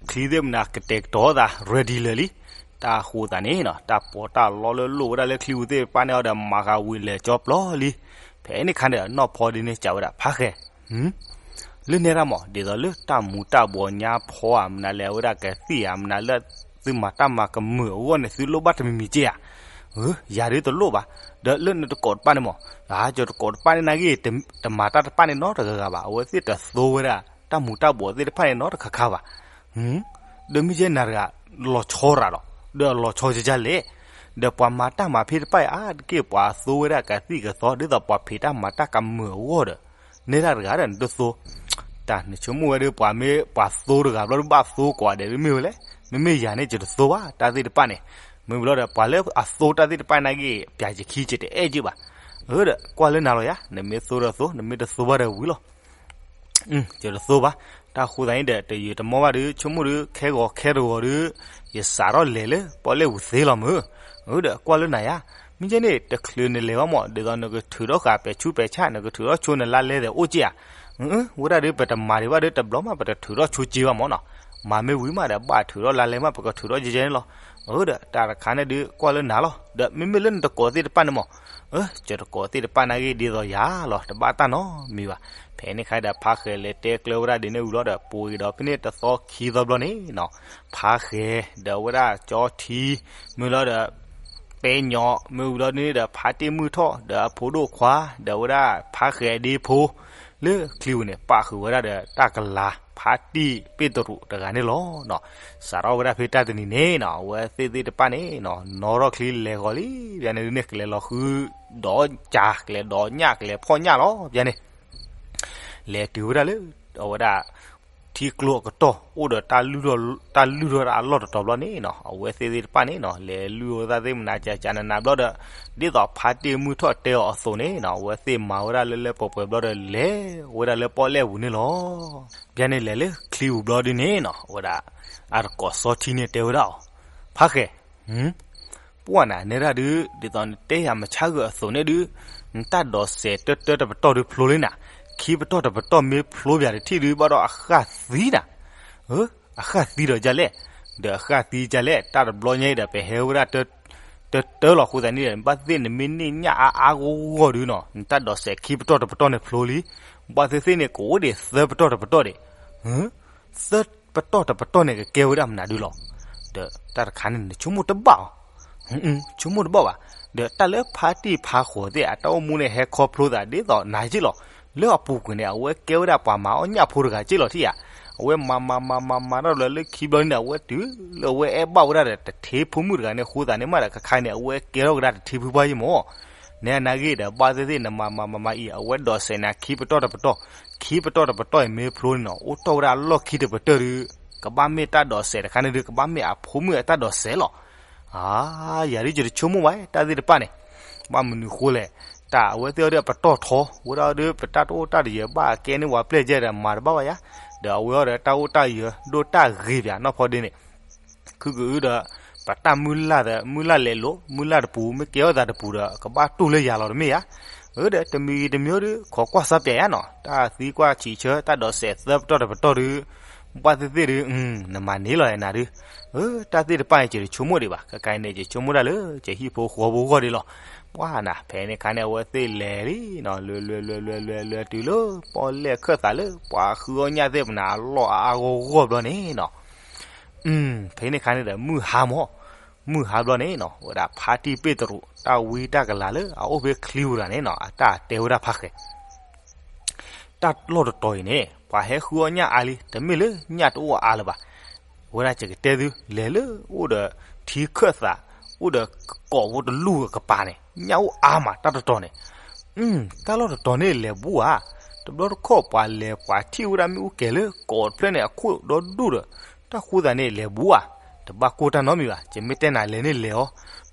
ချံသ့ၣ်မနၤကတဲာ်ကတီၤသး ready လၢာ်လံ. တၢ်ဃိသးန့ၣ်နီၤ တၢ်ပီးတၢ်လီလၢလိၣ်ဝဲဒၣ်လၢချံပူၤသ့ၣ်တဖၣ်န့ၣ်အီၤဒီး မၤဃာ်ဝံၤလဲၤကၠီပျီလံ. ဖဲန့ၣ်ခါန့ၣ် နီၢ်ဖီဒ့န့ၣ်စံးဝဲဒၣ် ဖါဃဲၤ လၢန့ၣ်ဒၣ်မး ဒ်သိးလၢတၢ်မူၤတၢ်ဘှီးညါဖီဧါ မနုၤလဲၣ်ဝဲဒၣ်ကသံၣ်ဧါ မနုၤလၢသုမၤတၢ်မၤကမုာ်အဂီၢ်န့ၣ် သုလိၣ်ဘၣ်တမံၤမံၤက့ဧါ. ယၤဒုးတလိၣ်ဘၣ်. ဒီးလၢနတကိးတပၣ်န့ၣ်မး ယၤတကိးတပၣ်န့ၣ်နာ်က့ တမၤတၢ်တပၣ်န့ၣ်နီတဂၤဂၤဘၣ်. အဝဲသ့ၣ်တသိဝဲဒၣ် တၢ်မူၤတၢ်ဘှီးသ့ၣ်တဖၣ်န့ၣ်နီတခါခါဘၣ်. ဒီးမ့ၢ်ကဲနၤတဂၤ လီၤဆီရၤလီၤ ဒီးအလီၤဆီကကလဲၣ်. ဒီးပှၤမၤတၢ်မၤဖဲတပၣ်အါတက့ၢ် ပှၤသိဝဲဒၣ်ကသံၣ်ကသီ ဒ်သိးပှၤဖံးတၢ်မၤတၢ်ကမုာ်အဂီၢ်ဒီး န့ၢ်တၢ်တဂၤဒီးနတသိ တၢ်နဆိကမိၣ်ဝဲဒၣ် ပှၤမ့ၢ်ပှၤသိတဂၤဘျီဒီးဘၣ်သိကိးဂၤဒဲးမ့ၢ်ဝဲလဲၣ်. မ့မ့ၢ်ယၤန့ၣ် ယတသိဘၣ် တၢ်သ့ၣ်တဖၣ်န့ၣ်. မ့ၢ်ဘျီဒီး ပှၤလၢအသိတၢ်သ့ၣ်တဖၣ်နာ်က့ ပျးယခံယတအဲၣ်က့ဘၣ်. အၢဒီး ကွၢ်လၢနၤလီၤယၤ နမ့ၢ်သိဒီးသိ နမ့ၢ်တသိဘၣ်ဒီးဝံၤလီၤ. ယတသိဘၣ်. တၢ်ဃိသးန့ၣ်ဒီး တယုာ်တမီၢ်ဘၣ်ဒီး ဆိကမိၣ်ဒီး ခဲဂီၤခဲတဂီၤဒီး ယစးထီၣ်လဲၤလၢပီၣ်လဲၣ်ပူၤသ့လီၤမုၢ်. အၢဒီး ကွၢ်လၢနၤယၤ မ့ၢ်ကဲန့ၣ် တချုးနလဲၤဘၣ်မး ဒ်သိးနကထုးထီၣ်ဃာ်ပဲာ်ဆူးပဲာ်ဆၣ် နကထုးထီၣ်ဆိနလါလဲသဲးအိၣ်က့ဧါ. ဝဲဒၣ်ဒီး ပတမၤဒံးဘၣ်ဒီး တဘျီမး ပတထုးထီၣ်ဆိက့ဘၣ်မးနီၤ. မၤမ့ၢ်ဝံၤမးဒီး ဘၣ်ထုးထီၣ်လါလဲမး ပကထုးထီၣ်ကဲကဲန့ၣ်လီၤ. အၢဒီး တၢ်တခါန့ၣ်ဒုး ကွၢ်လၢနၤလီၤ. ဒီးမ့မ့ၢ်လၢနတကိးသ့ၣ်တဖၣ်န့ၣ်မး အၢ ယတကိးသ့ၣ်တဖၣ်နာ်က့ ဒ်သိးယၤလီၤ တဘၣ်တၢ်နီတမံၤဘၣ်. ဖဲန့ၣ်ခါဒီး ဖါဃဲၤလဲၤတဲကျၢၤဝဲဒၣ်ဒ်န့ၣ်ဝံၤလီၤဒီး ပှဲၤဒီးဖဲန့ၣ်တသီခံသီဘျီန့ၣ်နီၤ ဖါဃဲၤဒီးဝဲဒၣ်ကၠီထံ မ့ၢ်လီၤဒီး ပဲညီ မ့ၢ်ဝံၤလီၤန့ၣ်ဒီး ဖါတ့ၢ်မုၢ်ထီၣ် ဒီးအဖိဒိၣ်ခွါ ဒီးဝဲဒၣ်ဖါဃဲၤဒ့ဖိ လၢချံပူၤန့ၣ် ပာ်ဃုာ်ဝဲဒၣ်ဒီးတၢ်ကလၤ ဖါတံၢ်ပ့ၢ်တရူးတဂၤန့ၣ်လီၤ. စးထီၣ်ဝဲဒၣ်ဖဲတၢ်တနံၤန့ၣ်နီၤ အဝဲသ့ၣ်သ့ၣ်တဖၣ်န့ၣ်နီၤ နီၣ်ထီၣ်ချံလဲၤဃီၤလံ ဘၣ်န့ၣ်ဒုးန့ၣ် ကလဲၤလီၤဃု ဒီးကၠၤ ကလဲၤဒီးညၣ် ကလဲၤဖီၣ်ညၣ်လီၤ ဘၣ်န့ၣ် လဲၤတုၤဝဲဒၣ်လၢ အဝဲဒၣ် ထံကျိအကတီၢ် အိၣ်ဒီး တၢ်လုၢ်ထီၣ်တၢ်အလီၢ်တတီၤဘျီန့ၣ်နီၤ အဝဲသ့ၣ်သ့ၣ်တဖၣ်န့ၣ်နီၤ လဲၤလုၢ်အီၣ်သးသ့ၣ်မနၤကကနနၤဘျီဒီး ဒ်သိးဖါတ့ၢ်မုၢ်ထီၣ်တဲအီၤအသိးန့ၣ်နီၤ အဝဲသ့ၣ်မၤဝဲဒၣ်လၢလၢပှဲၤပှဲၤဘျီဒီး လဲၤဝဲဒၣ်လၢပီၣ်လဲၣ်ပူၤန့ၣ်လီၤ. ဘၣ်န့ၣ်လဲၤလၢချံပူၤဘျီဒုးန့ၣ်နီၤ အဝဲဒၣ် အတကိးစီထံန့ၣ်တဲဝဲဒၣ်အီၤ ဖါဃဲၤ ပှၢ်နၤနဲဒၣ်ဒုး ဒ်သိးနတဲယၤမဆါဂၢၢ်အသိးန့ၣ်ဒုး နတၢ်ဒိးစဲးတၢတၢတပတီၢ်ဒုးဖျိလံနၤ, ခံပတီၢ်တပတီၢ်မ့ၢ်ဖျိဘၣ်တထံၣ်ဒုး ဘၣ်ဒီးအဃၣ်သံနၤ, အဃၣ်သံဒီးဒ်လဲၣ်, ဒီးအဃၣ်သံဒ်လဲၣ် တၢ်တဘျီညါအံၤဒီး ပဟဲဝဲဒၣ် တၢတၢလီၤအဃိသတးန့ၣ်ဒီး ဘၣ်သ့ၣ်သ့ၣ်နမ့ၢ်န့ၢ်ညၣ်အါအါဂီၢ်ဂီၢ်ဒုးနီၤ နတၢ်ဒိးစဲးခံပတီၢ်တပတီၢ်န့ၣ်ဖျိလံ, ဘၣ်သ့ၣ်သ့ၣ်န့ၣ် ကအိၣ်ဒံးသၢပတီၢ်တပတီၢ်ဒံး, သၢပတီၢ်တပတီၢ်န့ၣ် ကကဲဝဲဒၣ်မနုၤဒုးလီၤ. ဒီးတၢ်တခါန့ၣ် နဆိကမိၣ်တဘၣ်အီၤ, ဆိကမိၣ်တဘၣ်ဘၣ်. ဒီးတၢ်လၢဖါတံၢ်ဖါဃိးသ့ၣ် အတၢ်အိၣ်မူန့ၣ် ဟဲခီဖျိသးဒ်သိးနၤက့လီၤ. လၢအပူၤကွံာ်န့ၣ် အဝဲကဲဝဲဒၣ်ပှၤမၤအီၣ်ညၣ်ဖိတဂၤက့လီၤထံၣ်ဧါ. အဝဲမၤမၤမၤမၤမၤတၢ်လၢခံဘျီန့ၣ် အဝဲတုၤလၢအဝဲအဲၣ်ဘၣ်ဝဲဒၣ်ဒီး တထ့ဖိမုၣ်တဂၤန့ၣ်အဃိသတးန့ၣ် မ့ၢ်ဒီးခါခါန့ၣ် အဝဲကဲထီၣ်ကဒါတထ့ဖုပှၢ်ယံမၢ် နဲနာ်ဂ့ၤဒီး ဘၣ်သ့ၣ်သ့ၣ်နမၤမၤမၤမၤအံၤ အဝဲဒိးစဲးနၤခံပတီၢ်တပတီၢ်, ခံပတီၢ်တပတီၢ်အံၤမ့ၢ်ဖျိန့ၣ်နီၤ အိၣ်တီၢ်ဝဲဒၣ်အလီၢ်ခံတပတီၢ်ဒုး ကဘၣ်မ့ၢ်တၢ်ဒိးစဲးတခါန့ၣ်ဒုး ကဘၣ်မ့ၢ်အဖိမုၣ်အတၢ်ဒိးစဲးလီၤ. အါ ယၤဒုးယတဆိကမိၣ်ဘၣ် တၢ်သ့ၣ်တဖၣ်န့ၣ် ဘၣ်မနုၤဃိလဲၣ်, တၢ်အဝဲသ့ၣ်အီၤဒီးပတီၢ်ထီ ဝဲဒၣ်ဒီးပတၢ်တအိၣ်တၢ်တယၢၤဘၣ်ကဲန့ၢ်ဝဲပျဲၢ်ကဲဒီးမၤတဘၣ်ဘၣ်ယါ, ဒီးအဝဲအီၤဒီးတၢ်အိၣ်တၢ်ယၢၤဒိၣ်တၢ်ဂ့ၤပၠးနီၢ်ဖီဒ့န့ၣ် ခုကအုဒီး ပတၢ်မုၢ်လၢ်ဒီး မုၢ်လၢ်လဲၤလိာ် မုၢ်လၢ်တပူၤ မ့ၢ်ကဲထီၣ်သးတပူၤဒီး ကဘၣ်တူၢ်လၢယၤလီၤတမ့ၢ်ဧါ. အၢ ဒီးတမံၤဂ့ၤတမံၤဒီး ခိးကွၢ်စၢ်ပၠးယါနီၤ တၢ်သံကွၢ်ဆံးဆၢ တၢ်ဒိးစဲးသၢပတီၢ်တပတီၢ်ဒီး ဘၣ်သ့ၣ်သ့ၣ်ဒီး နမၤန့ၢ်လီၤနၤဒုး, အၢ တၢ်သ့ၣ်တဖၣ်န့ၣ် ယတဆိကမိၣ်ဒံးဘၣ် ခဲခါအံၤန့ၣ် ယဆိကမိၣ်ဒၣ်လၢ ယဟံၣ်ဖိဃီဖိဂီၢ်ဒံးလီၤ. ပှၢ်နၤ ဖဲန့ၣ်ခါန့ၣ် အဝဲသ့ၣ်လဲၤလံနီၤ လဲၤလဲၤလဲၤလဲၤလဲၤလဲၤတုၤလၢ ပီၣ်လဲၣ်ခၢၣ်သးလၢ ပှၤဃုအီၣ်ညၣ်သ့ၣ်မနၤအလီၢ်အါအါဂီၢ်ဂီၢ်ဘျီန့ၣ်နီၤ ဖဲန့ၣ်ခါန့ၣ်ဒီး မုၢ်ဟါမၢ်, မုၢ်ဟါဘျီန့ၣ်နီၤ ဝဲဒၣ်ဖါတံၢ်ပ့ၢ်တရူး တၢ်ဝံတၢ်ကလၤလၢအအိၣ်ဖဲချံပူၤတဂၤန့ၣ်နီၤ အတၢ်တဲဝဲဒၣ်ဖါဃဲၤ, တၢ်လီၢ်တတီၤအံၤန့ၣ် ပှၤဟဲဃုအီၣ်ညၣ်အါလံ တမ့ၢ်လၢညၣ်တအိၣ်အါလၢၤဘၣ်. ဝဲဒၣ်ယကတဲသု လဲၤလၢအိၣ်ဒီးထံခၢၣ်သး အိၣ်ဒီးကိးဖိတလူၢ်အကပၤန့ၣ် ညၣ်အိၣ်အါမး တၢ်တတီၤန့ၣ် တၢ်လီၢ်တတီၤန့ၣ်လဲၤဘူးဧါ, တဘျီတခီၣ်ပှၤလဲၤပှၤထံၣ်ဝဲဒၣ်မ့ၣ်အူကဲၤလၢကိးတဖျၢၣ်န့ၣ် အခိၣ်ဒီဒူၣ်ဒီး တၢ်ဃိသးန့ၣ်လဲၤဘူးဧါ, တဘၣ်ကိၢ်တၢ်နီတမံၤဘၣ်, ယမ့ၢ်တဲနၤလဲၤန့ၣ်လဲၤအီၤ,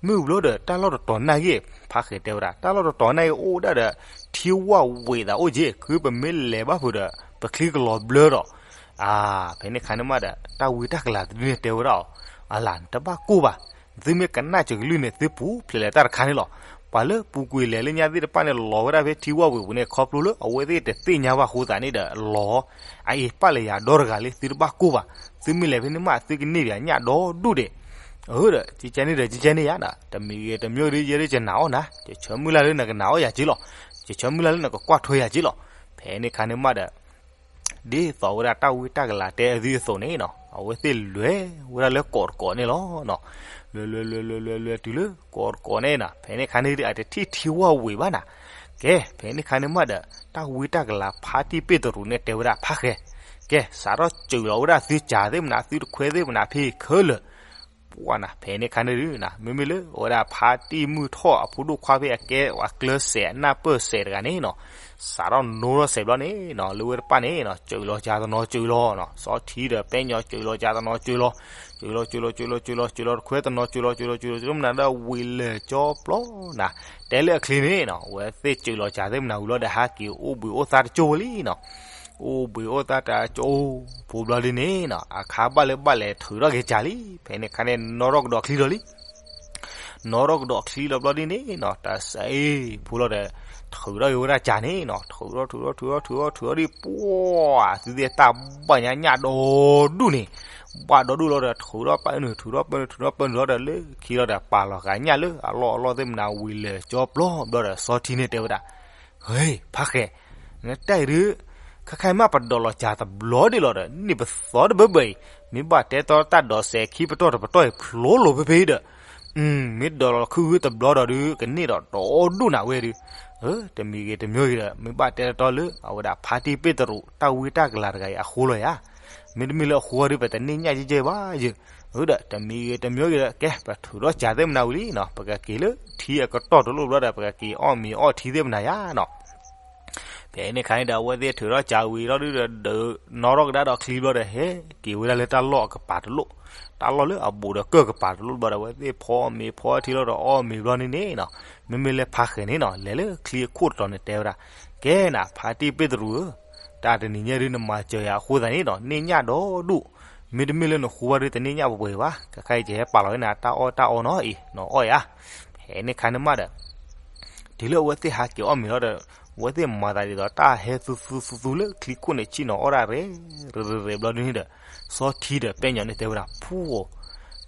မ့ၢ်ဝံၤဘျီဒီး တၢ်လီၢ်တတီၤနာ်ဂ့ၤ ဖါဃဲၤတဲဝဲဒၣ် တၢ်လီၢ်တတီၤနာ်ဂ့ၤအိၣ်ဝဲဒၣ်ဒီး ထံဝၣ်ဝံၤသးအိၣ်က့ၤ ခုပမ့ၢ်လဲၤဘၣ်ဖုးဒီး ပချံကလီၤဘျၢဒီး အါ, ဖဲန့ၣ်ခါန့ၣ်မးဒီး တၢ်ဝံတၢ်ကလၤတဒုန့ၣ်တဲဝဲဒၣ်အီၤ, အလၤ နတဘၣ်ကိၢ်ဘၣ်, သုမ့ၢ်ကနၣ်စၢၤကလုၢ်န့ၣ် သုပူၤဖျဲးလဲၤတၢ်တခါန့ၣ်လီၤ. ပှၤလၢပူၤကွံာ်လဲၤလၢညါသ့ၣ်တဖၣ်န့ၣ် လီၤဝဲဒၣ်ဖဲထံဝၣ်ဝံၤပူၤန့ၣ် ခီဖျိလၢအဝဲသ့ၣ်တသ့ၣ်ညါဘၣ်အဃိသတးန့ၣ်ဒီး လီၤ အအံၤပာ်လၢယၤဒီတဂၤလံ သုတဘၣ်ကိၢ်ဘၣ်, သုမ့ၢ်လဲၤဖဲန့ၣ်မး သုကန့ၢ်ပှၤညၣ်ဒီဒူၣ်ဒဲး. အၢဒီး ကကဲန့ၣ်ဒီး ကကဲန့ၣ်ယါဒီး တမံၤဂ့ၤတမံၤဂ့ၤဒီး ယဲဒၣ်ကနာ်အီၣ်နၤ, ယဆၢမုၢ်လၢ်လၢနကနာ်အီၣ်ယၤက့လီၤ, ယဆၢမုၢ်လၢ်လၢနကကွၢ်ထွဲယၤက့လီၤ. ဖဲန့ၣ်ခါန့ၣ်မးဒီး ဒ်သိးဝဲဒၣ်တၢ်ဝံတၢ်ကလၤတဲအသုအသိးန့ၣ်နီၤ အဝဲသ့ၣ်လဲၤဝဲဒၣ်လၢကိးတကိးန့ၣ်လီၤ. လဲၤလဲၤလဲၤလဲၤလဲၤလဲၤတုၤလၢကိးတကိးန့ၣ်နီၤ ဖဲန့ၣ်ခါန့ၣ်ဒီး အတထံၣ်ထံဝၣ်ဝံၤဘၣ်နၤ. ကဲ ဖဲန့ၣ်ခါန့ၣ်မးဒီး တၢ်ဝံတၢ်ကလၤဖါတံၢ်ပ့ၢ်တရူးန့ၣ်တဲဝဲဒၣ်ဖးဃဲ, ကဲ စးထီၣ်စၢၤလီၤဝဲဒၣ်သုစၢၤသ့ၣ်မနၤ သုတခွဲသ့ၣ်မနၤဖဲခဲလၢာ် ပှၢ်နၤ ဖဲန့ၣ်ခါန့ၣ်ဒုးနၤ မ့မ့ၢ်လၢအဝဲဒၣ်ဖါတံၢ်မုၢ်ထီၣ်အဖိဒိၣ်ခွါဖဲအကဲအကျၢၤစဲးအနၢ်ပၢၢ်စဲးတဂၤန့ၣ်နီၤ စးထီၣ်နိထီၣ်စဲးဘျီန့ၣ်နီၤ လၢဝဲတပၣ်န့ၣ်နီၤ စၢၤလီၤကၢတနီၤစၢၤလီၤနီၤ စီထံဒီးပဲညီစၢၤလီၤကၢတနီၤစၢၤလီၤ စၢၤလီၤစၢၤလီၤစၢၤလီၤစၢၤလီၤတခွဲတနီၤစၢၤလီၤစၢၤလီၤစၢၤလီၤစၢၤလီၤမနၤဒီးဝံၤလဲၤကၠီပျီနၤ တဲလၢအချံန့ၣ်နီၤ အဝဲသ့ၣ်စၢၤလီၤကၢသ့ၣ်မနၤဝံၤလီၤဒီး ဟးက့ၤအိၣ်ဘှံးအိၣ်သါတကၠိဝဲလံနီၤ အိၣ်ဘှံးအိၣ်သါတၢ်ကၠိ ဖိဘျီဒ်န့ၣ်နီၤ အခါဘၣ်လၢဘၣ်လဲၤထုးထီၣ်က့ၤကၢလံ. ဖဲန့ၣ်ခါန့ၣ် နီၣ်ထီၣ်ကဒီးချံလီၤလံ. နီၣ်ထီၣ်ကဒီးချံလီၤဘျီဒ်န့ၣ်နီၤ တၢ်စ့ဖိလီၤဒီး ထုးထီၣ်က့ၤဝဲဒၣ်ကၢန့ၣ်နီၤ ထုးထီၣ်ထုးထီၣ်ထုးထီၣ်ထုးထီၣ်ထုးထီၣ်ဒ် ပှၢ် သုသ့ၣ်တၢ်ဘၣ်ညါညၣ်ဒီဒူၣ်န့ၣ် ဘၣ်ဒီဒူၣ်လီၤဒီး ထုးထီၣ်ပာ်နုာ် ထုးထီၣ်ပာ်နုာ် ထုးထီၣ်ပာ်နုာ်လီၤဒီး လၢခံလီၤဒီး ပာ်လီၤဃာ်ညၣ်လၢအလီၢ်အလီၢ်သ့ၣ်မနၤဝံၤလဲၤကၠီပျီဘျီဒီး စီထံန့ၣ်တဲဝဲဒၣ် ဟ့ ဖးဃဲး, နတၢ်အံၤဒုး ခါခါအံၤမးပဒိးလီၤကၢ်တဘျီဒ်လီၤဒီး န့ၢ်ပသီတဘၢဘၢအံၤ မ့ၢ်ဘၣ်တဲတီတၢ်ဒိးစဲးခံပတီၢ်တပတီၢ်အံၤ ဖျိလိာ်ဖဲဖဲအံၤဒီး မ့ၢ်ဒိးလီၤခုၣ်ခုၣ်တဘျီဒီးဒုး ကန့ၢ်ဒီးဒီဒူၣ်နၤဝဲဒုး, တမံၤဂ့ၤတမံၤဂ့ၤဒီး မ့ၢ်ဘၣ်တဲတီလၢ အဝဲဒၣ်ဖါတံၢ်ပ့ၢ်တရူး တၢ်ဝံတၢ်ကလၤတဂၤအံၤအဃိလီၤယၤ, မ့တမ့ၢ်လၢအဃိဒီး ပတန့ၢ်ညၣ်ကဲကဲဘၣ်ယဲ, ဒီးတမံၤဂ့ၤတမံၤဂ့ၤဒီး ကဲ ပထုးထီၣ်ကၢသ့ၣ်မနၤဝံၤလံနီၤ ပကက့ၤလၢထံအကတီၢ်တလိၣ်ဘျီဒီး ပကက့ၤအီၣ်မ့ၤအီထံသ့ၣ်မနၤယၤနီၤ ဖဲန့ၣ်ခါန့ၣ်ဒီး အဝဲသ့ၣ်ထုးထီၣ်ကၢဝံၤလီၤဒုးဒီး ဒီးနီၣ်ထီၣ်ကဒါဒီးချံဘျီဒီး ဟဲက့ၤဝဲဒၣ်လၢတၢ်လီၢ်အကပၤတလိၣ်, တၢ်လီၢ်လၢအဘူးဒီးကၢၢ်ကပၤတလိၣ်ဘျီဒီး အဝဲသ့ၣ်ဖီအီၣ်မ့ၤဖီအီထံလီၤဒီးအီၣ်မ့ၤဘျီန့ၣ်န့ၣ်နီၤ, မ့မ့ၢ်လၢဖးဃဲးန့ၣ်နီၤ လဲၤလၢချံအခိၣ်တတီၤန့ၣ်တဲဝဲဒၣ်, ကဲနၤ ဖါတံၢ်ပ့ၢ်တရူးဧၢ, တၢ်တနံၤညါဒုးနမၤစၢၤယၤအဃိသတးန့ၣ်နီၤ န့ၢ်ညၣ်ဒီဒူၣ်, မ့တမ့ၢ်လၢနဃူဘၣ်ဒုးတန့ၢ်ညၣ်ပှဲၤပှဲၤဘၣ်, ခဲခါအံၤယဟဲပာ်လီၤဝဲနၤတၢ်အီၣ်တၢ်အီနီၤအံၤ နအီၣ်ယၤ ဖဲန့ၣ်ခါန့ၣ်မးဒီး တုၤလၢအဝဲသ့ၣ်ဟးက့ၤအီၣ်မ့ၤလီၤဒီး အဝဲသ့ၣ်မၤသးဒ်သိးတၢ်ဟဲသူသူသူသူလၢချံခိၣ်န့ၣ် ဆ့ၣ်နီၤအီၣ်ဒၣ်ရဲၣ်ရဲၣ်ရဲၣ်ဘျီဒ်န့ၣ်ဒီး စီထံဒီးပဲညီန့ၣ်တဲဝဲဒၣ် ဖူဧၢ,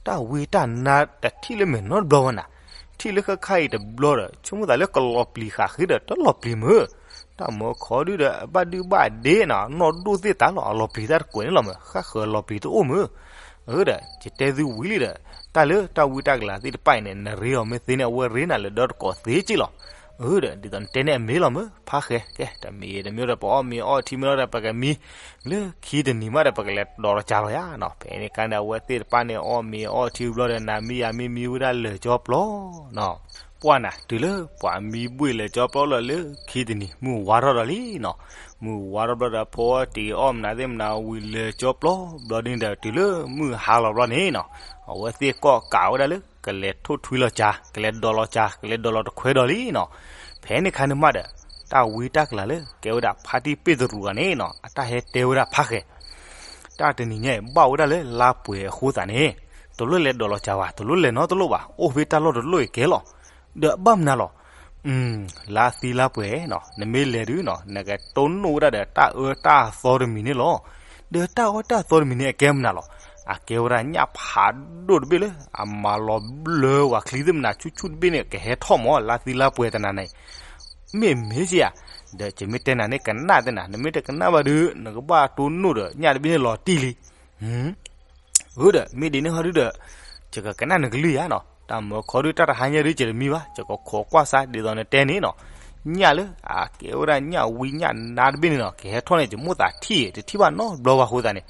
တၢ်ဝံတၢ်နါတထံၣ်လၢမဲာ်နီတဘျီဘၣ်နၤ, ထံၣ်လၢခဲခါအံၤတဘျီဒီး ဆိကမိၣ်သးလၢကလီၤပျံၤဃာ်ဃ့ဒီးတလီၤပျံၤမ့ၢ်, တၢ်မၢခီဒုဒီး အဘၣ်ဒုဘၣ်ဒ့နီၤ နီၢ်ဒိၣ်သ့ၣ်တၢ်လီၤ အလီၤပျံၤတၢ်တကွဲးန့ၣ်လီၤမ့ၢ် ဃၣ်ဃၢၤလီၤပျံၤတအိၣ်မ့ၢ် အၢဒီး ယတဲသုဝံၤလံဒီး တၢ်လၢတၢ်ဝံတၢ်ကလၤသ့ၣ်တဖၣ်အံၤန့ၣ် နရ့အီၤမ့ၢ်သ့န့ၣ် အဝဲရ့နၤလၢဒီတကိးသ့က့လီၤ. အၢဒီး ဒ်သိးနတဲန့ၣ်အမ့ၢ်လီၤမ့ၢ် ဖါဃဲး, ကဲ တမံၤတမံၤဒီး ပအီၣ်မ့ၤအီၣ်ထံမ့ၢ်လီၤဒီး ပကမံ လၢခံတနံၤမးဒီး ပကလဲၤဒိးလီၤကၢ်လီၤယၤနီၤ. ဖဲန့ၣ်ခါန့ၣ် အဝဲသ့ၣ်တဖၣ်န့ၣ် အီၣ်မ့ၤအီၣ်ထံဘျီဒီး နၤမံယၤမံမံဝဲဒၣ်လၢာ်ကၠီပျီနီၤ. ပှၢ်နၤ တုၤလၢပှၤမံဘှ့ၣ်လၢာ်ကၠီပျီလီၤလၢခံတနံၤ မုၢ်ဝါထီၣ်ဒီးလံနီၤ. မုၢ်ဝါထီၣ်ဘျီဒီး ဖိအီၣ်တံၤအီၣ်မနုၤသ့ၣ်မနုၤဝံၤလၢာ်ကၠီပျီဘျီန့ၣ်ဒီး တုၤလၢမုၢ်ဟါလီၤဘျီန့ၣ်နီၤ အဝဲသ့ၣ်ကီၢ်ကးဝဲဒၣ်လၢ ကလဲၤထိၣ်ထွံလီၤကၢ် ကလဲၤဒိးလီၤကၢ် ကလဲၤဒိးလီၤတခွဲဒီးလံနီၤ. ဖဲန့ၣ်ခါန့ၣ်မးဒီး တၢ်ဝံတၢ်ကလၤလၢ ကဲဝဲဒၣ်ဖါတံၢ်ပ့ၢ်တရူးဂၤန့ၣ်နီၤ အတၢ်ဟဲတဲဝဲဒၣ်ဖါဃဲး တၢ်တနံၤညါအံၤ ဘၣ်ဝဲဒၣ်လၢလါပှဲၤအဃိသတးန့ၣ် တလိၣ်လဲၤဒိးလီၤကၢ်ဘၣ် တလိၣ်လဲၤနီတလိၣ်ဘၣ် အိၣ်ဖဲတၢ်လီၢ်တလီၢ်အံၤကဲလီၤ. ဒီးဘၣ်မနုၤလီၤ လါသံလါပှဲၤနီၤ နမ့ၢ်လဲၤဒုးနီၤ နကတိၢ်နီၣ်ဝဲဒၣ်ဒီးတၢ်အၢတၢ်သီတမံၤန့ၣ်လီၤ. ဒီးတၢ်အၢတၢ်သီတမံၤန့ၣ် အကဲမနုၤလီၤ. အကဲဝဲဒၣ်ညၣ်ဖးဒိၣ်တဘ့ၣ်လၢ အမၤလီၤဘျၢဝဲချံသ့ၣ်မနုၤဆူၣ်ဆူၣ်တဘ့ၣ်န့ၣ် ကဟဲထီၣ်မး လါသံလါပှဲၤတနၤန့ၣ် မ့ၢ်မ့ၢ်စ့ၢ်ဧါ, ဒီးယမ့ၢ်တဲနၤန့ၣ်ကနၣ်သ့နၤ နမ့ၢ်တကနၣ်ဘၣ်ဒုး နကဘၣ်တိၢ်နီၣ်ဒီးညၣ်တဘ့ၣ်န့ၣ်လီၤတံၢ်လံ. အၢဒီး မ့ၢ်ဒ်န့ၣ်ဟီဒုဒီး ယကကနၣ်နကလုၢ်ယါနီၤ တၢ်မၢခီဒုတၢ်တဟါညါဒု ယတမံဘၣ် ယကခိးကွၢ်စါဒ်သိးနတဲန့ၣ်နီၤ ညၣ်လၢအကဲဝဲဒၣ်ညၣ်ဝံညၣ်နါတဘ့ၣ်န့ၣ်နီၤ ကဟဲထီၣ်န့ၣ် ယမိၣ်သးထံၣ် တထံၣ်ဘၣ်နီတဘျီဘၣ်အဃိသတးန့ၣ်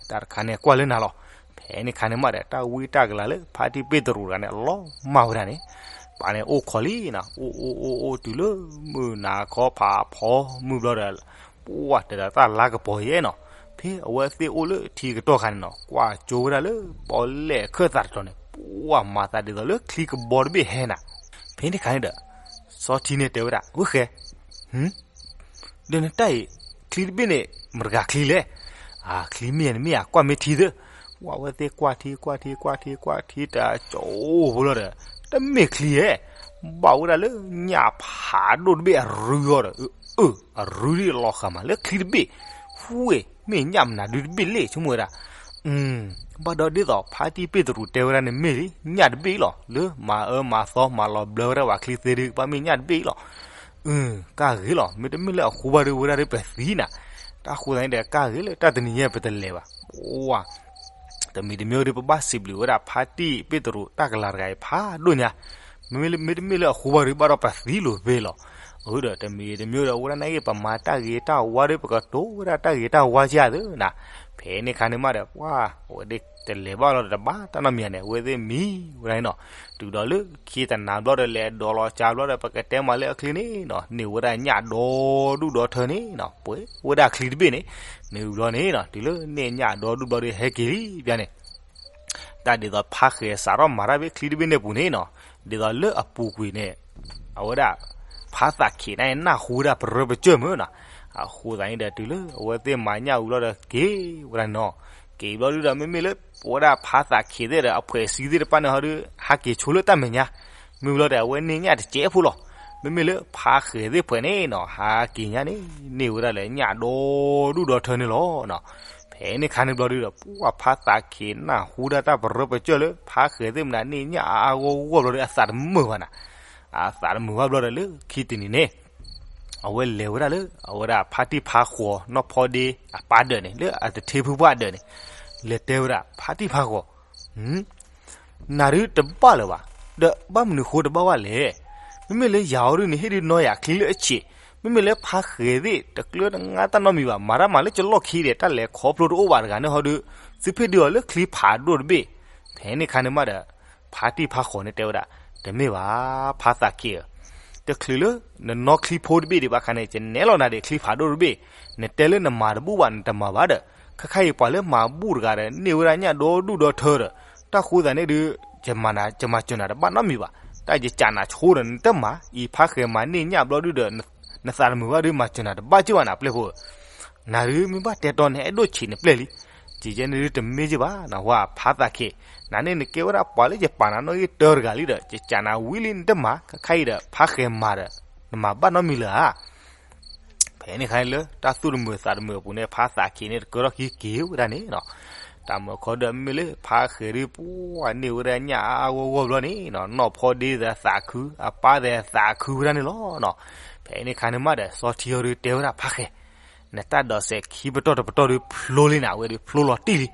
တၢ်တခါန့ၣ်ကွၢ်လၢနၤလီၤ. ဖဲန့ၣ်ခါန့ၣ်မးဒီး တၢ်ဝံတၢ်ကလၤလၢ ဖါတံၢ်ပ့ၢ်တရူးတဂၤန့ၣ် အလီၤမၢ်ဝဲဒၣ်န့ၣ် ပှၤန့ၣ်အိၣ်ခိးလံနီၤ အိၣ်အိၣ်အိၣ်အိၣ်တုၤလၢမုၢ်နၤခီဖးဖီမုၢ်ဘျီဒီး ပှၢ်တဲဒီးတၢ်လါကပီၤယဲနီၤ ဖဲအဝဲသ့ၣ်အိၣ်လၢထံကတီၢ်ခါန့ၣ်နီၤ ကွၢ်ကၠိဝဲဒၣ်လၢပီၣ်လဲၣ်အခၢၣ်သးတတီၤန့ၣ် ပှၢ်မၤသးဒ်သိးလၢချံကဘီတဘ့ၣ်ဟဲနၤ ဖဲန့ၣ်ခါန့ၣ်ဒီး စီထံန့ၣ်တဲဝဲဒၣ် ဝဲဃဲ ဒီးနတၢ်အံၤ ချံတဘ့ၣ်န့ၣ် မတၤဂၤချံလဲၣ်. အချံမ့ၢ်နမ့ၢ်ဧါ ကွၢ်မ့ၢ်ထံသၢ. ဝဲသ့ၣ်ကွၢ်ထံ ကွၢ်ထံ ကွၢ်ထံ ကွၢ်ထံ တၢ်ကၠိဖိလီၤဒီး တမ့ၢ်ချံဧဲ, ဘၣ်ဝဲဒၣ်လၢညၣ်ဖးဒိၣ်တဘ့ၣ်အရူအီၤဒီး အၢ အရူဒ်လီၤဃာ်မးလၢချံတဘ့ၣ်, ဝ့ၢ် မ့ၢ်ညၣ်မနုၤဒုတဘ့ၣ်လဲၣ် ဆိကမိၣ်ဝဲဒၣ်. ဘၣ်ဒီးဒ်သိးဖါတံၢ်ပ့းတရူးတဲဝဲဒၣ်န့ၣ်မ့ၢ်လံ ညၣ်တဘ့ၣ်လီၤ လၢမၤအၢမၤသီမၤလီၤဘျၢဝဲဒၣ်ပှၤချံသ့ဒု ကဘၣ်မ့ၢ်ညၣ်တဘ့ၣ်လီၤ. ကၢ်ဂ့ၤလီၤ မ့တမ့ၢ်လၢအဃိဘၣ်ဒုဝဲဒၣ်ဒုပသံနၤ. တၢ်ဃိသးန့ၣ်ဒီး ကၢ်ဂ့ၤလၢတၢ်တနံၤညါပတလဲၤဘၣ်. ပှၤ တမံၤတမံၤဒု ပဘၣ်စံးဘျုးဝဲဒၣ်ဖါတံၢ်ပ့းတရူးတၢ်ကလၤတဂၤအံၤဖးဒိၣ်ညါ, မ့မ့ၢ်လၢအဃိဘၣ်ဒုဘၣ်ဒီးပသံလိာ်သ့လီၤ. အဃိဒီးတမံၤတမံၤဒီး အဝဲဒၣ်နာ်က့ ပမၤတၢ်ဂ့ၤတၢ်ဝါဒီး ပကတိၤဝဲဒၣ်တၢ်ဂ့ၤတၢ်ဝါကသ့ဧါသ့နၤ. ဖဲန့ၣ်ခါန့ၣ်မးဒီး ပှၤ အဝဲဒၣ်တလဲၤဘၣ်လီၤဒီးတဘၣ်တၢ်နီတမံၤဧါန့ၣ် အဝဲသ့ၣ်မံဝဲဒၣ်န့ၣ်နီၤ. တုၤဒီးလၢခံတနၤဘျီဒီး လဲၤဒိးလီၤကၢဘျီဒီး ပကတဲမးလၢအချံန့ၣ်နီၤ န့ၢ်ဝဲဒၣ်ညၣ်ဒီဒူၣ်ဒီထၢန့ၣ်နီၤ ပှဲၤဝဲဒၣ်ချံတဘ့ၣ်န့ၣ်, မ့ၢ်ဘျီန့ၣ်နီၤ တုၤလၢန့ၢ်ညၣ်ဒီဒူၣ်ဘျီဒီး ဟဲက့ၤလံပျါန့ၣ် တၢ်ဒ်သိးဖါဃဲၤစးထီၣ်မၤတၢ်ဖဲချံတဘ့ၣ်န့ၣ်အပူၤန့ၣ်နီၤ, ဒ်သိးလၢအပူၤကွံာ်န့ၣ် အဝဲဒၣ် ဖါသးခ့းန့ၣ် နၢ်ဟူဝဲဒၣ်ပရၢပကၢၢ်မုၢ်နီၤ. အဃိသတးန့ၣ်ဒီး တုၤလၢအဝဲသ့ၣ်မၤညၣ်ဝံၤဘျီဒီး က့ၤဝဲဒၣ်န့ၣ်နီၤ. က့ၤဘျီဒုဒီး မ့မ့ၢ်လၢ ပဝဲဒၣ်ဖါသးခ့းသ့ၣ်ဒီး အဖှဲးစံသ့ၣ်တဖၣ်န့ၣ်ဟီဒု ဟးက့ၤဆိလၢတၢ်မဲာ်ညါ, မ့ၢ်ဘျီဒီး အဝဲန့ၢ်ညၣ်တစဲးဖိလီၤ. မ့မ့ၢ်လၢဖါဃဲၤသ့ၣ်ဖှဲးန့ၣ်နီၤ ဟးက့ၤညါန့ၣ် န့ၢ်ဝဲဒၣ်လၢညၣ်ဒီဒူၣ်ဒီထၢန့ၣ်လီၤ. ဖဲန့ၣ်ခါန့ၣ်ဘျီဒုဒီး ပှၤဖါသးခ့းနၢ်ဟူဒၣ်တၢ်ပရၢပကၢၢ်လၢ ဖါဃဲၤသ့ၣ်မနုၤန့ၢ်ညၣ်အါအါဂီၢ်ဂီၢ်ဘျီဒီး အသးတမုာ်ဘၣ်နၤ. အသးတမုာ်ဘၣ်ဘျီဒီးလၢခံတနံၤန့ၣ် အဝဲလဲၤဝဲဒၣ်လၢ အဝဲဒၣ်ဖါတံၢ်ဖါဃီၤနီၢ်ဖီဒ့အပၢ်ဒၢးန့ၣ် လၢအတထ့ဖုပှၢ်ဒၢးန့ၣ်, လဲၤတဲဝဲဒၣ် ဖါတံၢ်ဖါဃီၤ နၤဒုတဘၣ်လၢၤဘၣ်, ဒီးဘၣ်မနုၤဃိတဘၣ်ဘၣ်လဲၣ်. မ့မ့ၢ်လၢယၤအီၤဒုန့ၣ် ဟ့ၣ်ဒုးနီၢ်ယၤချံလၢအဆံး, မ့မ့ၢ်လၢဖါဃဲၤသ့ၣ် တကျၢတငါတၢ်နီတမံၤဘၣ်, မၤတၢ်မၤလၢကလီၢ်ခံဒီး တၢ်လဲၤခီဖျိတအိၣ်ဘၣ်တဂၤန့ၣ်ဟီဒု, သုဖ့ၣ်ဒုးအီၤလၢချံဖးဒိၣ်တဘ့ၣ်. ဖဲန့ၣ်ခါန့ၣ်မးဒီး ဖါတံၢ်ဖါဃီၤန့ၣ်တဲဝဲဒၣ်, တမ့ၢ်ဘၣ် ဖါသးခ့းဧၢ, တချုးလၢနနီၢ်ချံဖိတဘ့ၣ်ဒံးဘၣ်ခါန့ၣ် ယနဲၣ်လီၤနၤဒံးချံဖးဒိၣ်တဘ့ၣ်, နတဲလၢနမၤတဘူၣ်ဘၣ် နတမၤဘၣ်ဒီး ခဲခါအံၤပှၤလၢမၤဘူၣ်တဂၤဒီး န့ၢ်ဝဲဒၣ်ညၣ်ဒီဒူၣ်ဒီထၢဒီး တၢ်ဃိသတးန့ၣ်ဒုး ယမၤစၢၤနၤတဘၣ်နီတမံၤဘၣ်, တၢ်ယကးနၤဆိဒီးနတမၤ, အံၤဖါဃဲၤမၤန့ၢ်ညၣ်ဘျီဒုဒီး နသးတမုာ်ဘၣ်ဒုး မၤစၢၤနၤတဘၣ်က့ၢ်ဘၣ်နၤ ပျဲၢ်ဖိဧၢ. နၤဒုးမ့ၢ်ဘၣ်တဲတီနအဲၣ်ဒိၣ်ဆံးနပျဲၢ်လံ, ကကဲန့ၣ်ဒုးတမ့ၢ်က့ၢ်ဘၣ်နၤ, ဝဲဖါသးခ့း, နန့ၣ်နကဲဝဲဒၣ်ပှၤလၢယပာ်နၤနီၣ်ဂံၢ်တၢတဂၤလံဒီး ယကးနၤဝံၤလံနတမၤ, ခဲခါအံၤဒီး ဖါဃဲၤမၤဒီး နမၤဘၣ်နီတမံၤလၢၤဧါ. ဖဲန့ၣ်ခါန့ၣ်လၢ တၢ်သူၣ်တမုာ်သးတမုာ်အပူၤန့ၣ် ဖါသးခ့းန့ၣ် တကၢထီၣ်ခံက့ၤဝဲဒၣ်န့ၣ်နီၤ. တၢ်မၢခီဒီးမ့မ့ၢ်လၢဖါဃဲၤဒုး ပှၤန့ၢ်ဝဲဒၣ်ညၣ်အါအါဂီၢ်ဂီၢ်ဘျီန့ၣ်နီၤ, နီၢ်ဖီဒ့သးခု, အပၢ်သးခုဝဲဒၣ်န့ၣ်လီၤနီၤ. ဖဲန့ၣ်ခါန့ၣ်မးဒီး စီၤထံအီၤဒုးတဲဝဲဒၣ်ဖါဃဲၤ, နတၢ်ဒိးစဲးခံပတီၢ်တပတီၢ်ဒုးဖျိလံနၤ, အဝဲဒုးဖျိလီၤတံၢ်လံ.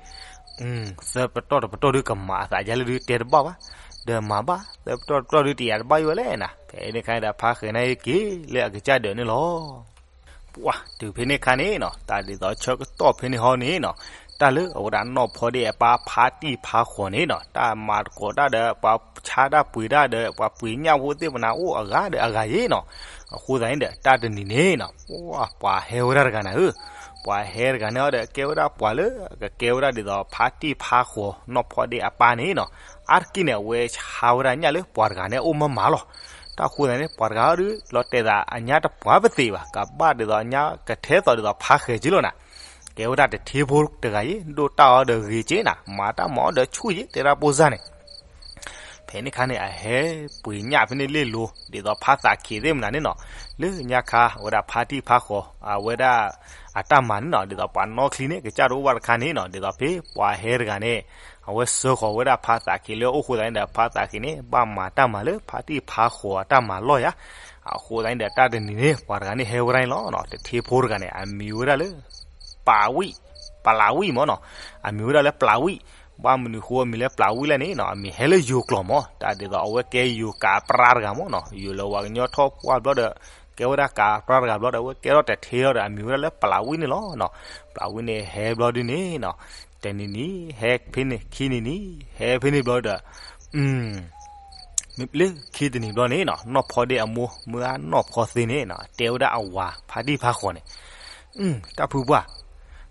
သၢပတီၢ်တပတီၢ်ဒုးကမၤအသးယါလၢဒုးတဲတဘၣ်ဘၣ်, ဒီးမၤဘၣ် သၢပတီၢ်တပတီၢ်ဒုးတယာ်တဘၣ်ယိၣ်ဝဲလဲၣ်နၤ. ဖဲန့ၣ်ခါန့ၣ်ဒီး ဖါဃဲၤန့ၣ်က့ၤလၢအကစၢ်ဒၢးန့ၣ်လီၤ. ပှၤတုၤဖဲန့ၣ်ခါန့ၣ်နီၤ, တၢ်ဒ်သိးဆၢကတီၢ်ဖဲန့ၣ်ဟီန့ၣ်နီၤ, တၢ်လၢအဝဲဒၣ်နီၢ်ဖီဒ့အပၢ်ဖါတံၢ်ဖါဃီၤန့ၣ်နီၤ, တၢ်မၤသကိးတၢ်ဒီး ပှၤဆါတၢ်ပှ့ၤတၢ်ဒီး ပှၤပှ့ၤညၣ်ဖိသ့ၣ်မနၤအိၣ်အဂၤဒီးအဂၤယ့ၣ်နီၤ. အဃိသတးန့ၣ်ဒီး တၢ်တနံၤန့ၣ်နီၤ, ပှၤဟဲဝဲဒၣ်တဂၤနၤဧၢ, ပှၤဟဲတဂၤန့ၣ်ဒီး ကဲဝဲဒၣ်ပှၤလၢ ကကဲဝဲဒၣ်ဒ်သိးဖါတံၢ်ဖါဃီၤနီၢ်ဖီဒ့အပၢ်န့ၣ်နီၤ, အါတက့ၢ်န့ၣ် အဝဲဆါဝဲဒၣ်ညၣ်လၢပှၤတဂၤန့ၣ်အအိၣ်မးမးလီၤ. တၢ်ဃိသတးန့ၣ် ပှၤတဂၤအီၤဒုး လီၤတဲာ်သးအညါတပှၢ်ပသ့ၣ်ဘၣ်, ကဘၣ်ဒ်သိးအညါကထဲသိးဒ်သိးဖါဃဲၤက့ၤလီၤနၤ. ကဲဝဲဒၣ်တထ့ဖိတဂၤယ့ၣ်, ဒိၣ်တၢ်အီၤဒီးဂ့ၤက့ၤနၤ, မၤတၢ်မၤအီၤဒီးဆူၣ်ယ့ၣ်, တဲဒၣ်ပိၢ်စၢ်န့ၣ် ဖဲန့ၣ်ခါန့ၣ် အဟဲပှ့ၤညၣ်ဖဲန့ၣ်လ့ၣ်လိၤ ဒ်သိးဖါသးခ့းသ့ၣ်မနုၤန့ၣ်နီၤ, လၢညါခါ အဝဲဒၣ်ဖါတံၢ်ဖါဃီၤ အဝဲဒၣ်အတၢ်မၤန့ၣ်နီၤ, ဒ်သိးပှၤနီၣ်ချံန့ၣ် ကစၢ်တအိၣ်ဘၣ်တခါန့ၣ်နီၤ, ဒ်သိးဖဲပှၤဟဲတဂၤန့ၣ် အဝဲစၢဃီၤဝဲဒၣ်ဖါသးခ့းလၢအအိၣ်ဃိသတးန့ၣ်ဒီး ဖါသးခ့းန့ၣ် ဘၣ်မၤတၢ်မၤလၢဖါတံၢ်ဖါဃီၤအတၢ်မၤလီၢ်ယါ. အဃိသတးန့ၣ်ဒီး တၢ်တနံၤန့ၣ် ပှၤတဂၤန့ၣ်ဟဲဝဲဒၣ်န့ၣ်လီၤနီၤ, တထ့ဖိတဂၤန့ၣ် အမံၤဝဲဒၣ်လၢ ပလးဝံၣ်, ပလးဝံၣ်မ့ၢ်နီၤ, အမံၤဝဲဒၣ်လၢပလးဝံၣ်, ဘၣ်မနုၤဃိအမံၤလၢပလးဝံၣ်လဲၣ်န့ၣ်နီၤ, အမံၤဟဲလၢယိၤကျိာ်မ့ၢ်, တၢ်ဒ်သိးအဝဲကဲယိၤကးပြါတဂၤမ့ၢ်နီၤ, ယိၤလၢဝၤကညီထီၣ်ပှၢ်ဘျီဒီး ကဲဝဲဒၣ်ကးပြါတဂၤဘျီဒီး အဝဲကဲထီၣ်တထ့လီၤဒီး အမံၤဝဲဒၣ်လၢပလးဝံၣ်န့ၣ်လီၤနီၤ. ပလးဝံၣ်န့ၣ်ဟဲဘျီဒုန့ၣ်နီၤ, တနံၤနံၤ ဟဲဖဲန့ၣ် ခံနံၤနံၤ ဟဲဖဲန့ၣ်ဘျီဒီး လၢခံတနံၤဘျီန့ၣ်နီၤ, နီၢ်ဖီဒ့အမိၢ် မုၢ်အါနီၢ်ဖီသ့န့ၣ်နီၤ, တဲဝဲဒၣ်အဝၤဖါတံၢ်ဖါဃီၤန့ၣ်, တၢ်ဖုပှၢ်,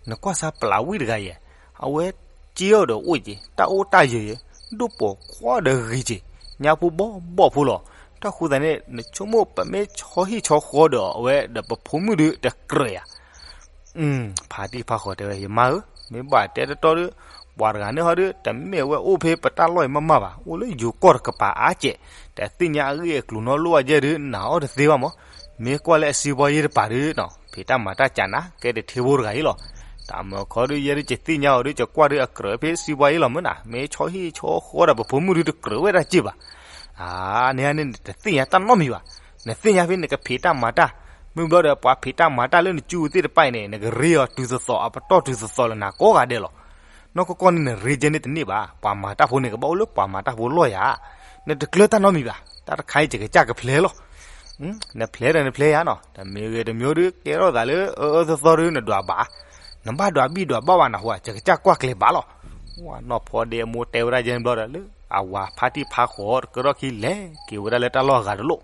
နကွၢ်စၢ်ပလးဝံၣ်တဂၤယဲၢ်, အဝဲစ့အီၤဒီးအိၣ်က့ၤ တၢ်အိၣ်တၢ်ယၢၤယဲၢ်, ဒိၣ်ပိာ်ခွါဒီးဂ့ၤက့ၤ, ညါဖိဘီဘီၣ်ဖိလီၤ. တၢ်ဃိသတးန့ၣ် နဆိကမိၣ်ပမ့ၢ်ဆီဟံၣ်ဆီဃီဒီးအဝဲဒီးပဖိမုၣ်ဒုးတကြၢးဧါ. ဖါတံၢ်ဖါဃီၤတဲဝဲ ယမါဧၢ, မ့ၢ်ဘၣ်တဲတတီဒီး ပှၤတဂၤန့ၣ်ဟီဒီး တမ့ၢ်ဝဲအိၣ်ဖဲပတၢ်လီၢ်အံၤမးမးဘၣ်, အိၣ်လၢယိၤကီၢ်တကပၤအါကဲး, တသ့ၣ်ညါအဂ့ၢ်အကျိၤနီတလိၣ်အယဲၢ်ဒီး နာ်အီၤတသ့ဘၣ်မး. မ့ၢ်ကွၢ်လၢအစံးဘီယ့ၢ်တပၤဒီး ဖံးတၢ်မၤတၢ်ကးနၤ ကဲတထ့ဖိတဂၤအံၤလီၤ. တၢ်မၢခီဒီး ယဲဒုးကသ့ၣ်ညါအီၤဒီး ကကွၢ်ဒီးအကြၢးဖဲစံးဘီယ့ၢ်လီၤမ့ၢ်နၤ, မ့ၢ်ဆီဟံၣ်ဆီဃီဒီး ပဖိမုၣ်ဒုးတကြၢးဝဲဒၣ်စ့ၢ်ဘၣ်. အါန့ၣ်န့ၣ် နတသ့ၣ်ညါတၢ်နီတမံၤဘၣ်. နသ့ၣ်ညါဖဲနကဖံးတၢ်မၤတၢ်, မ့ၢ်ဘျီဒီး ပှၤဖံးတၢ်မၤတၢ်လၢနစုသ့ၣ်တဖၣ်အံၤန့ၣ် နကရ့အီၤတုၤသသိး အပတီၢ်တုၤသသိးလၢနၤကိးဂၤဒဲးလီၤ. နီၢ်ကီၢ်ကီၢ်န့ၣ် နရ့ကဲန့ၣ်တန့ၢ်ဘၣ်. ပှၤမၤတၢ်ဖိန့ၣ် ကဘၣ်အိၣ်လၢပှၤမၤတၢ်ဖိလီၢ်ယၤ. နတကျၢၤတၢ်နီတမံၤဘၣ်. တၢ်တခါအံၤ ယကစၢ်ကဖျဲးလီၤ. နဖျဲးဒီးနဖျဲးယၤနီၤ, တမ့ၢ်ဂ့ၤတမ့ၢ်ဒီး ကဲထီၣ်သးလၢအအၢသီသီဒီး နဒွးဘၣ်, နဘၣ်ဒွးဘံၣ်ဒွးဘၣ်ဘၣ်နၢ်ဟူဧါ, ယကစၢ်ကွၢ်ကျဲၤဘၣ်လီၤ. နီၢ်ဖီဒ့အမိၢ်တဲဝဲဒၣ်ယဲန့ၣ်ဘျီဒီး လၢအဝၤဖါတံၢ်ဖါဃီတကရီၢ်ခံ လဲၤက့ၤဝဲဒၣ်လၢတၢ်လီၢ်အဂၤတလိၣ်.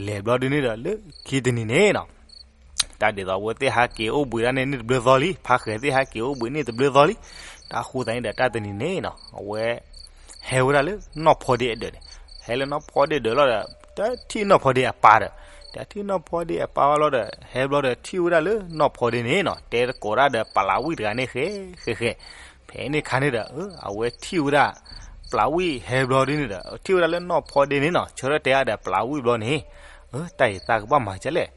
လဲၤဘျီဒုန့ၣ်ဒီး လၢခံတနံၤန့ၣ်နီၤ တၢ်ဒ်သိးအဝဲသ့ၣ်ဟးက့ၤအိၣ်ဘှံးဒၣ်န့ၣ် န့ၢ်တဘျၢသီလံ, ဖါဃဲၤသ့ၣ်ဟးက့ၤအိၣ်ဘှံးန့ၢ်တဘျၢသီလံ. တၢ်ဃိသတးန့ၣ်ဒီး တၢ်တနံၤန့ၣ်နီၤ အဝဲ ဟဲဝဲဒၣ်လၢနီၢ်ဖီဒ့အဒၢးန့ၣ်, ဟဲလၢနီၢ်ဖီဒ့ဒၢးလီၤဒီး တထံၣ်နီၢ်ဖီဒ့အပၢ်ဒီး, တထံၣ်နီၢ်ဖီဒ့အပၢ်ဘၣ်လီၤဒီး ဟဲဘျီဒီး ထံၣ်ဝဲဒၣ်လၢနီၢ်ဖီဒ့န့ၣ်နီၤ တဲသကိးတၢ်ဒီးပလးဝံၣ်တဂၤန့ၣ် ဃဲဃဲဃဲ. ဖဲန့ၣ်ခါန့ၣ်ဒီး အဝဲထံၣ်ဝဲဒၣ် ပလးဝံၣ်ဟဲဘျီဒ်န့ၣ်ဒီး ထံၣ်ဝဲဒၣ်လၢနီၢ်ဖီဒ့န့ၣ်နီၤ ဆၢထၢၣ်တဲအါဒီးပလးဝံၣ်ဘျီန့ၣ်, တၢ်အံၤသးကဘၣ်မၤကဲလဲၣ်,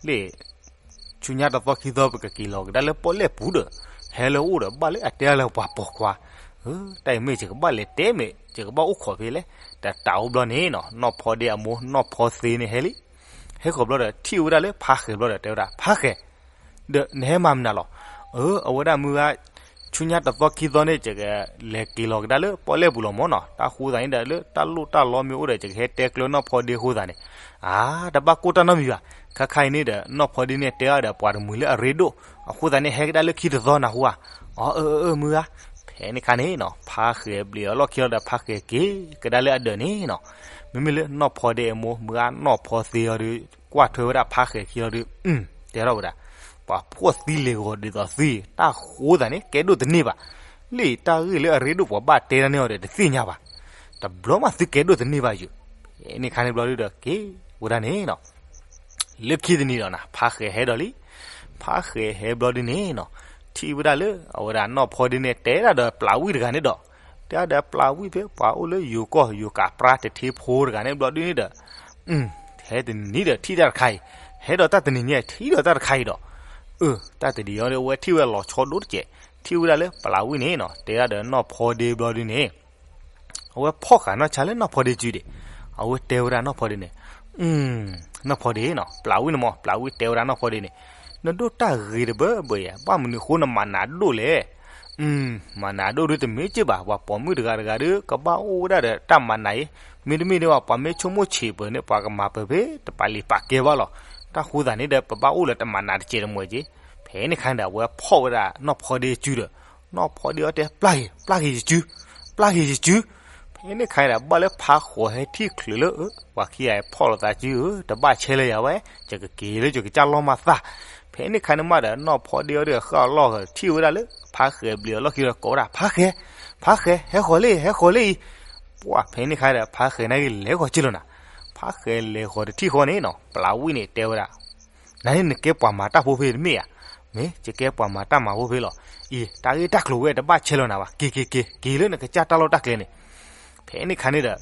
လၢ ဆူညါတသီခံသီ ပကက့ၤလီၤကဒါလၢပီၣ်လဲၣ်ပူၤဒီး ဟဲလၢအအိၣ်ဒီး ဘၣ်လၢအတဲအါလၢပှၤပိာ်ခွါ, တၢ်အံၤမ့ၢ်ယကဘၣ်လဲၤတဲမ့ၢ် ယကဘၣ်အိၣ်ခိးဖဲလဲၣ်. တတးအိၣ်ဘျီန့ၣ်နီၤ နီၢ်ဖီဒ့အမိၢ်နီၢ်ဖီသ့န့ၣ်ဟဲလံ. ဟဲဃီၤဘျီဒီး ထံၣ်ဝဲဒၣ်လၢဖါဃဲၤဘျီဒီး တဲဝဲဒၣ် ဖါဃဲၤ ဒီးနဟဲမၤမနုၤလီၤ. အၢ အဝဲဒၣ်မုၢ်ဂၤ ဆူညါတသီခံသီန့ၣ် ယကလဲၤက့ၤလီၤကဒါလၢပီၣ်လဲၣ်ပူၤလီၤမ့ၢ်နီၤ. တၢ်ဃိသးန့ၣ်ဒီး လၢတၢ်လိၣ်တၢ်လီမ့ၢ်အိၣ်ဒီး ယကဟဲတဲကျၢၤနီၢ်ဖီဒ့အဃိသတးန့ၣ်, အါ တဘၣ်ကိၢ်တၢ်နီတမံၤဘၣ်. ခါခါအံၤန့ၣ်ဒီး နီၢ်ဖီဒ့န့ၣ်တဲအါဒီးပှၤတမှံၤလၢအရ့ဒိၣ်အဃိသတးန့ၣ် ဟဲကဒါလၢခံတသီနၢ်ဟူဧါ. အီ အၢ အၢ မုၢ်ဂၤ. ဖဲန့ၣ်ခါန့ၣ်နီၤ ဖါဃဲၤဘျံးအလီၢ်ခံလီၤဒီး ဖါဃဲၤက့ၤကဒါလၢအဒၢးန့ၣ်နီၤ. မ့မ့ၢ်လၢနီၢ်ဖီဒ့အမိၢ် မုၢ်ဂၤနီၢ်ဖီသ့အီၤဒီး ကွၢ်ထွဲဝဲဒၣ်ဖါဃဲၤခံလီၤဒီး တဲထီၣ်ဝဲဒၣ်, ပှၤဖှီၣ်သံလဲၤဂီၤဒ်သိးသု, တၢ်ဃိသးန့ၣ် ကဲဒိၣ်တန့ၢ်ဘၣ်. လၢတၢ်ဂ့ၢ်လၢအရ့ဒိၣ်ပှၤဘၣ်တဲတၢ်န့ၢ်အီၤဒီး တသ့ၣ်ညါဘၣ်. တဘျီမးသုကဲဒိၣ်တန့ၢ်ဘၣ်ယုၤ. ဖဲန့ၣ်ခါန့ၣ်ဘျီဒုဒီး က့ၤဝဲဒၣ်န့ၣ်နီၤ လၢခံတနံၤဒီးနၤ ဖါဃဲၤဟဲဒီးလံ. ဖါဃဲၤဟဲဘျီဒုန့ၣ်နီၤ ထံၣ်ဝဲဒၣ်လၢအဝဲဒၣ်နီၢ်ဖီဒ့န့ၣ် တဲဒၣ်ဒီးပျၢ်ဝံၣ်တဂၤန့ၣ်ဒီး, တဲဒၣ်ဒီးပျၢ်ဝံၣ်ဖဲပှၤအိၣ်လၢယိၤကီၢ်ယိၤကးပြါတထ့ဖိတဂၤန့ၣ်ဘျီဒုန့ၣ်ဒီး, ဟဲတနံၤဒီးထံၣ်တၢ်တခါအံၤ, ဟဲဒီးတၢ်တနံၤညါ ထံၣ်ဒီးတၢ်တခါအံၤဒီး, အၢ တၢ်တနံၤအံၤဒီး အဝဲထံၣ်ဝဲလီၤဆီဒိၣ်တကဲး, ထံၣ်ဝဲဒၣ်လၢပျၢ်ဝံၣ်န့ၣ်နီၤ တဲဒၣ်ဒီးနီၢ်ဖီဒ့ဘျီဒုန့ၣ် အဝဲဖီၣ်ဃာ်နီၢ်ဆါလၢနီၢ်ဖီဒ့စုဒံး, အဝဲတဲဝဲဒၣ်နီၢ်ဖီဒ့န့ၣ်, နီၢ်ဖီဒ့နီၤ ပျၢ်ဝံၣ်န့ၣ်မ့ၢ် ပျၢ်ဝံၣ်တဲဝဲဒၣ်နီၢ်ဖီဒ့န့ၣ်, နဒိၣ်တၢ်ဂ့ၤတဘၢဘၢယဲ, ဘၣ်မနုၤဃိနမၤနးဒိၣ်လဲၣ်. မၤနးဒိၣ်ဒုတမ့ၢ်က့ၢ်ဘၣ်, ပှၤပိာ်မုၣ်တဂၤတဂၤဒီး ကဘၣ်အိၣ်ဝဲဒၣ်ဒီးတၢ်မၤနးအံၤ, မ့တမ့ၢ်ဒ်ဘၣ် ပှၤမ့ၢ်ဆိကမိၣ်ဆံးပၢၤန့ၣ် ပှၤကမၤပၢၤဖဲတပာ်လံၤပာ်ကဲဘၣ်လီၤ. တၢ်ဃိသးန့ၣ်ဒီး ပဘၣ်အိၣ်လၢတမၤနးတစဲးတမှဲးက့ၢ်. ဖဲန့ၣ်ခါန့ၣ်ဒီး အဝဲဖီၣ်ဝဲဒၣ်နီၢ်ဖီဒ့စုဒီး နီၢ်ဖီဒ့အီၤတဲ ပျၢ်က့ၤ ပျၢ်က့ၤယစု, ပျၢ်က့ၤယစု. ဖဲန့ၣ်ခါန့ၣ်ဒီး ဘၣ်လၢဖါဃဲၤဟဲထံၣ်ချုးလၢ ပှၤခံဂၤဖီၣ်လိာ်သးစုဧၢ, တဘၣ်ဆဲးလၢယၤဝဲ, ယကက့ၤလၢယကစၢ်လီၢ်မၤသၣ်. ဖဲန့ၣ်ခါန့ၣ်မးဒီး နီၢ်ဖီဒ့အီၤဒီးဃၣ်အလီၢ် ထံၣ်ဝဲဒၣ်လၢ ဖါဃဲၤဘျံးအလီၢ်ခံဒီးကိးဝဲဒၣ် ဖါဃဲၤ, ဖါဃဲၤ ဟဲဃီၤလၢအံၤ ဟဲဃီၤလၢအံၤ. ပှၢ်ဖဲန့ၣ်ခါဒီး ဖါဃဲၤန့ၣ်က့ၤလဲၤဃီၤက့ၢ်လီၤနၤ. ဖါဃဲၤလဲၤဃီၤတထံၣ်ဃီန့ၣ်နီၤ ပျၢ်ဝံၣ်န့ၣ်တဲဝဲဒၣ် နန့ၣ်နကဲပှၤမၤတၢ်ဖိဖဲတမ့ၢ်ဧါ. မ့ၢ်ယကဲပှၤမၤတၢ်မၤဖိဖဲလီၤ. အံၤ တၢ်ဂ့ၢ်တၢ်ကျိၤဝဲတဘၣ်ဆဲးလီၤနၤဘၣ်, က့ၤက့ၤက့ၤ က့ၤလၢနကစၢ်တၢ်လီၢ်တၢ်ကျဲန့ၣ်. ဖဲန့ၣ်ခါန့ၣ်ဒီး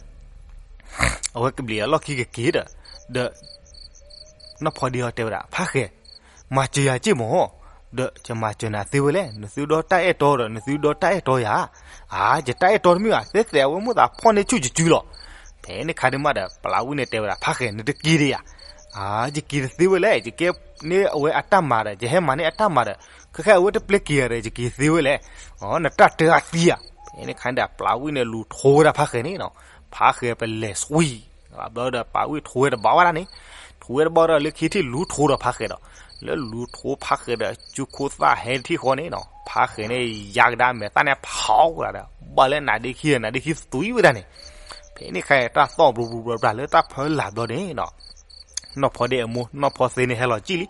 အဝဲကဘျံးအလီၢ်ခံကက့ၤဒီး ဒီး နီၢ်ဖီဒ့အီၤတဲဝဲဒၣ် ဖါဃဲၤ, မၤစၢၤယၤက့ၢ်မး, ဒီးယမၤစၢၤနၤသ့ဝဲလဲၣ်, နသုဒီတၢ်အဲၣ်တီဒီး နသုဒီတၢ်အဲၣ်တီယၤ. အါ ယတၢ်အဲၣ်တီတမ့ၢ်ဘၣ်, သဲသဲအဝဲမိၣ်သးဖီၣ်န့ၢ်ဆူၣ်ယစုလီၤ. ဖဲန့ၣ်ခါန့ၣ်မးဒီး ပျၢ်ဝံၣ်န့ၣ်တဲဝဲဒၣ် ဖါဃဲၤ နတက့ၤဒံးဧါ. အါ ယက့ၤတသ့ဝဲလဲၣ်, ယကဲန့ၢ်အဝဲအတၢ်မၤဒီး ယဟဲမၤန့ၢ်အတၢ်မၤဒီး ခဲခဲအဝဲတပျဲက့ၤဧါဒီး ယက့ၤသ့ဝဲလဲၣ်. အီ နတၢ်တၢ်အသံဧါ. ဖဲန့ၣ်ခါန့ၣ်ဒီး ပျၢ်ဝံၣ်န့ၣ်လူၤထိဝဲဒၣ်ဖါဃဲၤန့ၣ်နီၤ. ဖါဃဲၤပလဲၤစွံ ဘျီဒီး ပျၢ်ဝံၣ်ထိဝဲတဘၣ်ဝဲဒၣ်န့ၣ်, ထိဝဲတဘၣ်ဒီး လၢခံထံၣ်လူၤထိဒီးဖါဃဲၤဒီး, လၢလူၤထိဖါဃဲၤဒီး စုခိၣ်သၣ်ဟဲတထံၣ်ဃီန့ၣ်နီၤ ဖါဃဲၤန့ၣ် ယါကဒါမဲာ်သၣ်န့ၣ်ဖီၣ်ဝဲဒၣ်ဒီး ဘၣ်လၢနါဒ့ခံဒီး နါဒ့ခံသွံဝဲဒၣ်န့ၣ်. ဖဲန့ၣ်ခါန့ၣ် တၢ်သီၣ်ဘျီဘျီဘျီဘျီလၢတၢ်ဖၢလၢ်ဘျီန့ၣ်နီၤ နီၢ်ဖီဒ့အမိၢ် နီၢ်ဖီသ့န့ၣ် ဟဲလီၤကံၣ်လံ.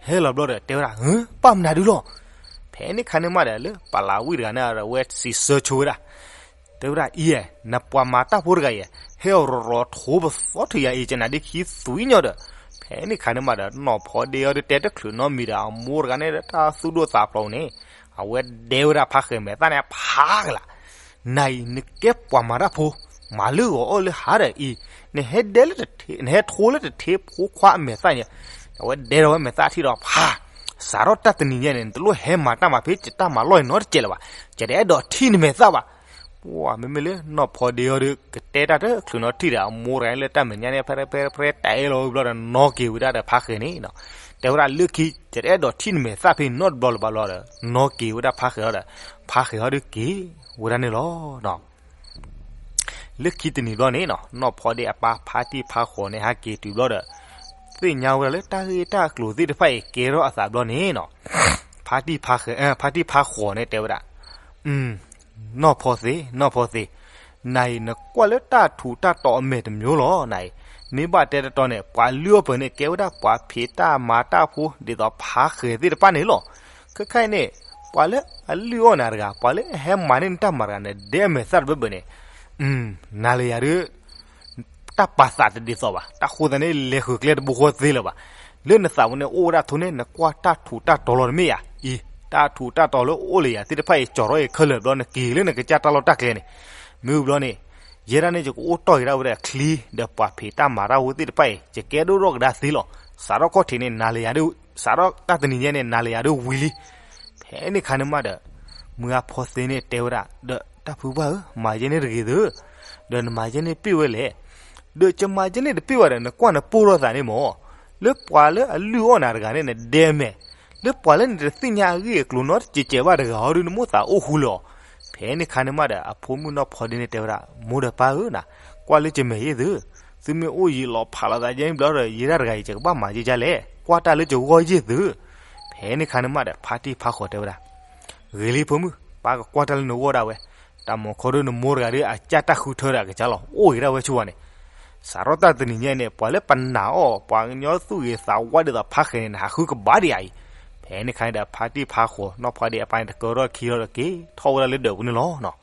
ဟဲလီၤဘျီဒီး တဲဝဲဒၣ် ဟၢ ဘၣ်မနုၤဒုလီၤ. ဖဲန့ၣ်ခါန့ၣ်မးဒီး လၢပျၢ်ဝံၣ်တဂၤန့ၣ်ဒီး အဝဲစံးဆၢဆိဝဲဒၣ်, တဲဝဲဒၣ် အံၤ နပှၤမၤတၢ်ဖိတဂၤအံၤ ဟဲအီၤရီၤရီၤထိပသီထုးယၤအံၤ ယနါဒ့ခံသွံညီဒီး. ဖဲန့ၣ်ခါန့ၣ်မးဒီး နီၢ်ဖီဒ့အီၤဒီး တဲတချုးနီတမံၤဒီး အမိၢ်တဂၤန့ၣ်ဒီး တၢ်သူၣ်ဒိၣ်သးဖျိးန့ၣ် အဝဲဒဲဝဲဒၣ်ဖါဃဲၤမဲာ်သၣ်န့ၣ်ဖးကလာ်, နၤအံၤ နကဲပှၤမၤတၢ်ဖိ, မၤလၢဂီၤအီၣ်လၢဟါဒီးအံၤ, နဟဲဒဲလၢတထ့, နဟဲထိလၢတထ့ဖိခွါအမဲာ်သၣ်ညါ, အဝဲဒဲထီၣ်ဝဲမဲာ်သၣ်ထံၣ်ဒီးဖး, စးထီၣ်တၢ်တနံၤညါန့ၣ် နတလိၣ်ဟဲမၤတၢ်မၤဖဲယတၢ်မၤလီၢ်အံၤနီတစဲးလၢၤဘၣ်, ယတအဲၣ်ဒိးထံၣ်နမဲာ်သၣ်ဘၣ်. မ့မ့ၢ်လၢနီၢ်ဖီဒ့အီၤဒီး ကတဲတၢ်တချုးနီတထံၣ်ဒီး အမိၢ်တဂၤလၢတၢ်မဲာ်ညါန့ၣ် ဖဲဖဲဖဲတဲလီၤဝံၤဘျီဒီး နီၢ်က့ၤဝဲဒၣ်ဒီးဖါဃဲၤန့ၣ်, တဲဝဲဒၣ်လၢခံ ယတအဲၣ်ဒိးထံၣ်နမဲာ်သၣ်ဖဲနီတဘျီလၢၤဘၣ်ဘျီဒီး နီၢ်က့ၤဝဲဒၣ်ဖါဃဲၤဒီး ဖါဃဲၤဟီဒီးက့ၤဝဲဒၣ်န့ၣ်လီၤ. လၢခံတနံၤဘျီန့ၣ်နီၤ နီၢ်ဖီဒ့အပၢ်ဖါတံၢ်ဖါဃိးန့ၣ် ဟဲက့ၤတုၤဘျီဒီး သ့ၣ်ညါဝဲဒၣ်လၢတၢ်ဂ့ၢ်တၢ်အကျိၤသ့ၣ်တဖၣ်အံၤကဲထီၣ်အသးဘျီန့ၣ်နီၤ ဖါတံၢ်ဖါဃိးန့ၣ်တဲဝဲဒၣ်, နီၢ်ဖီသ့, နီၢ်ဖီသ့, နၤအံၤ နကွၢ်လၢတၢ်ထူးတၢ်တီၤအမဲာ်တမျိုးလီၤ. နၤအံၤ မ့ၢ်ဘၣ်တဲတတီၤန့ၣ် ပှၤလုၢ်အီၣ်ပှၤန့ၣ် ကဲဝဲဒၣ်ပှၤဖံးတၢ်မၤတၢ်ဖိ ဒ်သိးဖါဃဲၤသ့ၣ်တဖၣ်န့ၣ်လီၤ. ခဲခါအံၤန့ၣ် ပှၤလၢအလုၢ်အီၣ်နၤတဂၤ ပှၤလၢအဟဲမၤန့ၢ်နတၢ်မၤတဂၤန့ၣ် ဒဲအမဲာ်သၣ်တဘၢဘၢန့ၣ် နၤလၢယၤဒုး တၢ်ပာ်သးတဒ်သိးဘၣ်. တၢ်ဃိသတးန့ၣ် လဲၤဃုာ်ကျဲတဘိဃီသ့လၢၤဘၣ်. လၢနသးပူၤန့ၣ် အိၣ်ဝဲဒၣ်အသိးန့ၣ် နကွၢ်တၢ်ထူးတၢ်တီၤလီၤတမ့ၢ်ဧါ. အံၤ တၢ်ထူးတၢ်တီၤလၢအိၣ်လၢယၤသ့ၣ်တဖၣ်အံၤ ကၠီၤထီၣ်အံၤခဲလၢာ်ဘျီ နက့ၤလၢနကစၢ်တၢ်လီၢ်တၢ်ကျဲန့ၣ် မ့ၢ်ဘျီန့ၣ် ယဲဒၣ်န့ၣ် ယကအိၣ်တီၢ်က့ၤဒၣ်ဝဲဒၣ်ချံ ဒီးပှၤဖံးတၢ်မၤတၢ်ဖိသ့ၣ်တဖၣ်အံၤ ယကဲဒိၣ်ထီၣ်ကဒါသ့လီၤ. စးထီၣ်ခီၣ်ထံးန့ၣ် နၤလၢယၤဒုး စးထီၣ်တၢ်တနံၤညါန့ၣ် နၤလၢယၤဒုးဝံၤလံ. ဖဲန့ၣ်ခါန့ၣ်မးဒီး မုၢ်အါဖီသ့န့ၣ်တဲဝဲဒၣ် ဒီးတၢ်ဖုပှၢ်ဧၢ, မၤယဲန့ၣ်တဂ့ၤသု, ဒီးနမၤယဲန့ၣ်တပ့ၢ်ဝဲလဲၣ်. ဒီးယမၤယဲန့ၣ်တပ့ၢ်ဝဲဒီး နကွၢ်နပိၢ်ထီၣ်သးန့ၣ်မ့ၢ် လၢပှၤလၢအလုၢ်အီၣ်နၤတဂၤန့ၣ် နဒဲမဲာ်, လၢပှၤလၢနတသ့ၣ်ညါအဂ့ၢ်အကျိၤနီတစဲးစဲးဘၣ်တဂၤဟီဒုး နမိၣ်သးအိၣ်ဃူလၢာ်အီၤ. ဖဲန့ၣ်ခါန့ၣ်မးဒီး အဖိမုၣ်နီၢ်ဖီဒ့န့ၣ်တဲဝဲဒၣ် မိၢ်ဒီးပၢ်ဧၢနၤ, ကွၢ်လၢယမဲာ်ယဲၢ်သု, သုမ့ၢ်အိၣ်ယံာ်လီၤဖးလိာ်သးယဲၢ်ဘျီဒီး ယဲဒၣ်တဂၤအံၤ ယကဘၣ်မၤယဲၢ်ဒ်လဲၣ်, ကွၢ်တၢ်လၢယဂီၢ်ယဲၢ်သု. ဖဲန့ၣ်ခါန့ၣ်မးဒီး ဖါတံၢ်ဖါဃိးတဲဝဲဒၣ် ဂ့ၤလံဖိမုၣ်, ပၢ်ကကွၢ်တၢ်လၢနဂီၢ်ဒၣ်ဝဲ, တၢ်မၤခီဒုးနမိၢ်တဂၤဒုး အကစၢ်တၢ်ဃုထၢဒီးအကစၢ်လီၤ, အိၣ်ဂ့ၤဒၣ်ဝဲဆူဝဲန့ၣ်. စးထီၣ်တၢ်တနံၤညါန့ၣ် ပှၤလၢပနာ်အီၤ ပှၤကညီသူၣ်ဂ့ၤသးဝါဒ်သိးဖါဃဲၤန့ၣ် နဟးဃုကဘၣ်ဒံးဧါအံၤ. ဖဲန့ၣ်ခါန့ၣ်ဒီး ဖါတံၢ်ဖါဃိး နီၢ်ဖီဒ့အပၢ်န့ၣ် တကၢထီၣ်ခံလီၤဒီးက့ၤထီၣ်ဝဲဒၣ်လၢဒၢးပူၤန့ၣ်လီၤ.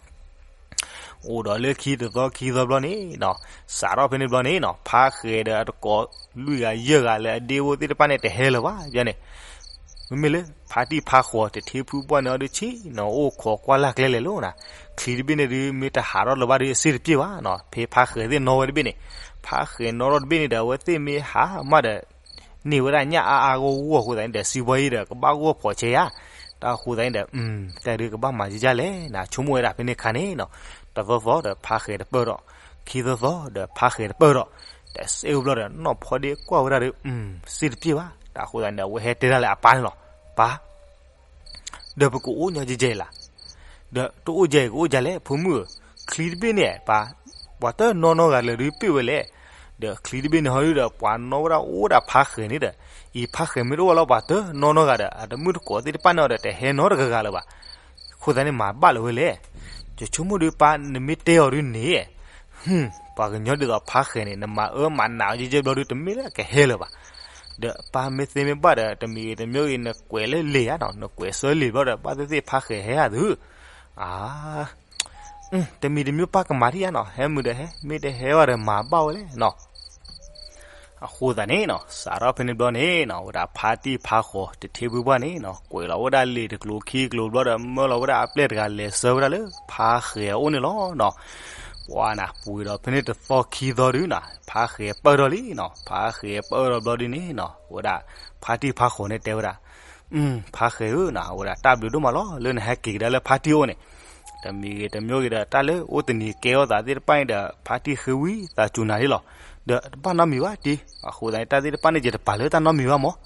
အိၣ်ဒီးလၢခံတသီခံသီဘျီန့ၣ်နီၤ, စးထီၣ်ဖဲန့ၣ်ဘျီန့ၣ်နီၤ ဖါဃဲၤဒီးအတကိးလွံၢ်ဂၤယဲၢ်ဂၤလၢအဒ့ဖိသ့ၣ်တဖၣ်န့ၣ် တဟဲလၢၤဘၣ်န့ၣ်. မ့မ့ၢ်လၢဖါတံၢ်ဖါဃိးတထံဖုပှၢ်န့ၣ်အီၤဒုးဆ့ၣ်နီၤ အိၣ်ခိးကွၢ်လၢ်ကျဲလဲၣ်လီၤနၤ, ချံတဘ့ၣ်န့ၣ်ဒုး မ့ၢ်တဟးထီၣ်လၢၤဘၣ်ဒုး အစ့ၣ်တပျ့ၢ်ဘၣ်နီၤ. ဖဲဖါဃဲၤသ့ၣ်နီၣ်ဝဲတဘ့ၣ်န့ၣ်, ဖါဃဲၤနီၣ်ထီၣ်တဘ့ၣ်န့ၣ်ဒီး အဝဲသ့ၣ်မ့ၢ်ဟးမးဒီး န့ၢ်ဝဲဒၣ်ညၣ်အါအါဂီၢ်ဂီၢ်အဃိသတးန့ၣ်ဒီး စံးဘီအံၤဒီး ကဘၣ်ဂီၢ်ဖိးဆဲယါ. တၢ်အဃိသတးန့ၣ်ဒီး တၢ်ဒုးကဘၣ်မၤယံာ်ယါလဲၣ်နၤ ဆိကမိၣ်ဝဲဒၣ်ဖဲန့ၣ်ခါန့ၣ်နီၤ. တသီသီဒီး ဖါဃဲၤတပၢၢ်ထီၣ်, ခံသီသီဒီး ဖါဃဲၤတပၢၢ်ထီၣ်, တစဲးအိၣ်ဘျီဒီး နီၢ်ဖီဒ့ကွၢ်ဝဲဒၣ်ဒီး စ့ၣ်တပျ့ၢ်ဘၣ်. တၢ်အဃိသတးန့ၣ်ဒီး အဝဲဟဲတဲဒၣ်လၢအပၢ်န့ၣ်လီၤ, ပၢ် ဒီးပကအိၣ်ညီယဲၢ်ယဲၢ်လၢ်, ဒီးတအိၣ်ယဲၢ်ကအိၣ်ယဲၢ်လဲၣ် ဖိမုၣ်ဧၢ, ချံတဘ့ၣ်န့ၣ် ပှၤတနီၣ်နီတဂၤလၢၤဒုးပ့ၢ်ဝဲလဲၣ်. ဒီးချံတဘ့ၣ်န့ၣ်ဟီဒုးဒီး ပှၤနီၣ်ဝဲဒၣ်အိၣ်ဒၣ်ဖါဃဲၤန့ၣ်ဒီး, အံၤဖါဃဲၤမ့ၢ်တအိၣ်လၢၤပှၤတနီၣ်နီတဂၤဒီး အတမုၣ်တကိးသ့ၣ်တဖၣ်န့ၣ်ဒီး တဟဲနီတဂၤဂၤလၢၤဘၣ်. အဃိသတးန့ၣ် မၤဘၣ်လၢၤဝဲလဲၣ်. ယဆိကမိၣ်ဒုး ပၢ်နမ့ၢ်တဲအီၤဒုးန့ၣ် ပှၤကညီဒ်သိးဖါဃဲၤန့ၣ် နမၤအၢမၤနးအီၤယဲၢ်ယဲၢ်ဘျီဒုး တမ့ၢ်လၢအကဟဲလၢၤဘၣ်. ဒီးပၢ်မ့ၢ်သ့မ့ၢ်ဘၣ်ဒီး တမံၤဂ့ၤတမံၤဂ့ၤ နကွဲးလၢလံာ်ဧါနီၤ, နကွဲးစၢလံာ်ဘျီဒီး ဘၣ်သ့ၣ်သ့ၣ်ဖါဃဲၤဟဲဧါသု, အါ တမံၤတမံၤပၢ်ကမၤထံၣ်ဧါနီၤ, ဟဲမုာ်ဒီးဟဲ, မ့ၢ်တဟဲဘၣ်ဒီးမၤဘၣ်ဝဲလဲၣ်နီၤ. အဃိသတးန့ၣ်နီၤ စးထီၣ်ဖဲန့ၣ်ဘျီန့ၣ်နီၤ ဝဲဒၣ်ဖါတံၢ်ဖါဃိးတထံဖုပှၢ်န့ၣ်နီၤ ကွဲးလီၤဝဲဒၣ်လံာ်တကျိၤခံကျိၤဘျီဒီး မၢလီၤဝဲဒၣ်အပျဲၢ်တဂၤလဲၤဆှၢဝဲဒၣ်လၢဖါဃဲၤအအိၣ်န့ၣ်လီၤနီၤ. ပှၤနၤ ပှဲၤဒီးဖဲန့ၣ်တသီခံသီဒုးနီၤ ဖါဃဲၤပၢၢ်ထီၣ်လံနီၤ, ဖါဃဲၤပၢၢ်ထီၣ်ဘျီဒုးန့ၣ်နီၤ ဝဲဒၣ်ဖါတံၢ်ဖါဃိးန့ၣ်တဲဝဲဒၣ် ဖါဃဲၤဧၢနီၤ ဝဲဒၣ်တၢ်ဘျုးဒိၣ်မးလီၤ လၢနဟဲက့ၤကဒါလၢဖါတံၢ်အအိၣ်န့ၣ်, တမံၤဂ့ၤတမံၤဂ့ၤဒီး တၢ်လၢအိၣ်တနံၤကဲထီၣ်သးသ့ၣ်တဖၣ်န့ၣ်ဒီး ဖါတံၢ်ဃ့ဝံသးစူၤနၤလံလီၤ. ဒီးတဘၣ်နီတမံၤဘၣ်တံၢ်, အဃိသတးန့ၣ် တၢ်သ့ၣ်တဖၣ်န့ၣ် ယတပာ်လၢတၢ်နီတမံၤဘၣ်မး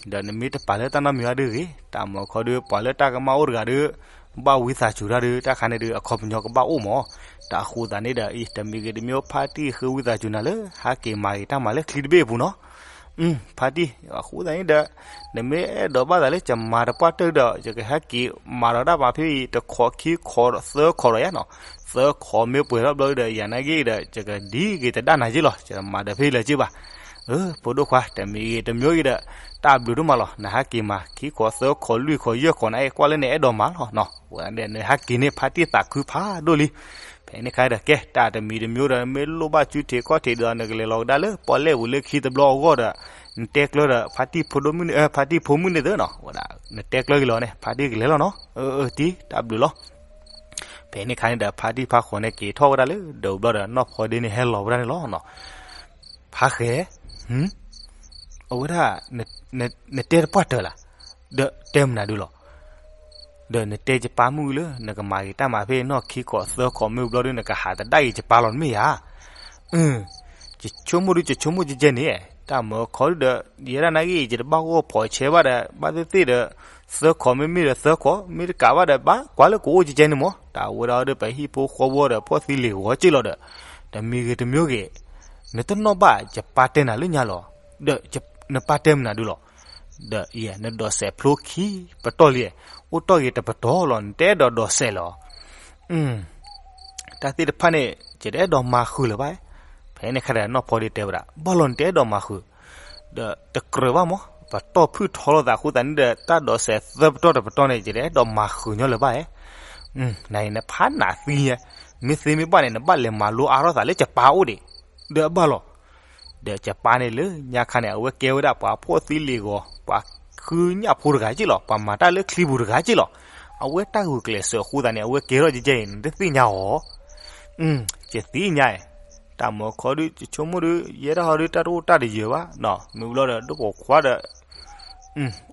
ဒီးနမ့ၢ်တပာ်လၢတၢ်နီတမံၤဘၣ်ဒုးဂ့ၤ, တၢ်မၤခီဒုး ပှၤလၢတၢ်ကမၣ်အိၣ်တဂၤဒီး ဘၣ်ဝံသးစူၤတၢ်ဒီး တၢ်ခါန့ၣ်ဒီး အခီပညီကဘၣ်အိၣ်မး. တၢ်အဃိသတးန့ၣ်ဒီး အံၤ တမံၤဂ့ၤတမံၤ ဖါတံၢ်ဃ့ဝံသးစူၤနၤလၢ ဟဲက့ၤမၤဂ့ၤတၢ်မၤလၢချံတဘ့ၣ်အပူၤနီၤ. ဖါတံၢ် အဃိသတးန့ၣ်ဒီး နမ့ၢ်အဲၣ်ဒိးဘၣ်သးလၢ ယမၤတပှၢ်တၢၢ်ဒီး ယကဟဲက့ၤမၤဒီးတၢ်မၤဖဲအံၤ တခိးခံခိးသၢခိးဒီးယါနီၤ. သၢခိးမ့ၢ်ပှဲၤထီၣ်ဘျီဒီး ယၤနာ်က့ဒီး ယကဒ်က့ၤတဒၣ်နၤက့လီၤ. ယမၤဒီးဖဲအံၤလၢၤက့ဘၣ် ဖိဒိၣ်ခွါ တမံၤဂ့ၤတမံၤဂ့ၤဒီး တၢ်ဘျုးဒိၣ်မးလီၤ. နဟဲက့ၤမၤ ခံခိးသၢခိးလွံၢ်ခိးယဲၢ်ခိးန့ၣ် ကွၢ်လၢနအဲၣ်ဒိးမၤလီၤနီၤ. နဟဲက့ၤန့ၣ် ဖါတံၢ်သးခုဖးဒိၣ်လံ. ဖဲန့ၣ်ခါဒီး ကဲ တၢ်တမံၤတမံၤဒီး မ့ၢ်လိၣ်ဘၣ်စုထံးခီၣ်ထံးဒီး နကလဲၤလီၤကဒါလၢပီၣ်လဲၣ်ပူၤလၢခံတဘျီအဂီၢ်ဒီး နတဲကျၢၤဒီး ဖါတံၢ်ဖိဒိၣ်မုၣ်န့ၣ် ဖါတံၢ်ဖိမုၣ်န့ၣ်သ့နီၤ, ဝဲဒၣ် နတဲကျၢၤက့ၤလီၤန့ၣ် ဖါတံၢ်ကလဲၤလီၤနီၤ, အၢ အၢ တံၢ် တၢ်ဘျုးလီၤ. ဖဲန့ၣ်ခါန့ၣ်ဒီး ဖါတံၢ်ဖါဃိးန့ၣ်က့ၤထီၣ်ဝဲဒၣ်လၢဒၢးဘျီဒီး နီၢ်ဖီဒ့န့ၣ်ဟဲလီၤဝဲဒၣ်န့ၣ်လီၤနီၤ. ဖါဃဲၤ, အဝဲဒၣ် နတဲတပှၢ်တၢၢ်လၢၤ, ဒီးတဲမနုၤဒုလီၤ. ဒီးနတဲယပၢ်မုၣ်လၢ နကမၤက့ၤတၢ်မၤဖဲနီၢ်ခံခီၣ်သၢခီၣ်မ့ၢ်ဘျီဒီး နကဟးသဒၣ်က့ၤယပၢ်လီၤ နမ့ၢ်ဧါ. ယဆိကမိၣ်ဒု ယဆိကမိၣ်ကဲကဲန့ၣ် တၢ်မၢခီဒုဒီး ယဲဒၣ်နာ်က့ ယတဘၣ်ဂီၢ်ဖီးဆဲးဘၣ်ဒီး ဘၣ်သ့ၣ်သ့ၣ်ဒီး သၢခီၣ်မ့မ့ၢ်ဒီးသၢခီၣ် မ့ၢ်တကးဘၣ်ဒီး ဘၣ်ကွၢ်လၢကအိၣ်ကဲကဲန့ၣ်မး တၢ်ဝဲဒၣ်ဒီး ပဟံၣ်ဖိဃီဖိဒီး ဖှီၣ်သံလ့ၤဂီၤက့ၢ်လီၤဒီး တမံၤဂ့ၤတမံၤဂ့ၤ နတနီၣ်ဘၣ်ယပၢ်တဲနၤလၢညါလီၤ. ဒီးနပၢ်တဲမနုၤဒုလီၤ. ဒီးယဲ နဒိးစဲးဖျိခံပတီၢ်လံ, အိၣ်တ့ၢ်ဂ့ၤတပတီၢ်လီၤ နတအဲၣ်ဒိးဒိးစဲးလီၤ. တၢ်သ့ၣ်တဖၣ်န့ၣ် ယတအဲၣ်ဒိးမၤဃုာ်လၢၤဘၣ်. ဖဲန့ၣ်ခါဒီး နီၢ်ဖီဒ့တဲဝဲဒၣ် ဘၣ်လီၤ နတအဲၣ်ဒိးမၤဃုာ် ဒီးတကြၢးဘၣ်မး ပတီၢ်ဖုၣ်ထီလိာ်သးအဃိသတးန့ၣ်ဒီး တၢ်ဒိးစဲးသၢပတီၢ်တပတီၢ်န့ၣ် ယတအဲၣ်ဒိးမၤဃုာ်ညီလၢၤဘၣ်. နအံၤနဖးနးသံညါ, မ့ၢ်သ့မ့ၢ်ဘၣ်န့ၣ် နဘၣ်လဲၤမၤလိအါထီၣ်သးလၢယပၢ်အိၣ်ဒံး, ဒီးအဘၣ်လီၤ. ဒီးယပၢ်န့ၣ်လၢညါခါန့ၣ် အဝဲကဲဝဲဒၣ်ပှၤဖှီၣ်သံလ့ၤဂီၤ ပှၤဃုညၣ်ဖိတဂၤက့ၢ်လီၤ, ပှၤမၤတၢ်လၢချံပူၤတဂၤက့ၢ်လီၤ. အဝဲတၢ်ဂုာ်ကျဲးစၢးအဃိသတးန့ၣ် အဝဲကဲထီၣ်ကဲကဲအံၤ နတသ့ၣ်ညါအီၤ ယသ့ၣ်ညါအံၤ, တၢ်မၢခီဒု ယဆိကမိၣ်ဒု ယဲဒၣ်ဟီဒု တၢ်တအိၣ်တၢ်တယၢၤဘၣ်, မ့ၢ်ဘျီဒီး ဒိၣ်ပိာ်ခွါဒီး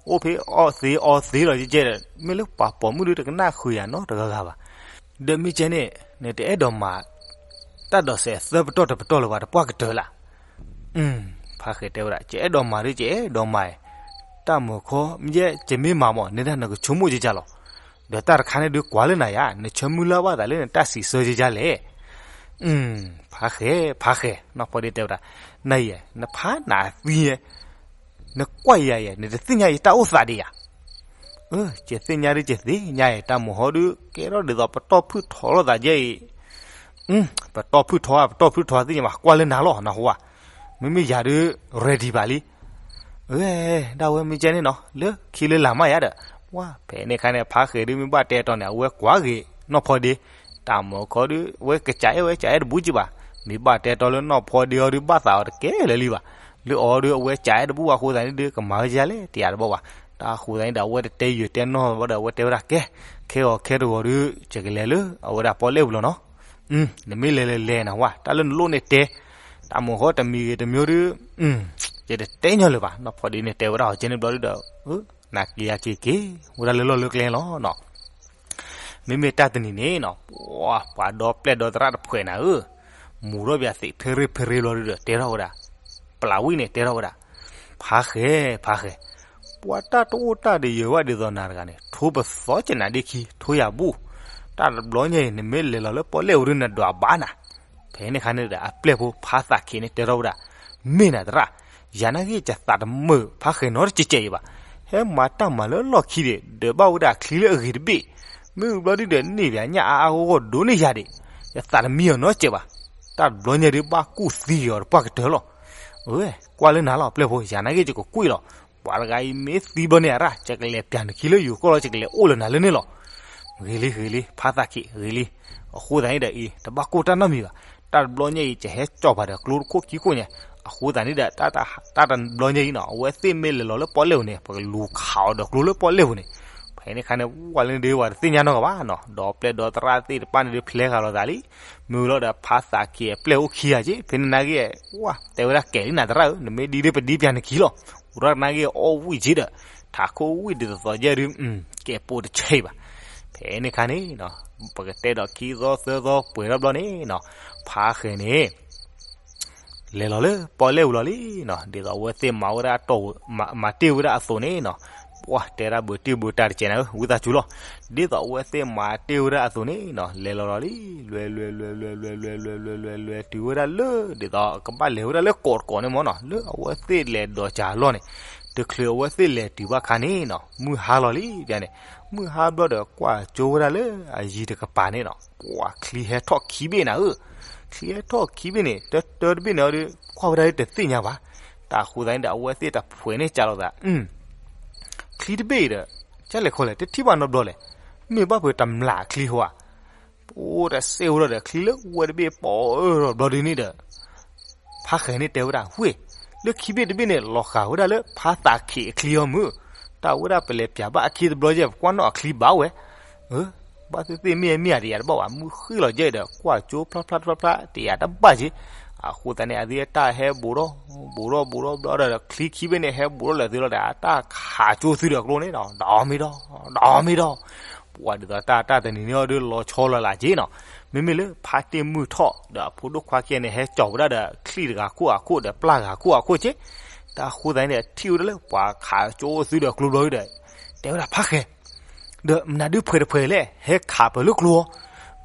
အိၣ်ဖဲအီၣ်သ့အီသ့လီၤကဲကဲဒီး မ့ၢ်လၢပှၤပိာ်မုၣ်ဒု တကနၣ်ဃုာ်ယၤနီတဂၤဂၤဘၣ်. ဒီးမ့ၢ်ကဲန့ၣ် နတအဲၣ်ဒိးမၤ တၢ်ဒိးစဲးသၢပတီၢ်တပတီၢ်လၢၤဘၣ် တပှၢ်ကတၢၢ်လၢ်. ဖါဃဲၤတဲဝဲဒၣ် ယအဲၣ်ဒိးမၤဒု ယအဲၣ်ဒိးမၤအံၤ, တၢ်မၢခီ မ့ၢ်ယဲ ယမ့ၢ်မၤမး နဒၣ်နကဆိကမိၣ်ယယၤလီၤ. ဒီးတၢ်တခါန့ၣ်ဒု ကွၢ်လၢနၤယၤ နဆၢမုၢ်လၢ်ဘၣ်သးလၢနတၢ်စံးဆၢယယၤလဲၣ်. ဖါဃဲၤ ဖါဃဲၤ နီၢ်ဖီဒ့တဲဝဲဒၣ်, နအံၤ နဖးနးသံညါ, နကွၢ်ယၤယဲ နတသ့ၣ်ညါယတၢ်အိၣ်သးဒံးယၤ. ယသ့ၣ်ညါဒု ယသ့ၣ်ညါအံၤ တၢ်မၢဟီဒု ကဲထီၣ်ဒ်သိးပတီၢ်ဖုၣ်ထီလိာ်သးယဲအံၤ, ပတီၢ်ဖုၣ်ထီ ပတီၢ်ဖုၣ်ထီသ့ၣ်ညါဘၣ် ကွၢ်လၢနၤလီၤ နဟူဧါ. မ့မ့ၢ်ယၤဒု ready ဘၣ်လံ. ဒၣ်ဝဲမ့ၢ်ကဲန့ၣ်နီၤ လၢခံလၢလာ်မးယၤဒီး, ဝဲဖဲန့ၣ်ခါန့ၣ် ဖါဃဲၤဒု မ့ၢ်ဘၣ်တဲတီၤန့ၣ် အဝဲကွၢ်ဂ့ၤနီၢ်ဖီဒ့, တၢ်မၢခီဒု အဝဲကစးအဲၣ်ဝဲ ကစးအဲၣ်တဘူးကံဘၣ်, မ့ၢ်ဘၣ်တဲတီၤလၢနီၢ်ဖီဒ့အီၤဒု ဘၣ်သးအီၤတကဲလၢာ်လံဘၣ်. လၢအီၤဒုအဝဲကစးအဲၣ်တဘူးဘၣ်အဃိသတးန့ၣ်ဒု ကမၤဝဲယၤလဲၣ် တယၤတဘၣ်ဘၣ်. တၢ်အဃိသတးန့ၣ်ဒီး အဝဲတတဲယုာ်တဲနီၢ်ဘၣ်ဒီး အဝဲတဲဝဲဒၣ်ကဲ, ခဲဂီၤခဲတဂီၤဒု ယကလဲၤလၢအဝဲဒၣ်ပီၣ်လဲၣ်ပူၤလီၤနီၤ. နမ့ၢ်လဲၤလဲၤလဲၤနဟူဧါ တၢ်လၢနလိၣ်န့ၣ်တဲ, တၢ်မၢခီတမံၤဂ့ၤတမံၤဒု ယတတဲညီလၢၤဘၣ်. နီၢ်ဖီဒ့န့ၣ်တဲဝဲဒၣ်အီၤကဲန့ၣ်ဘျီဒုဒီး နက့ၤယၤက့ၤက့ၤဝဲဒၣ်လၢလီၢ်လၢကျဲလီၤနီၤ. မ့မ့ၢ်တၢ်တနံၤန့ၣ်နီၤ ပှၤဒီပျဲၢ်ဒီသရၣ်တဖှဲးနၤဧၢ, မူၤထီၣ်ပၠးသံးဖ့ရ့ဖ့ရ့ဘျီဒုဒီး တဲထီၣ်ဝဲဒၣ်, ပျၢ်ဝံၣ်န့ၣ်တဲထီၣ်ဝဲဒၣ်, ဖါဃဲၤ ဖါဃဲၤ, ပှၤတၢ်တအိၣ်တၢ်တယၢၤဘၣ်ဒ်သိးနၤတဂၤန့ၣ် ထိပသီကနၣ်ဒ့ခံ ထိယၤဘူၣ်, တၢ်တဘျီညါအံၤ နမ့ၢ်လဲၤလီၤလၢပီၣ်လဲၣ်ပူၤဒု နဒွးဘၣ်နၤ. ဖဲန့ၣ်ခါန့ၣ်ဒီး အပျဲၢ်ဖိဖါသးခံးန့ၣ်တဲထီၣ်ဝဲဒၣ်, မ့ၢ်နၤသရၣ်, ယၤနာ်က့ ယသးတမုာ်ဖါဃဲၤနီတစဲးစဲးအံၤဘၣ်. ဟဲမၤတၢ်မၤလၢလီၢ်ခံဒံး ဒၢးဘၣ်ဝဲဒၣ်ချံလၢအဂ့ၤတဘ့ၣ်, မ့ၢ်ဝံၤဘျီဒုဒီး န့ၢ်ပၠးညၣ်အါအါဂီၢ်ဂီၢ်ဒိးန့ၢ်ယၤဒံး, ယသးတမံအီၤနီတစဲးဘၣ်. တၢ်တဘျီညါဒု ဘၣ်ကူၣ်သံက့ၤအီၤတပှၢ်ကတၢၢ်လီၤ. ကွၢ်လၢနၤလီၤပျဲၢ်ဖိ, ယၤနာ်က့ ယကကွံာ်လီၤ. ပှၤတဂၤအံၤမ့ၢ်သံဘျီန့ၣ်အရၣ် ယကလဲၤပၠးနခံလၢယိၤကီၢ်လီၤ ယကလဲၤအိၣ်လၢနၤလၢန့ၣ်လီၤ. ဂ့ၤလံ ဂ့ၤလံ ဖါသးခံး ဂ့ၤလံ. အဃိသတးန့ၣ်ဒီးအံၤ တဘၣ်ကိၢ်တၢ်နီတမံၤဘၣ်. တၢ်တဘျီညါအံၤ ယဟဲကၠီၣ်ပၤဒီးကျိတခိၣ်ခံခိၣ်ညါ, အဃိသတးန့ၣ်ဒီး တၢ်တဘျီညါအံၤနီၤ အဝဲသ့ၣ်မ့ၢ်လဲၤလီၤလၢပီၣ်လဲၣ်ပူၤန့ၣ် ပကလူၤခးအီၤဒီးကျိလၢပီၣ်လဲၣ်ပူၤန့ၣ်. ဖဲန့ၣ်ခါန့ၣ် ဝဲလၢဒုးဝဲတသ့ၣ်ညါနီတဂၤဘၣ်နီၤ, ဒီးပျဲၢ်ဒီးသရၣ်သ့ၣ်တဖၣ်န့ၣ်ဒုးဖျဲဃာ်လိာ်သးလံ. မ့ၢ်ဝံၤလီၤဒီးဖါသးခံးအပျဲၢ်အိၣ်ခံဂၤက့ ဖဲန့ၣ်နာ်က့ ဝဲတဲဝဲဒၣ်ကဲလံနၤသရၣ်ဧၢ, နမ့ၢ်ဒံးဒုး ပဒံးပၠးနခံလီၤ. အိၣ်ရၣ်နာ်က့အီၣ်ဝံၣ်က့ဒီး ထးခိၣ်ဝံၣ်ဒ်သိးသိးယဲၢ်ဒုး ကဲပိာ်တဆံးဘၣ်. ဖဲန့ၣ်ခါန့ၣ်နီၤ ပကတဲဒီးခံသီသၢသီပှဲၤထီၣ်ဘျီန့ၣ်နီၤ ဖါဃဲၤန့ၣ် လဲၤလီၤလၢပီၣ်လဲၣ်ပူၤလီၤလံနီၤ, ဒ်သိးအဝဲသ့ၣ်မၤဝဲဒၣ်တီၢ် မၤတ့ၢ်ဝဲဒၣ်အသိးန့ၣ်နီၤ, ပှၤတဲဒၣ်ဘုးတံၢ်ဘုးတၢ်တကဲးနၤဧၢ ဝံသးစူၤလီၤ. ဒ်သိးအဝဲသ့ၣ်မၤတ့ၢ်ဝဲဒၣ်အသိးန့ၣ်နီၤ လဲၤလီၤလီၤလံ, လွဲ လွဲ လွဲ လွဲ လွဲ လွဲ လွဲ လွဲ လွဲ တုၤဝဲဒၣ်လၢ ဒ်သိးကဘၣ်လဲၤဝဲဒၣ်လၢကိးတကိးန့ၣ်မ့ၢ်နီၤ လၢအဝဲသ့ၣ်လဲၤဒိးကၢ်လီၢ်န့ၣ်, တချုးအဝဲသ့ၣ်လဲၤတုၤဘၣ်ခါန့ၣ်နီၤ မုၢ်ဟါလီၤလံန့ၣ်, မုၢ်ဟါဘျီဒီးကွၢ်ကၠိဝဲဒၣ်လၢအယံၤတကပၤန့ၣ်နီၤ ပှၤချံဟဲထီၣ်ခံဘ့ၣ်နၤဧၢ, ချံဟဲထီၣ်ခံဘ့ၣ်န့ၣ် တၢတၢတဘ့ၣ်န့ၣ်အီၤဒီး ကွၢ်ဝဲဒၣ်တသ့ၣ်ညါဘၣ်. တၢ်ဃိသတးန့ၣ်ဒီး အဝဲသ့ၣ်တဖှဲးန့ၣ်ကးလိာ်သး ချံတဘ့ၣ်အံၤဒီး ကလဲၤခီလဲၣ် တထံၣ်ဘၣ်နီတဘျီလဲၣ်, မ့ၢ်ဘၣ်ဖဲတမျးချံဟိဧါ, ပအိၣ်တစဲးဝဲဒီး ချံလၢဝဲတဘ့ၣ်ပီၤအၢၣ်ဒီးဘျီဒုန့ၣ်ဒီး ဖါဃဲၤန့ၣ်တဲဝဲဒၣ် ဝ့ၢ်, လၢခံဘ့ၣ်တဘ့ၣ်န့ၣ် လီၤဃာ်ဝဲဒၣ်လၢဖါသးခ့းအချံအီၤမုၢ်, တၢ်ဝဲဒၣ်ပလဲၤပၠးဘၣ်အခံတဘျီယဲၢ် ပကွၢ်နီၣ်အချံဘၣ်ဝဲ, ဘၣ်သ့ၣ်သ့ၣ်မ့ၢ်မ့ၢ်ဧါတယၤတဘၣ်ဘၣ် မုၢ်ဃ့ၢ်လီၤယဲၢ်ဒီး ကွၢ်ကၠိဖျါဖျါဖျါဖျါ တယၤတဘၣ်က့ၤ, အဃိသတးန့ၣ် အသ့ၣ်တၢ်ဟဲဘူးထီၣ် ဘူးထီၣ်ဘူးထီၣ်ဘျီဒီး ချံခံဘ့ၣ်န့ၣ် ဟဲဘူးထီၣ်လၢာ်သ့လီၤဒီး အတၢ်ခးကၠိသုဒီးအကျိန့ၣ်နီၤ ဒီမ့ၢ်ဒီး ဒီမ့ၢ်ဒီး ပှၤဒ်သိးတၢ်တၢ်တနံၤန့ၣ်အီၤဒုးလီၤဆီလီၤလးက့ၤနီၤ, မ့မ့ၢ်လၢဖါတ့ၢ်မုၢ်ထီၣ်ဒီးအဖိဒိၣ်ခွါခံဂၤန့ၣ် ဟဲကၠီၤဝဲဒၣ်ဒီး ချံတဂၤခိၣ်ဂၤခိၣ်ဒီးပျၢ်ဂၤခိၣ်ဂၤခိၣ်က့ၤ, တၢ်ဃိသတးန့ၣ်ဒီး ထံၣ်ဝဲဒၣ်လၢပှၤခးကၠိသုဒီးအကျိဘျီဒီး တဲဝဲဒၣ်ဖါဃဲၤ ဒီးမနုၤဒုးဖှဲးတဖှဲးလဲၣ် ဟဲခးပၢၤလၢကျိအီၤ,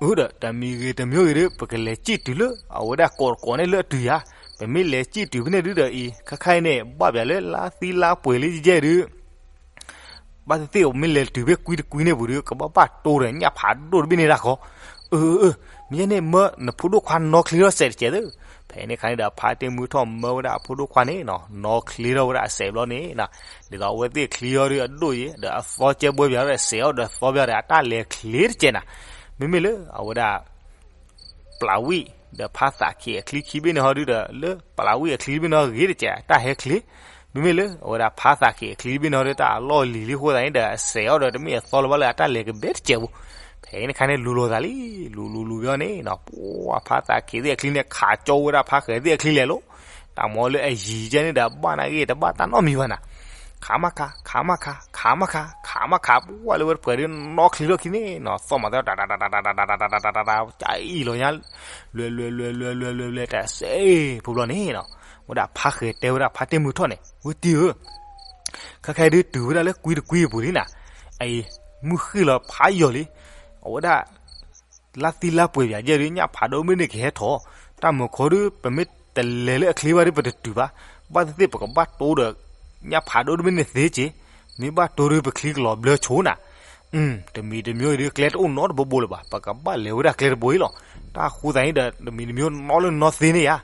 အၢဒီးတမံၤဂ့ၤတမံၤဂ့ၤဒီး ပကလဲၤစံၣ်တုၤလၢအဝဲဒၣ်ကိးတကိးန့ၣ်လၢအတုၤယၤ, ပမ့ၢ်လဲၤစံၣ်တုၤဖဲန့ၣ်ဒုဒီးအံၤ ခဲခါအံၤန့ၣ် ဘၣ်ပၠးလၢလါသံလါပှဲၤလံယဲၢ်ဒု ဘၣ်သ့ၣ်သ့ၣ် ပမ့ၢ်လဲၤတုၤဖဲကွံတကွံန့ၣ်ပူၤဒီး ကဘၣ်ဘၣ်တိၢ်ဒီးညၣ်ဖးဒိၣ်တဘ့ၣ်န့ၣ်တၢ်ဃီ, အၢ အၢ မ့ၢ်ယဲန့ၣ် မၢနဖိဒိၣ်ခွါနီၣ်ချ့ထီၣ်စဲးတစဲးသ့, ဖဲန့ၣ်ခါန့ၣ်ဒီး ဖါတ့ၢ်မုၢ်ထီၣ်မၢဝဲဒၣ်အဖိဒိၣ်ခွါန့ၣ်နီၤ နီၣ်ချ့ထီၣ်ဝဲဒၣ်အစဲးဘျီန့ၣ်နီၤ, ဒ်သိးအဝဲသ့ၣ်ချံအီၤဒီးအဒိၣ်ယဲၢ် ဒီးအသီကဲဘှဲပၠးဒီးစဲးအီၤဒီးသီပၠးဒီးအတၢ်လဲၤချ့တစဲးနၤ, မ့မ့ၢ်လၢအဝဲဒၣ် ပျၢ်ဝံၣ် ဒီးဖါသးခ့းအချံခံဘ့ၣ်န့ၣ်ဟီဒုဒီး လၢပျၢ်ဝံၣ်အချံတဘ့ၣ်န့ၣ်ဟီဂ့ၤတစဲး တၢ်ဟဲချ့, မ့မ့ၢ်လၢအဝဲဒၣ်ဖါသးခ့းအချံတဘ့ၣ်န့ၣ်ဟီဒု တၢ်အလီၢ်လံၤလံအဃိသတးန့ၣ်ဒီး အစဲးအီၤဒီးတမ့ၢ်အသီလၢၤဘၣ်လၢအတၢ်လဲၤကဘဲတစဲးပူၤ, ဖဲန့ၣ်ခါန့ၣ်လူၤလိာ်သးလံ, လူၤလူၤလူၤဘျီန့ၣ်နီၤ ပှၤဖါသးခ့းသ့ၣ်အချံန့ၣ် ခးကၠီဝဲဒၣ်ဖါဃဲၤသ့ၣ်အချံလဲၤလိၤ, တၢ်မ့ၢ်လၢအယံၤကဲန့ၣ်ဒီး ဘၣ်နာ်ဂ့ၤတဘၣ်တၢ်နီတမံၤဘၣ်နၤ ခးမးခး ခးမးခး ခးမးခး ခးမးခး ပှၤလၢဝဲတပှဲၤဒုးနီၣ်ချ့ထီၣ်ခံန့ၣ်နီၤ သီၣ်မးသီၣ် တၢ်တၢ်တၢ်တၢ်တၢ်တၢ်တၢ်တၢ်တၢ်တၢ်တၢ် ကအံၣ်လီၤညါ လွဲလွဲလွဲလွဲလွဲလွဲလွဲ တၢ်စဲးဖိဘျီန့ၣ်နီၤ, ဝဲဒၣ်ဖါဃဲၤတဲဝဲဒၣ်ဖါတ့ၢ်မုၢ်ထီၣ်န့ၣ် ဝဲတံၤဧၢ ခဲခါဒုးတုၤဝဲဒၣ်လၢကွံတကွံအပူၤလံနၤ, အအံၤ မုၢ်ဃ့ၢ်လီၤဖးယိာ်လံ, အဝဲဒၣ် လါသံလါပှဲၤပၠးယဲၢ်ဒုး ညၣ်ဖးဒိၣ်မ့ၢ်န့ၣ်ကဟဲထီၣ်, တၢ်မုၢ်ခီဒုး ပမ့ၢ်တလဲၤလၢအချ့ဘၣ်ဒုး ပတတုၤဘၣ်, ဘၣ်သ့ၣ်သ့ၣ်ပကဘၣ်တိၢ်ဒီး ညၣ်ဖးဒိၣ်တဘ့ၣ်န့ၣ်သ့က့ၤ, မ့ၢ်ဘၣ်တိၢ်ဒုး ပချံကလီၤဘျၢဆိနၤ တမံၤတမံၤအံၤဒုး ကျဲတအိၣ်နီတဘိဘိလၢၤဘၣ်, ပကဘၣ်လဲၤဝဲဒၣ်ကျဲတဘိအံၤလီၤ. တၢ်ဃိသတးန့ၣ်ဒီး တမံၤတမံၤနီတလၢနီသ့န့ၣ်ဧါ.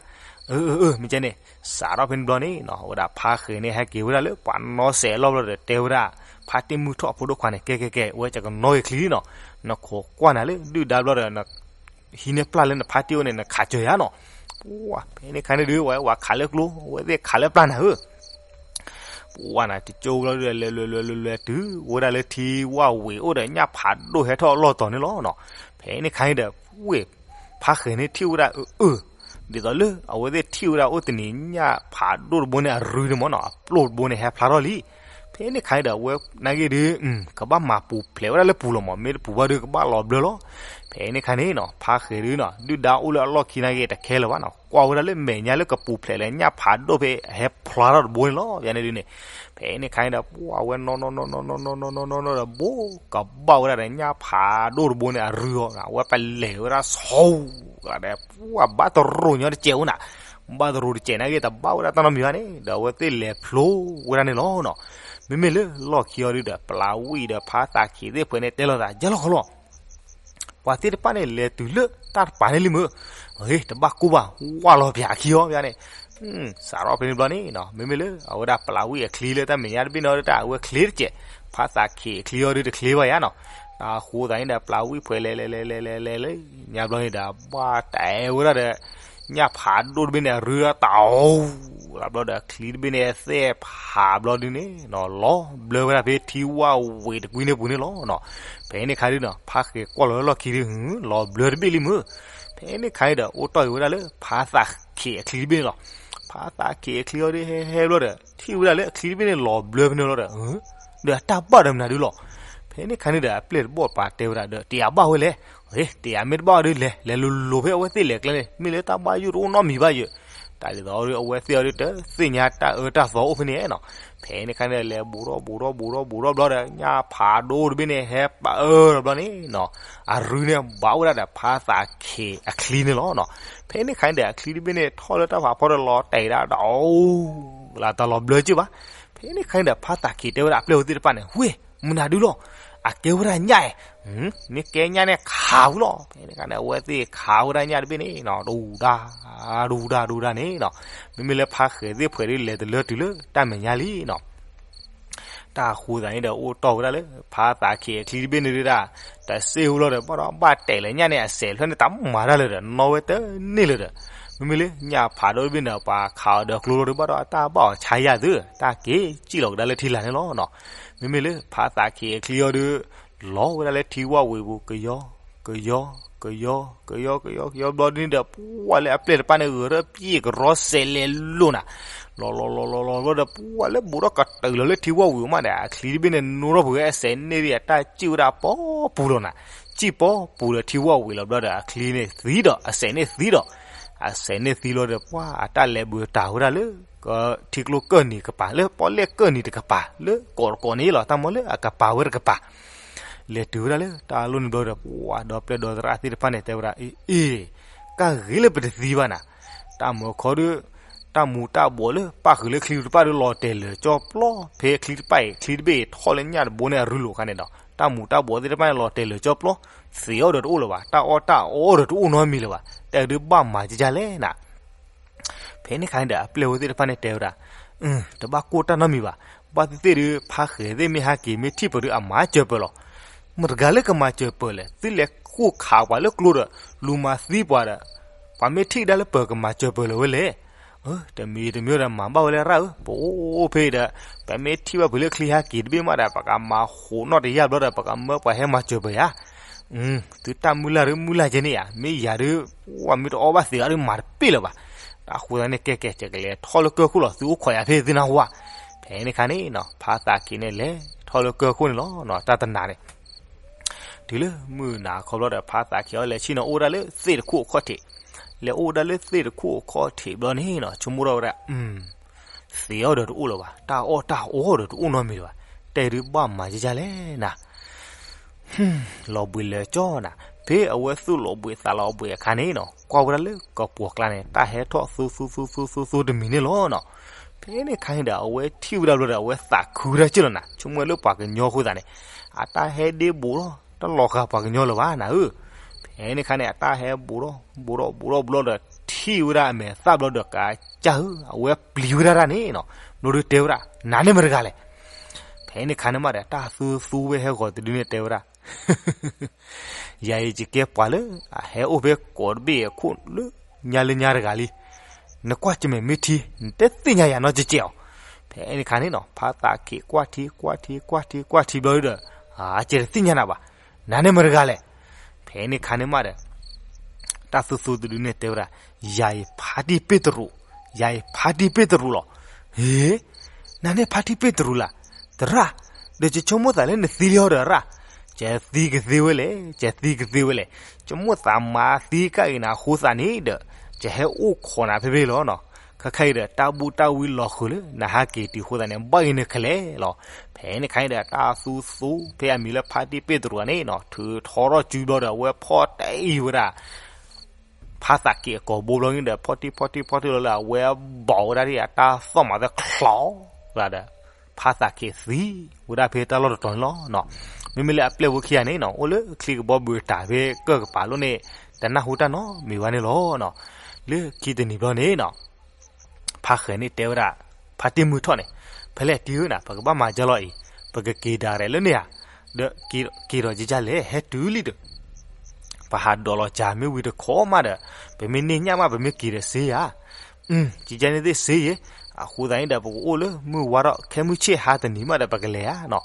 အၢ အၢ အၢ မ့ၢ်ကဲန့ၣ် စးထီၣ်ဖဲန့ၣ်ဘျီန့ၣ်နီၤ အဝဲဒၣ်ဖါဃဲၤန့ၣ် ဟဲက့ၤဝဲဒၣ်လၢပှၤနီၣ်စဲးအလီၢ်ဘျီဒီး တဲဝဲဒၣ် ဖါတ့ၢ်မုၢ်ထီၣ်အဖိဒိၣ်ခွါန့ၣ် ကဲ ကဲ ကဲ ဝဲကကနီၣ်ဂ့ၤချံလံနီၤ, နခိးကွၢ်နၤလၢဒုၣ်ဒါဘျီဒီး ဟံးန့ၢ်ပျၢ်လၢနဖါတ့ၢ်အိၣ်န့ၣ် နခးစၢၤယၤနီၤ. ပှၤ ဖဲန့ၣ်ခါန့ၣ်ဒုး ဝဲဝဲခးလၢကျိ အဝဲသ့ၣ်ခးလၢပျၢ်နၤဧၢ ပှၤနၤ တကၠိဘျီဒီး လဲၤလဲၤလဲၤလဲၤလဲၤတုၤဝဲဒၣ်လၢထံဝၣ်ဝ့ၤအိၣ်ဒီးညၣ်ဖးဒိၣ်ဟဲထီၣ်အလီၢ်တီၤန့ၣ်လီၤနီၤ. ဖဲန့ၣ်ခါန့ၣ်ဒီး ဝ့ၢ် ဖါဃဲၤန့ၣ်ထံၣ်ဝဲဒၣ်အၢ အၢ ဒ်သိးလၢအဝဲသ့ၣ်ထံၣ်ဝဲဒၣ်အိၣ်တနံၤ ညၣ်ဖးဒိၣ်တဘိန့ၣ်အရူန့ၣ်မ့ၢ်နီၤ အပျိၢ်တဘိန့ၣ်ဟဲဖျါထီၣ်လံ. ဖဲန့ၣ်ခါန့ၣ်ဒီး အဝဲနာ်က့ၤဒုး ကဘၣ်မၤပူၤဖျဲးဝဲဒၣ်လၢပူၤလီၤမး မ့ၢ်တပူၤဘၣ်ဒုးကဘၣ်လီၤဘျၢလီၤ. ဖဲန့ၣ်ခါန့ၣ်နီၤ ဖါဃဲၤဒုးနီၤ ဒုၣ်ဒါအိၣ်လၢအလီၢ်ခံနာ်က့ၤတခဲလၢာ်ဘၣ်နီၤ ကွၢ်ဝဲဒၣ်လၢမဲာ်ညါလၢကပူၤဖျဲးလၢညၣ်ဖးဒိၣ်ဖဲအဟဲဖျါထီၣ်တဘိန့ၣ်လီၤ ယန့ၣ်ဒုးန့ၣ်. ဖဲန့ၣ်ခါန့ၣ်ဒီး ပှၤဝဲနီၣ်နီၣ်နီၣ်နီၣ်နီၣ်နီၣ်နီၣ်နီၣ်နီၣ်ဒီး ဘိးကဘၣ်ဝဲဒၣ်ဒီးညၣ်ဖးဒိၣ်တဘိန့ၣ်အရူအီၤ အဝဲပလဲၤဝဲဒၣ်ဆီဒီး ပှၤဘၣ်တရူးညီတစဲးအိၣ်နၤ ဘၣ်တရူးတစဲးနာ်က့ၤတဘၣ်ဝဲဒၣ်တၢ်နီတမံၤဘၣ်န့ၣ် ဒီးအဝဲသ့ၣ်လဲၤဖျိဝဲဒၣ်န့ၣ်လီၤနီၤ. မ့မ့ၢ်လၢလီၢ်ခံအီၤဒုးဒီး ပျၢ်ဝံၣ်ဒီးဖါသးခ့းသ့ၣ်ဖဲန့ၣ် တဲလိာ်သး ယဲလီၤခီလီၤ ပှၤသ့ၣ်တဖၣ်န့ၣ် လဲၤတုၤလၢတၢ်တပၤန့ၣ်လံမ့ၢ်, တဘၣ်ကိၢ်ဘၣ် ဝၢ်လီၤပၠးခံအီၤဘၣ်န့ၣ်, စးထီၣ်ဖဲန့ၣ်ဘျီန့ၣ်နီၤ မ့မ့ၢ်လၢအဝဲဒၣ်ပျၢ်ဝံၣ်အချံလၢတၢ်မဲာ်ညါတဘ့ၣ်န့ၣ်ဒီး တၢ်အဝဲချ့တစဲး, ဖါသးခ့းအချံအီၤဒုးတချ့ဘၣ်ယါနီၤ. တၢ်ဃိသတးန့ၣ်ဒီး ပျၢ်ဝံၣ်ဖဲလဲၤလဲၤလဲၤလဲၤလဲၤလဲၤလဲၤလဲၤ ညါဘျီန့ၣ်ဒီး ဘၣ်တဲဝဲဒၣ်ဒီး ညၣ်ဖးဒိၣ်တဘ့ၣ်န့ၣ် အရူတၢ်တအိၣ် လၢဘျီဒီး ချံတဘ့ၣ်န့ၣ် သဲၣ်ဖးဘျီဒုးန့ၣ်နီၤ လီၤဘျၢဝဲဒၣ်ဖဲထံဝၣ်ဝ့ၤတကွံန့ၣ်ပူၤန့ၣ်လီၤနီၤ. ဖဲန့ၣ်ခါဒုးနီၤ ဖါဃဲၤကွၢ်လီၤလၢလီၢ်ခံဒုး လီၤဘျၢတဘ့ၣ်လံမ့ၢ်. ဖဲန့ၣ်ခါန့ၣ်ဒီး အိၣ်တီၢ်က့ၤဝဲဒၣ်လၢ ဖါသးခ့းအချံတဘ့ၣ်န့ၣ်လီၤ. ဖါသးခ့းအချံအီၤဒုး ဟဲဟဲဘျီဒီး ထံၣ်ဝဲဒၣ်လၢအချံတဘ့ၣ်န့ၣ် လီၤဘျၢဖဲန့ၣ်လီၤဒီး ဒီးအတၢ်ဘၣ်ဒီးမနုၤဒုးလီၤ. ဖဲန့ၣ်ခါန့ၣ်ဒီး အပျဲၢ်တဘီၣ်ပာ်တဲဝဲဒၣ်ဒီး တယၤဘၣ်ဝဲလဲၣ်, တယၤမ့ၢ်တဘၣ်အီၤဒုးလဲၤ လဲၤလိၤလိၤဖဲအဝဲသ့ၣ်လဲၤကျဲန့ၣ် မ့ၢ်လၢတၢ်ဘၣ်ယိၣ်တအိၣ်နီတမံၤဘၣ်ယဲၢ်. တၢ်ဒ်သိးအဝဲသ့ၣ်အီၤဒုး တသ့ၣ်ညါတၢ်အၢတၢ်သီအိၣ်ဖဲန့ၣ်နီၤ. ဖဲန့ၣ်ခါန့ၣ် လဲၤဘူးထီၣ်ဘူးထီၣ်ဘူးထီၣ်ဘူးထီၣ်ဘျီဒီး ညၣ်ဖးဒိၣ်တဘ့ၣ်န့ၣ် ဟဲပာ်အၢဒီးဘျီန့ၣ်နီၤ အရူန့ၣ် ဘၣ်ဝဲဒၣ်ဒီးဖါသးခ့းအချံန့ၣ်လီၤနီၤ. ဖဲန့ၣ်ခါန့ၣ်ဒီး အချံတဘ့ၣ်န့ၣ် ထီၣ်လၢတၢ်ဖးဖီဒီးလီၤတဲာ်ဒၣ်ဒီး လၢတၢ်လီၤဘျၢက့ၢ်ဘၣ်. ဖဲန့ၣ်ခါန့ၣ်ဒီး ဖါသးခ့းတဲဝဲဒၣ်အပျဲၢ်အဝဲသ့ၣ်တဖၣ်န့ၣ် ဝ့ၢ် မနုၤဒုးလီၤ, အကဲဝဲဒၣ်ညၣ်အံၤ, မ့ၢ်ကဲညၣ်န့ၣ်ခးဝံၤလီၤ. ဖဲန့ၣ်ခါန့ၣ် အဝဲသ့ၣ်ခးဝဲဒၣ်ညၣ်တဘ့ၣ်န့ၣ်နီၤ ဒူဒၣ် ဒူဒၣ်ဒူဒၣ်န့ၣ်နီၤ. မ့မ့ၢ်လၢဖါဃဲၤသ့ၣ်ဖှဲးဒုး လဲၤတလၢတုၤလၢတၢ်မဲာ်ညါလံနီၤ. တၢ်ဃိသတးန့ၣ်ဒီး အိၣ်တီၢ်ဝဲဒၣ်လၢ ဖါသးခ့းအချံတဘ့ၣ်န့ၣ်ဒုးဒၣ် တစ့ၢ်ဝံၤလီၤဒီး ဘၣ်ဒီးဘၣ်တဲာ်လၢညၣ်န့ၣ် အစဲးဖျၢၣ်န့ၣ် တမၤတၢ်လၢၤဒီး နီၣ်ဝဲတန့ၢ်လၢၤဒီး မ့မ့ၢ်လၢညၣ်ဖးဒိၣ်တဘ့ၣ်န့ၣ် ပှၤခးအီၤဒီးကျိလီၤဒုးဘၣ်ဒီး အတၢ်ဘၣ်အီၤဆါယၢ်သု, တၢ်က့ၤစံၣ်လီၤကဒါလၢထံလာ်န့ၣ်လီၤနီၤ. မ့မ့ၢ်လၢဖါသးခံအချံအီၤဒုး လီၤဝဲဒၣ်လၢထံဝၣ်ဝံၤပူၤ ကယီ ကယီ ကယီ ကယီ ကယီ ကယီ ကယီဘျီဒ်န့ၣ်ဒီး ပှၤလၢအပျဲၢ်တဖၣ်န့ၣ် ဂဲၤထီၣ်ပံာ်ကရီစဲးလဲၤလိာ်နၤ, လီၤလီၤလီၤလီၤလီၤဘျီဒီး ပှၤလၢဘူးထီၣ်ကတုၤလီၤလၢထံဝၣ်ဝံၤမးဒီး အချံတဘ့ၣ်န့ၣ် နိထီၣ်ပှဲၤဝဲအစဲးန့ၣ်ဒီး အတၢ်စံၣ်ဝဲဒၣ်ပီပူၤလီၤနၤ. စံၣ်ပီပူၤဒီးထံဝၣ်ဝံၤလီၤဘျီဒီး အချံန့ၣ်သံဒီး အစဲးန့ၣ်သံဒီး အစဲးန့ၣ်သံလီၤဒီး ပှၤအတၢ်လဲၤဘုးတၢ်ဝဲဒၣ်လၢ ထံကျိကၢၢ်နံၤတကပၤ လၢပီၣ်လဲၣ်ကၢၢ်နံၤတကပၤ လၢကိးတကိးန့ၣ်လီၤ. တၢ်မ့ၢ်လၢအကပၤဝဲတကပၤ လဲၤတုၤဝဲဒၣ်လၢတၢ်လီၢ်န့ၣ်ဘျီဒီး ပှၤဒီပျဲၢ်ဒီသရၣ်သ့ၣ်တဖၣ်န့ၣ် တဲဝဲဒၣ် အ့ အ့ ကၢ်ဂ့ၤလၢပတသံဘၣ်နၤ. တၢ်မၤခီဒီး တၢ်မူၤတၢ်ဘှီးလၢပၣ်ဃုာ်လၢချံတဖၣ်ဒီး လီၤတဲာ်လၢာ်ကၠီပျီ, ဖဲချံတဖၣ်အံၤ ချံတဘ့ၣ်အံၤ ထီၣ်လၢညၣ်တဘိန့ၣ် အရူလိာ်အခါန့ၣ်ဒီး တၢ်မူၤတၢ်ဘှီးသ့ၣ်တဖၣ်န့ၣ် လီၤတဲာ်လၢာ်ကၠီပျီ, သံးအီၣ်ဒီးတအိၣ်လၢၤဘၣ်, တၢ်အီၣ်တၢ်အီဒီးတအိၣ်နီတမံၤလၢၤဘၣ်, တဲဒုးဘၣ်မၤကကလဲၣ်နၤ. ဖဲန့ၣ်အခါန့ၣ်ဒီး အပျဲၢ်ဝဲသ့ၣ်တဖၣ်န့ၣ်တဲဝဲဒၣ်, တဘၣ်ကိၢ်တၢ်နီတမံၤဘၣ်, ဘၣ်သ့ၣ်သ့ၣ်ဒီး ဖါဃဲၤသ့ၣ်မ့ၢ်ဟဲက့ၤ မ့ၢ်ထံၣ်ပၢၤဒီး အမၤစၢၤပၢၤလီၤ. မတၤတဂၤလၢကမၤစၢၤပၢၤလဲၣ်, သုလဲၤဃိၣ်ခးပှၤလၢကျိဒီး လူၤမၤသံပှၤဒီး ပှၤမ့ၢ်ထံၣ်ကဒါလၢပၢၤကမၤစၢၤပၢၤလၢၤဝဲလဲၣ်. တမံၤတမံၤဒီး မၤဘၣ်ဝဲလၢရၣ်ဧၢ, ပအိၣ်ဖဲအံၤဒီး ပမ့ၢ်ထံၣ်ဘၣ်ပှၤလၢချံဟဲက့ၤတဘ့ၣ်မးဒီး ပကမၤဃိးနီၣ်တယၢ်ဘျီဒီး ပကမၢပှၤဟဲမၤစၢၤပၢၤယၤ သုတၢ်မုၢ်လၢ်ဒုးမုၢ်လၢ်ကဲန့ၣ်ဧါ, မ့ၢ်ယၤဒုး ပှၤမ့ၢ်တအီၣ်ဘၣ်သ့းအီၤဒုးမၤတပ့ၢ်လၢၤဘၣ်. တၢ်ဃိသတးန့ၣ် ကဲကဲ ကလဲၤထီၣ်လၢကၢၢ်ခိၣ်လီၤ, သုအိၣ်ခိးယၤဖဲသုနၢ်ဟူဧါ. ဖဲန့ၣ်အခါန့ၣ်နီၤ ဖါသးခံန့ၣ်လဲၤထီၣ်လၢကၢၢ်ခိၣ်န့ၣ်လီၤနီၤ, တၢ်တနၤန့ၣ် တုၤလၢမုၢ်နၤခီဘျီဒီး ဖါသးခံအီၤလဲၤဆ့ၣ်နီၤအိၣ်ဒၣ်လၢသ့ၣ်တခိၣ်အခီၣ်ထံး, လဲၤအိၣ်ဒၣ်လၢသ့ၣ်တခိၣ်အခီၣ်ထံးဘျီန့ၣ်နီၤ ဆိကမိၣ်ထီၣ်ဝဲဒၣ် သ့းအီၣ်ဒီးတအိၣ်လၢၤဘၣ်, တၢ်အီၣ်တၢ်အီဒီးတအိၣ်နီတမံၤလၢၤဘၣ်, တဲဒုးဘၣ်မၤကကလဲၣ်နၤ. လီၤဘှံးလၢာ်ကၠီနၤ, ဖဲအဝဲသူၣ်လီၤဘှံးသးလီၤဘှံးအခါန့ၣ်နီၤ ကွၢ်ဝဲဒၣ်လၢကပှီၤကျါန့ၣ် တၢ်ဟဲထီၣ်သူသူသူသူသူတမံၤန့ၣ်လီၤနီၤ. ဖဲန့ၣ်အခါန့ၣ်ဒီး အဝဲထံၣ်ဝဲဒၣ်ဘျီဒီး အဝဲသးခုဝဲဒၣ်က့ၢ်လီၤနၤ, ဆိကမိၣ်လၢပှၤကညီအဃိသတးန့ၣ် အတၢ်ဟဲဒ့ဘူးထီၣ် တၢ်လီၤဃာ်ပှၤကညီလၢၤဘၣ်နၤဧၢ. ဖဲန့ၣ်အခါန့ၣ် အတၢ်ဟဲဘူးထီၣ်ဘူးထီၣ်ဘူးထီၣ်ဘျီဒီး ထံၣ်ဝဲဒၣ်အမဲာ်သၣ်ဘျီဒီး ကစၢ်ဧၢ အဝဲပျံၤဝဲဒၣ်တၢ်န့ၣ်နီၤ, ဘျီဒီးတဲဝဲဒၣ် နၤန့ၣ်မတၤတဂၤလဲၣ်. ဖဲန့ၣ်အခါန့ၣ်မးဒီး တၢ်သူသူဝဲဟဲဂီၤတဒုန့ၣ်တဲဝဲဒၣ် ယၤအံၤယကဲပှၤလၢ အဟဲအိၣ်ဖဲကိးတဘ့ၣ်အခိၣ်လၢညါလၢညါတဂၤလံ, နကွၢ်ကမဲာ်မ့ၢ်ထံ နတသ့ၣ်ညါယၤနီတစဲးအီၤ. ဖဲန့ၣ်အခါန့ၣ်နီၤ ဖါသးခံးကွၢ်ထံကွၢ်ထံကွၢ်ထံဘျီဒီး အကဲတသ့ၣ်ညါနၤဘၣ်, နၤန့ၣ်မတၤတဂၤလဲၣ်. ဖဲန့ၣ်အခါန့ၣ်မးဒီး တၢ်သူသူတဒုန့ၣ်တဲဝဲဒၣ် ယၤအံၤဖါတံၢ်ပ့ၢ်တရူး, ယၤအံၤဖါတံၢ်ပ့ၢ်တရူးလီၤ. ဟ့ နၤန့ၣ်ဖါတံၢ်ပ့ၢ်တရူးလၢ်, သရၣ်, ဒီးယဆိကမိၣ်သးလၢနသံလံအီၤဒီးရၣ်, ယသံကသ့ဝဲလဲၣ်, ယသံကသ့ဝဲလဲၣ်, ယဆိကမိၣ်သးမၤသံကၣ်အံၤနၤအဃိသတးန့ၣ်ဒီး ယဟဲအိၣ်ခိးနၤဖဲဖဲလီၤနီၤ. ခဲခါအံၤဒီး တၢ်ဘူၣ်တၢ်ဝံလီၤဃုာ်လၢ နဟးက့ၤတုၤအဃိသတးန့ၣ် ဘၣ်ဂ့ၤနုာ်ခဲလၢာ်လီၤ. ဖဲန့ၣ်အခါန့ၣ်ဒီး တၢ်သူသူဖဲအမံၤလၢဖါတံၢ်ပ့ၢ်တရူးန့ၣ်နီၤ ထုးထီထီၣ်စုဘျီဒီး အဝဲဖီၣ်တ့ၢ်ဝဲဒၣ် ဖါသးခံးအကိာ်ဘိဘျီန့ၣ်ဒီး ဖီၣ်တံၢ်ဖီၣ်တံၢ်ဖီၣ်တံၢ်လီၤလၢအဝဲဘီၣ်ဝဲဒၣ်ဒ်အတၢ်သီၣ်မၤသဲချီးလၢဒီး ဖါသးခံးသံဝဲဒၣ်ဖဲတၢ်လီၢ်တတီၤန့ၣ်လီၤ. မ့မ့ၢ်လၢအပျဲၢ်ဖိခံဂၤန့ၣ်နီၤ အိၣ်လၢချံကဘီဘုးတၢ်ဖဲကၢၢ်ကပၤလိၣ်န့ၣ် တနၢ်ဟူတၢ်နီတမံၤဘၣ်န့ၣ်လီၤ. လၢခံတနံၤဘျီန့ၣ်နီၤ ဖါဃဲၤန့ၣ်တဲဝဲဒၣ် ဖါတံၢ်မုၢ်ထီၣ်န့ၣ် ဖဲလဲၣ်တံၢ်ဧၢနၤ ပကဘၣ်မၤကလီၤအံၤ ပကက့ၤဒၣ်ရဲၣ်လၢန့ၣ်ဧါ, ဒီးက့ၤထီၣ်က့ၤထီၣ်ကကလဲၣ် ဟဲတုၤလံဒီး ပဟးဒိးလီၤစၢ်မ့ၢ်ဝံၤတခီမးဒီး ပမ့ၢ်န့ၢ်ညၣ်မး ပမ့ၢ်က့ၤဒီးစ့ယၤ, ကကန့ၣ်သ့ၣ်စ့ယဲ, အဃိသတးန့ၣ်ဒီး ပကအိၣ်လၢမုၢ်ဝါထီၣ် ခဲမုၢ်ဆ့ၣ်ဟါတနံၤမးဒီး ပကလဲၤဧါနီၤ.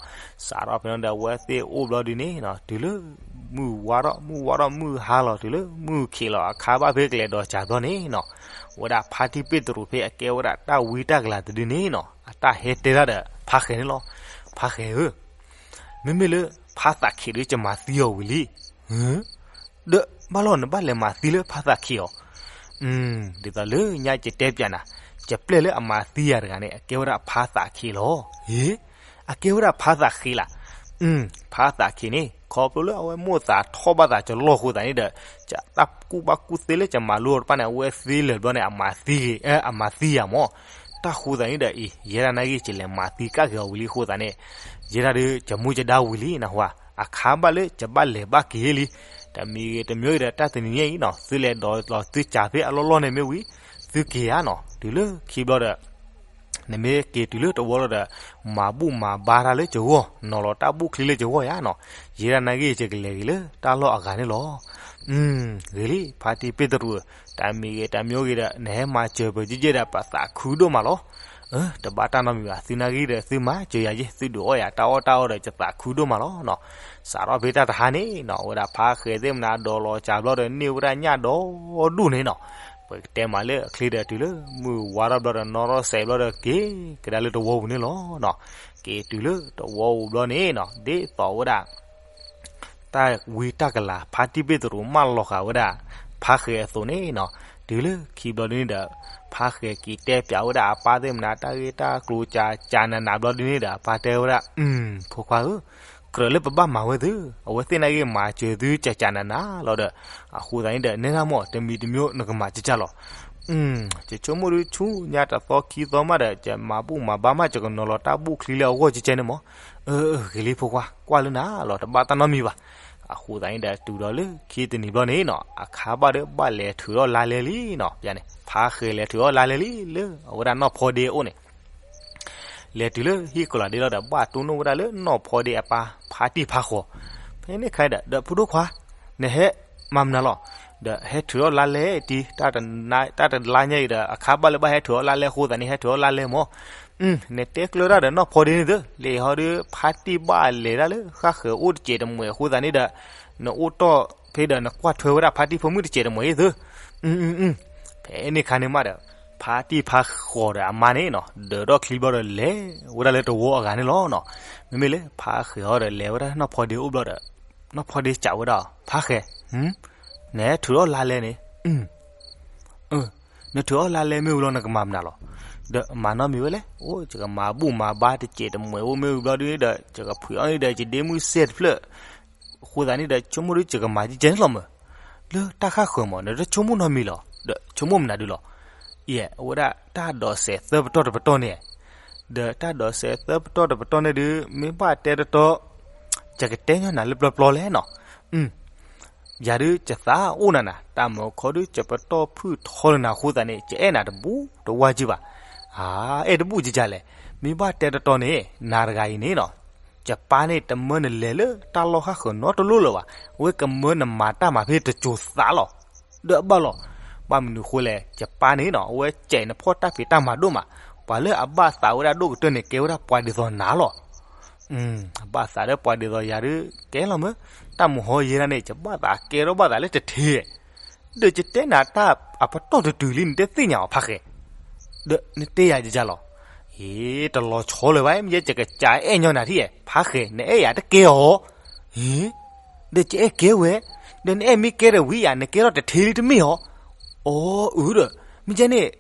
စးထီၣ်ဖဲန့ၣ်ဒီး အဝဲသ့ၣ်အိၣ်ဘျီဒုန့ၣ်နီၤ တုၤလၢ မုၢ်ဝါထီၣ် မုၢ်ဝါထီၣ် မုၢ်ဟါလီၤ တုၤလၢမုၢ်ခံးလီၤ အခါဘၣ်ဖဲကလဲၤဒိးစၢ်ဘျီန့ၣ်နီၤ ဝဲဒၣ်ဖါတံၢ်ပ့ၢ်တရူးဖဲအကဲဝဲဒၣ်တၢ်ဝံတၢ်ကလၤတဒုန့ၣ်နီၤ အတၢ်ဟဲတဲဒၣ်ဒီးဖါဃဲၤန့ၣ်လီၤ. ဖါဃဲၤဧၢ မ့မ့ၢ်လၢ ဖါသးခံးဒီး ယမၤသံအီၤဝံၤလံ. ဒီးဘၣ်လီၤ နဘၣ်လဲၤမၤသံလၢဖါသးခံးအီၤ. ဒ်သိးလၢညါယတဲပျးနၤ, ယပျဲၢ်လၢအမၤသံယၤတဂၤန့ၣ် အကဲဝဲဒၣ်ဖါသးခံးလီၤ. ဟ့, အကဲဝဲဒၣ်ဖါသးခံးလၢ်. ဖါသးခံးန့ၣ် ခီဖျိလၢအဝဲမိၢ်သးထီၣ်ဘၣ်သးကလီၢ်အဃိသတးန့ၣ်ဒီး တၢ်ကူၣ်ဘၣ်ကူၣ်သ့လၢယမၤလိအီၤတဖၣ်န့ၣ် အဝဲသ့လၢာ်ဘျီန့ၣ် အမၤသံဂ့ၤ, အမၤသံယၤမၢ်. တၢ်ဃိသတးန့ၣ်ဒီးအံၤ ယဲဒၣ်နာ်က့ ယလဲၤမၤသံကၣ်က့ၤအီၤဝံၤလံအဃိသတးန့ၣ် ယဲဒၣ်ဒီး ယမူယဒါဝံၤလံနၢ်ဟူဧါ. အခါဘၣ်လၢယဘၣ်လဲၤဘၣ်က့ၤလံ. တမံၤဂ့ၤတမံၤဂ့ၤဒီး တၢ်တနံၤညါအံၤနီၤ သုလဲၤဒိးလီၤသုစၢ်ဖဲအလီၢ်လီၢ်န့ၣ်မ့ၢ်ဝံၤ သုက့ၤဧါနီၤ. တုၤလၢခံဘျီဒီး နမ့ၢ်က့ၤတုၤလၢတဝီလီၤဒီး မၤဘူၣ်မၤဘါတၢ်လၢယဂီၢ်, နီၤလီၤတၢ်ဘူၣ်ချံလၢယဂီၢ်ယါနီၤ. ယဲဒၣ်နာ်က့ ယကလဲၤက့ၤလၢတၢ်လီၢ်အဂၤန့ၣ်လီၤ. ဂ့ၤလံ ဖါတံၢ်ပ့းတရူးဧၢ, တၢ်မံၤဂ့ၤတၢ်မံၤဂ့ၤဒီး နဟဲမၤစၢၤပကဲကဲဒီး ပသးခုဒိၣ်မးလီၤ. တဘၣ်တၢ်နီတမံၤဘၣ်, သုနာ်ဂ့ၤဒီး သုမၤစၢၤယၤယဲ, သုဒုးအီၣ်ယၤတၢ်အီၣ်တၢ်အီဒီး ယသးခုဒိၣ်မးလီၤနီၤ. စးထီၣ်ဖဲတၢ်တဟါန့ၣ်နီၤ အဝဲဒၣ်ဖါဃဲၤသ့ၣ်မနၤ ဒိးလီၤစၢ်ဘျီဒီး န့ၢ်ဝဲဒၣ်ညၣ်ဒီဒူၣ်န့ၣ်နီၤ. ပကတဲမးလၢအချ့ဒီး တုၤလၢမုၢ်ဝါထီၣ်ဘျီဒီး နီၣ်ထီၣ်စဲးဘျီဒီး က့ၤကဒါလၢတဝီပူၤန့ၣ်လီၤနီၤ. က့ၤတုၤလၢတဝီပူၤဘျီန့ၣ်နီၤ ဒ်သိးဝဲဒၣ် တၢ်ဝံတၢ်ကလၤ ဖါတံၢ်ပ့းတရူးမၢလီၤဃာ်ဝဲဒၣ် ဖါဃဲၤအသိးန့ၣ်နီၤ, တုၤလၢခံဘျီဒ်န့ၣ်ဒီး ဖါဃဲၤက့ၤတဲပၠးဝဲဒၣ်အပၢ်သ့ၣ်မနၤ တၢ်ဂ့ၢ်တၢ်ကျိၤ ကၠးကၠးနးနးဘျီဒ်န့ၣ်ဒီး အပၢ်တဲဝဲဒၣ် အု ဖိခွါဧၢ, ကြၢးလၢပဘၣ်မၤဝဲသု, အဝဲသ့ၣ်နာ်ဂ့ၤမၤစၢၤသု ကၠးကၠးနးနးလီၤဒီး အဃိသတးန့ၣ်ဒီး နဲဒၣ်မ့ၢ် တမံၤတမံၤနကမၤကၠၢ်ကၠၢ်လီၤ. ယဆိကမိၣ်ဒုးဆူညါတသီခံသီမးဒီး ယမၤဘူၣ်မၤဘါမး ယကနီၤလီၤတၢ်ဘူၣ်ချံလၢအဂီၢ်ကဲကဲန့ၣ်မး. အၢ ဂ့ၤလံဖိခွါ, ကွၢ်လၢနၤလီၤ တဘၣ်တၢ်နီတမံၤဘၣ်. အဃိသတးန့ၣ်ဒီး တုၤဒီးလၢခံတနံၤဘျီန့ၣ်နီၤ အခါဘၣ်ဒီးဘၣ်လဲၤထုးထီၣ်လါလဲလံနီၤ, န့ၣ် ဖါဃဲၤလဲၤထုးထီၣ်လါလဲလံ လၢအဝဲဒၣ်နီၢ်ဖီဒ့အအိၣ်န့ၣ် လဲၤတုၤလၢဟံၣ်ကီၤလၤဒ့လီၤဒီး ဘၣ်တိၢ်နီၣ်ဝဲဒၣ်လၢနီၢ်ဖီဒ့အပၢ် ဖါတံၢ်ဖါဃီၤ. ဖဲန့ၣ်ခါဒီး ဒီးဖိဒိၣ်ခွါ, နဟဲမၤမနုၤလီၤ, ဒီးဟဲထုးထီၣ်လါလဲအံၤ တၢ်တလါညါအံၤဒီး အခါဘၣ်လၢဘၣ်ဟဲထုးထီၣ်လါလဲအဃိသတးန့ၣ် ဟဲထုးထီၣ်လါလဲမး. နတဲကျၢၤတၢ်ဒီးနီၢ်ဖီဒ့န့ၣ်သု, လံာ်ဟီဒုး ဖါတံၢ်ဘၣ်လဲၤဒၣ်လၢဃၣ်ဃၢၤအိၣ်တစဲးတမှဲးအဃိသတးန့ၣ်ဒီး နအိၣ်တီၢ်ဖဲဒီးနကွၢ်ထွဲဝဲဒၣ်ဖါတံၢ်ဖိမုၣ်တစဲးတမှဲးအံၤသု. ဖဲန့ၣ်ခါန့ၣ်မးဒီး ဖါတံၢ်ဖါဃီၤဒီးအမါန့ၣ်နီၤ ဒၢးထီၣ်ချံဘျီဒီးလဲၤဝဲဒၣ်လၢတဝီအဂၤန့ၣ်လီၤနီၤ. မ့မ့ၢ်လၢဖါဃဲၤဟီဒီးလဲၤဝဲဒၣ်နီၢ်ဖီဒ့အိၣ်ဘျီဒီး နီၢ်ဖီဒ့စံးဝဲဒၣ် ဖါဃဲၤ, နဟဲထုးထီၣ်လါလဲန့ၣ် နထုးထီၣ်လါလဲမ့ၢ်ဝံၤလီၤနကမၤမနုၤလီၤ. ဒီးမၤနီတမံၤဝဲလဲၣ်, အိၣ် ယကမၤဘူၣ်မၤဘါတစဲးတမှဲးအိၣ်မ့ၢ်ဝံၤဘျီဒ်ဒီး ယကဖှံးအီၣ်န့ၣ်ဒီး ယဒ့မုၢ်စဲတဖျၢၣ် အဃိသတးန့ၣ်ဒီး ဆိကမိၣ်ဒုးယကမၤကဲကဲန့ၣ်လီၤမး. လၢတၢ်ဃၣ်ဃၢၤမး နတဆိကမိၣ်နီတမံၤလီၤ. ဒီးဆိကမိၣ်မနုၤဒုးလီၤ. ယဲ အဝဲဒၣ်တၢ်ဒိးစဲးသၢပတီၢ်တပတီၢ်န့ၣ် ဒီးတၢ်ဒိးစဲးသၢပတီၢ်တပတီၢ်န့ၣ်ဒုး မ့ၢ်ဘၣ်တဲတတီ ယကတဲညီနၤလၢပျီပျီလဲၣ်နီၤ. ယၤဒုးယသးအိၣ်နၤနၤ တၢ်မုာ်ခီဒုး ယပတီၢ်ဖုၣ်ထီလၢနၤအဃိသတးန့ၣ် ယအဲၣ်နၤတဘူၣ်တဝါက့ဘၣ်. အါ အဲၣ်တဘူၣ်ကကလဲၣ်. မ့ၢ်ဘၣ်တဲတတီန့ၣ် နၤတဂၤအံၤန့ၣ်နီၤ ယပၢ်န့ၣ်တမၢနလဲၤလၢတၢ်လီၢ်ဃၣ်ဃၢၤနီတလိၣ်လၢၤဘၣ်. အဝဲကမၢနမၤတၢ်မၤဖဲတစိၤသးလီၤ. ဒီးအဘၣ်လီၤ. ဘၣ်မနုၤအဃိလဲၣ် ယပၢ်န့ၣ်နီၤ အဝဲစဲးနဖီၣ်တၢ်ဖံးတၢ်မၤဒိၣ်မး. ပှၤလၢအဘၣ်သးဝဲဒၣ်ဒိၣ်ကတၢၢ်န့ၣ် ကဲဝဲဒၣ်ပှၤဒ်သိးနၤလီၤ. အဘၣ်သးဒီးပှၤဒ်သိးယၤဒုး ကဲလီၤမး, တၢ်မုာ်ဟီယဲဒၣ်န့ၣ် ယဘၣ်သးကဲထီၣ်ဘၣ်သးလၢတထံ, ဒီးယတဲနၤတၢ်အပတီၢ်တတုၤလံ နတသ့ၣ်ညါအီၤဖါဃဲ, ဒီးနတဲယၤယကလီၤ, ဟ့ တလီၤဆီလၢၤဘၣ် မ့ၢ်ယဲယကစးအဲၣ်ညီနၤထံၣ်ဧါ ဖါဃဲ နအဲၣ်ယၤတကဲအီၤ, ဟ့ ဒီးယအဲၣ်ကဲဝဲ, ဒီးနအဲၣ်မ့ၢ်ကဲဒီးဝံၤယၤ နကဲထီၣ်တထံလံတမ့ၢ်အီၤ, အီ အုဒီး မ့ၢ်ယဲန့ၣ်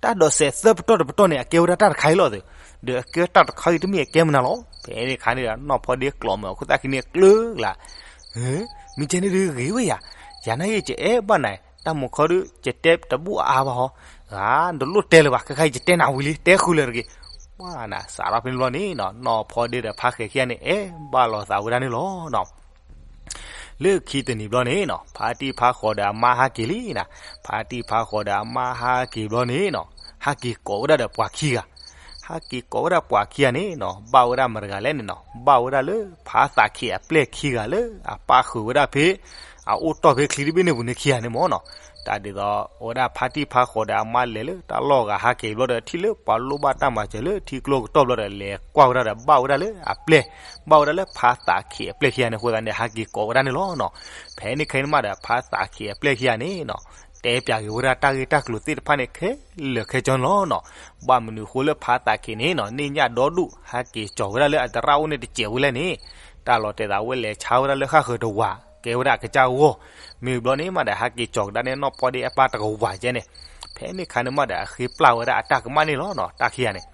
တၢ်ဒိးစဲးသၢပတီၢ်တပတီၢ်န့ၣ် အကဲဝဲဒၣ်တၢ်တခါအံၤလီၤသု, ဒီးအကဲတၢ်တခါအံၤတမ့ၢ်အကဲမနုၤလီၤ. ဖဲန့ၣ်ခါန့ၣ်ဒီး နီၢ်ဖီဒ့ကျိးမုာ်အခိၣ်သၣ်ခံန့ၣ်ကျၢၤလၢ်, မ့ၢ်ကဲန့ၣ်ဒုးဂ့ၤဝဲယၤ, ယၤနာ်ဂ့ၤ ယအဲၣ်ဘၣ်နၤ, တၢ်မုာ်ခီဒုး ယတဲတဘူၣ်အါဘၣ်ဟီ, ဂၤ နတလိၣ်တဲလၢၤဘၣ် ခဲခါအံၤယတဲနၤဝံၤလံ တဲဃုာ်လၢာ်တဂ့ၤ, ပှၤနၤ စးထီၣ်ဖဲန့ၣ်ဘျီန့ၣ်နီၤ နီၢ်ဖီဒ့ဒီးဖါဃဲၤခံဂၤန့ၣ် အဲၣ်ဘၣ်လိာ်သးဝဲဒၣ်န့ၣ်လီၤ. လၢခံတနံၤဘျီန့ၣ်နီၤ ဖါတံၢ်ဖါဃီၤဒီးအမါဟးက့ၤလံနၤ, ဖါတံၢ်ဖါဃီၤဒီးအမါဟးက့ၤဘျီန့ၣ်နီၤ ဟးက့ၤကိးဝဲဒၣ်ဒီးပှၤခံဂၤ, ဟးက့ၤကိးဝဲဒၣ်ပှၤခံဂၤန့ၣ်နီၤ ဘၣ်ဝဲဒၣ်မတဂၤလဲၣ်န့ၣ်နီၤ ဘၣ်ဝဲဒၣ်လၢဖါသးခံးအပျဲၢ်ခံဂၤလၢအပၢ်ဃုာ်ဝဲဒၣ်ဖဲ အအိၣ်တီၢ်ဖဲချံတဘ့ၣ်န့ၣ်ပူၤန့ၣ်ခံဂၤန့ၣ်မ့ၢ်နီၤ, တၢ်ဒ်သိးအဝဲဒၣ်ဖါတံၢ်ဖါဃီၤဒီးအမါလဲၤလၢတၢ်လီၢ်ဂၤဟးက့ၤဘျီဒီး ထံၣ်လၢပှၤလိၣ်ဘၣ်တၢ်မၤစၢၤလၢထံကျိကတီၢ်ဘျီဒီး လဲၤကွၢ်ဝဲဒၣ်ဒီး ဘၣ်ဝဲဒၣ်လၢအပျဲၢ်, ဘၣ်ဝဲဒၣ်လၢဖါသးခံးအပျဲၢ်ခံဂၤန့ၣ်အဃိသတးန့ၣ် ဟးက့ၤကိးဝဲဒၣ်န့ၣ်လီၤနီၤ. ဖဲန့ၣ်ခဲအံၤန့ၣ်မးဒီး ဖါသးခံးအပျဲၢ်ခံဂၤန့ၣ်နီၤ တဲပၠးက့ၤဝဲဒၣ်တၢ်ဂ့ၢ်တၢ်ကျိၤသ့ၣ်တဖၣ်န့ၣ် ခဲလၢာ်ခဲဆ့န့ၣ်လီၤနီၤ. ဘၣ်မနုၤအဃိလၢဖါသးခံးန့ၣ်နီၤ န့ၢ်ညၣ်ဒီဒူၣ် ဟးက့ၤကၠီၤဝဲဒၣ်လၢအသရၣ်အိၣ်န့ၣ်တစဲးဝံၤလဲၣ်န့ၣ်, တၢ်လီၤတဲာ်သးဝဲလဲၤဆါဝဲဒၣ်လၢဃၣ်ဃၢၤတဝာ် ကဲဝဲဒၣ်အကစၢ်အဂီၢ်, မ့ၢ်ဘျီန့ၣ်မးဒီး ဟးက့ၤကၠီၤကဒါန့ၣ် နီၢ်ဖီဒ့အပၢ်တကဝၤကဲန့ၣ်, ဖဲန့ၣ်ခါန့ၣ်မးဒီး အဃ့ပျၢ်ဝဲဒၣ်အတၢ်ကမၣ်န့ၣ်လီၤနီၤ တၢ်ခံဂၤန့ၣ်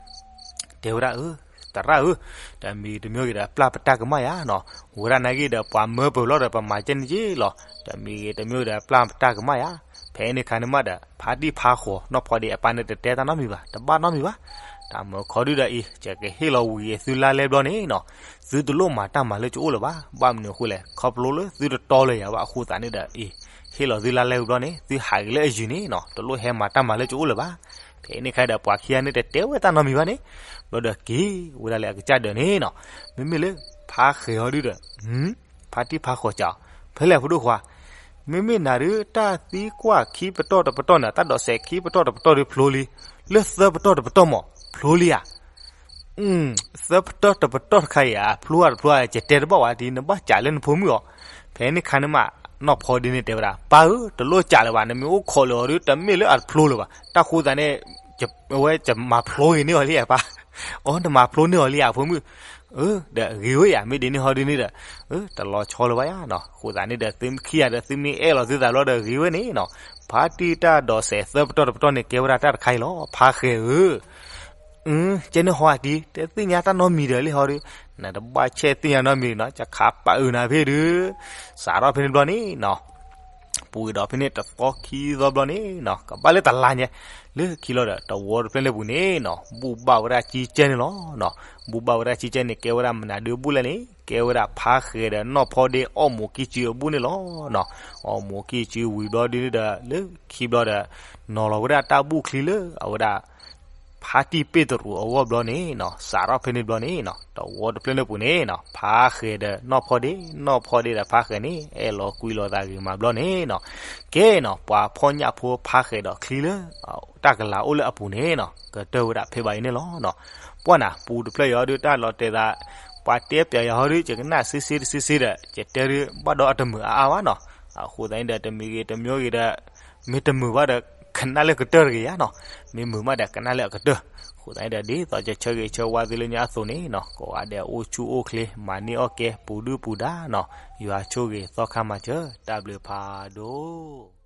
တဲဝဲဒၣ် အၢ သရၣ်ဧၢ, တမံၤတမံၤဂ့ၤဒီး ပျၢ်ပတၢ်ကမၣ်ယၤနီၤ, ဝဲဒၣ်နာ်ဂ့ၤဒီး ပှၤမၢပၢၤလီၤဒီး ပမၤကဲန့ၣ်က့လီၤ, တမံၤဂ့ၤတမံၤဂ့ၤဒီး ပျၢ်ပတၢ်ကမၣ်ယၤ. ဖဲန့ၣ်ခါန့ၣ်မးဒီး ဖါတံၢ်ဖါဃီၤ နီၢ်ဖီဒ့အပၢ်န့ၣ် တတဲတၢ်နီတမံၤဘၣ်, တဘၣ်နီတမံၤဘၣ်. တၢ်မုာ်ခီဒုဒီးအံၤ ယကဟ့ၣ်လီၤဝံၤသုလါလဲဘျီန့ၣ်နီၤ, သုတလိၣ်မၤတၢ်မၤလၢကအိၣ်လၢၤဘၣ်. ဘၣ်မနုၤအဃိလဲၣ်, ခီဖျိလၢသုတတီလၢၤယၤဘၣ်အဃိသတးန့ၣ်ဒီးအံၤ, ဟ့ၣ်လီၤသုလါလဲဝံၤဘျီန့ၣ် သုဟးဂ့ၤလၢအယုၢ်န့ၣ်နီၤ, တလိၣ်ဟဲမၤတၢ်မၤလၢကအိၣ်လၢၤဘၣ်. ဖဲန့ၣ်ခါဒီး ပှၤခံဂၤန့ၣ် တတဲဝဲတၢ်နီတမံၤဘၣ်န့ၣ်, ဘျီဒီးက့ၤဝဲဒၣ်လၢအကစၢ်ဒၢးန့ၣ်နီၤ. မ့မ့ၢ်လၢ ဖါဃဲၤဟီဒုဒီး ဖါတံၢ်ဖါဃီၤစံး, ဖဲလဲၣ်ဖိဒိၣ်ခွါ, မ့မ့ၢ်နၤဒုး တၢ်သံကွၢ်ခံပတီၢ်တပတီၢ်န့ၣ် တၢ်ဒိးစဲးခံပတီၢ်တပတီၢ်ဒုးဖျိလံ, လၢသၢပတီၢ်တပတီၢ်မး ဖျိလံဧါ. သၢပတီၢ်တပတီၢ်တခါအံၤ အဖျိအတဖျိ ယတဲတဘၣ်ဝဲဒ် နဘၣ်ကးလၢနဖိမုၣ်အီၤ. ဖဲန့ၣ်ခါန့ၣ်မး နီၢ်ဖီဒ့န့ၣ်တဲဝဲဒၣ် ပၢ်ဧၢ တလိၣ်ကးလၢၤဘၣ်, နမ့ၢ်အိၣ်ခိးလၢအီၤဒုး တမ့ၢ်လၢအတဖျိလၢၤဘၣ်. တၢ်ဃိသးန့ၣ် အဝဲကမၤဖျိက့ၤန့ၢ်အီၤလံဧါပၢ်, အိ နမၤဖျိန့ၢ်အီၤလံဧါ ဖိမုၣ်. ဒီးဂ့ၤဝဲယၤ မ့ၢ်ဒ်န့ၣ်ဟီဒ်န့ၣ်ဒီး တလီၤဆီလၢၤဘၣ်ယၤနီၤ. အဃိသတးန့ၣ်ဒီး သုမ့ၢ်ခံဂၤဒီး သုမ့ၢ်အဲၣ်လီၤသုသးဘျီဒီး ဂ့ၤဝဲန့ၣ်နီၤ. ဖါတံၢ်တၢ်ဒိးစဲးသၢပတီၢ်တပတီၢ်န့ၣ် ကဲဝဲဒၣ်တၢ်တခါအံၤလီၤ ဖါဃဲၤဧၢ. ကဲန့ၣ်ဟီအတံၤ တသ့ၣ်ညါတၢ်နီတမံၤဒီးလံဟီဒီး နတဘၣ်ဆဲးသ့ၣ်ညါနီတမံၤနီၤ, ယကခးပာ်အုးနၤဖဲဒုး. စးထီၣ်ဖဲန့ၣ်ဘျီန့ၣ်နီၤ ပူၤက့ၤဒီးဖဲန့ၣ်တသီခံသီဘျီန့ၣ်နီၤ ကဘၣ်လၢတလါညါ လၢခံလီၤဒီး တဝီတဖျၢၣ်လၢပူၤန့ၣ်နီၤ ဘူၣ်ဘၣ်ဝဲဒၣ်ကံကဲန့ၣ်လီၤ. ဘူၣ်ဘၣ်ဝဲဒၣ်ကံကဲန့ၣ် ကဲဝဲဒၣ်မနုၤဒုးဘူၣ်လဲၣ်န့ၣ် ကဲဝဲဒၣ်ဖါဃဲၤဒီးနီၢ်ဖီဒ့အီၣ်မူးကံၢ်စုအဘူၣ်န့ၣ်လီၤ. အီၣ်မူးကံၢ်စုဝံၤဘျီဒုးန့ၣ်ဒီး လၢခံဘျီဒီး နီၤလီၤဝဲဒၣ်တၢ်ဘူၣ်ချံလၢအဝဲဒၣ် ဖါတံၢ်ပ့ၢ်တရူးအဂီၢ်ဘျီန့ၣ်နီၤ စးထီၣ်ဖဲန့ၣ်ဘျီန့ၣ်နီၤ တဝီတဖျၢၣ်လၢပူၤန့ၣ်နီၤ ဖါဃဲၤဒီးနီၢ်ဖီဒ့ နီၢ်ဖီဒ့ဒီးဖါဃဲၤန့ၣ် အဲၣ်လီၤကွံလီၤသးဂ့ၤမးဘျီန့ၣ်နီၤ ကဲနီၤ ပှၤဖီၣ်ညၣ်ဖိဖါဃဲၤဒီးချံလၢ တၢ်ကလၤအိၣ်လၢအပူၤန့ၣ်နီၤ ကတၢၢ်ဝဲဒၣ်ဖဲဘၣ်အံၤန့ၣ်လီၤ. ပှၢ်နၤ ပူၤတဖျၢၣ်ယီၤဒုး တၢ်လီၤတဲာ်သး ပှၤတဲပျးယၤဟီဒုး ယကနၣ်စ့စ့တစ့စ့ဒီး ယတဲဒုး ဘၣ်ဒီးအတမုာ်အါအါဘၣ်နီၤ. အဃိသတးန့ၣ်ဒီး တမံၤဂ့ၤတမံၤဂ့ၤဒီး မ့ၢ်တမုာ်ဘၣ်ဒီး ကနၣ်လၢကတၢၢ်တဂ့ၤဧါနီၤ. မ့ၢ်မုာ်ဘၣ်ဒီး ကနၣ်လၢအကတၢၢ်. အဃိသတးန့ၣ်ဒီး ဒ်သိးယဆၢဂ့ၤဆၢဝါသုလၢညါအသိးန့ၣ်နီၤ ကိးဂၤဒဲးအိၣ်ဆူၣ်အိၣ်ချ့ မၤန့ၢ်အီၣ်ကဲ ပူၤဒုၣ်ပူၤဒါနီၤ. ယွၤဆိၣ်ဂ့ၤသီခါမၤစၢၤ တၢ်ဘျုးဖးဒိၣ်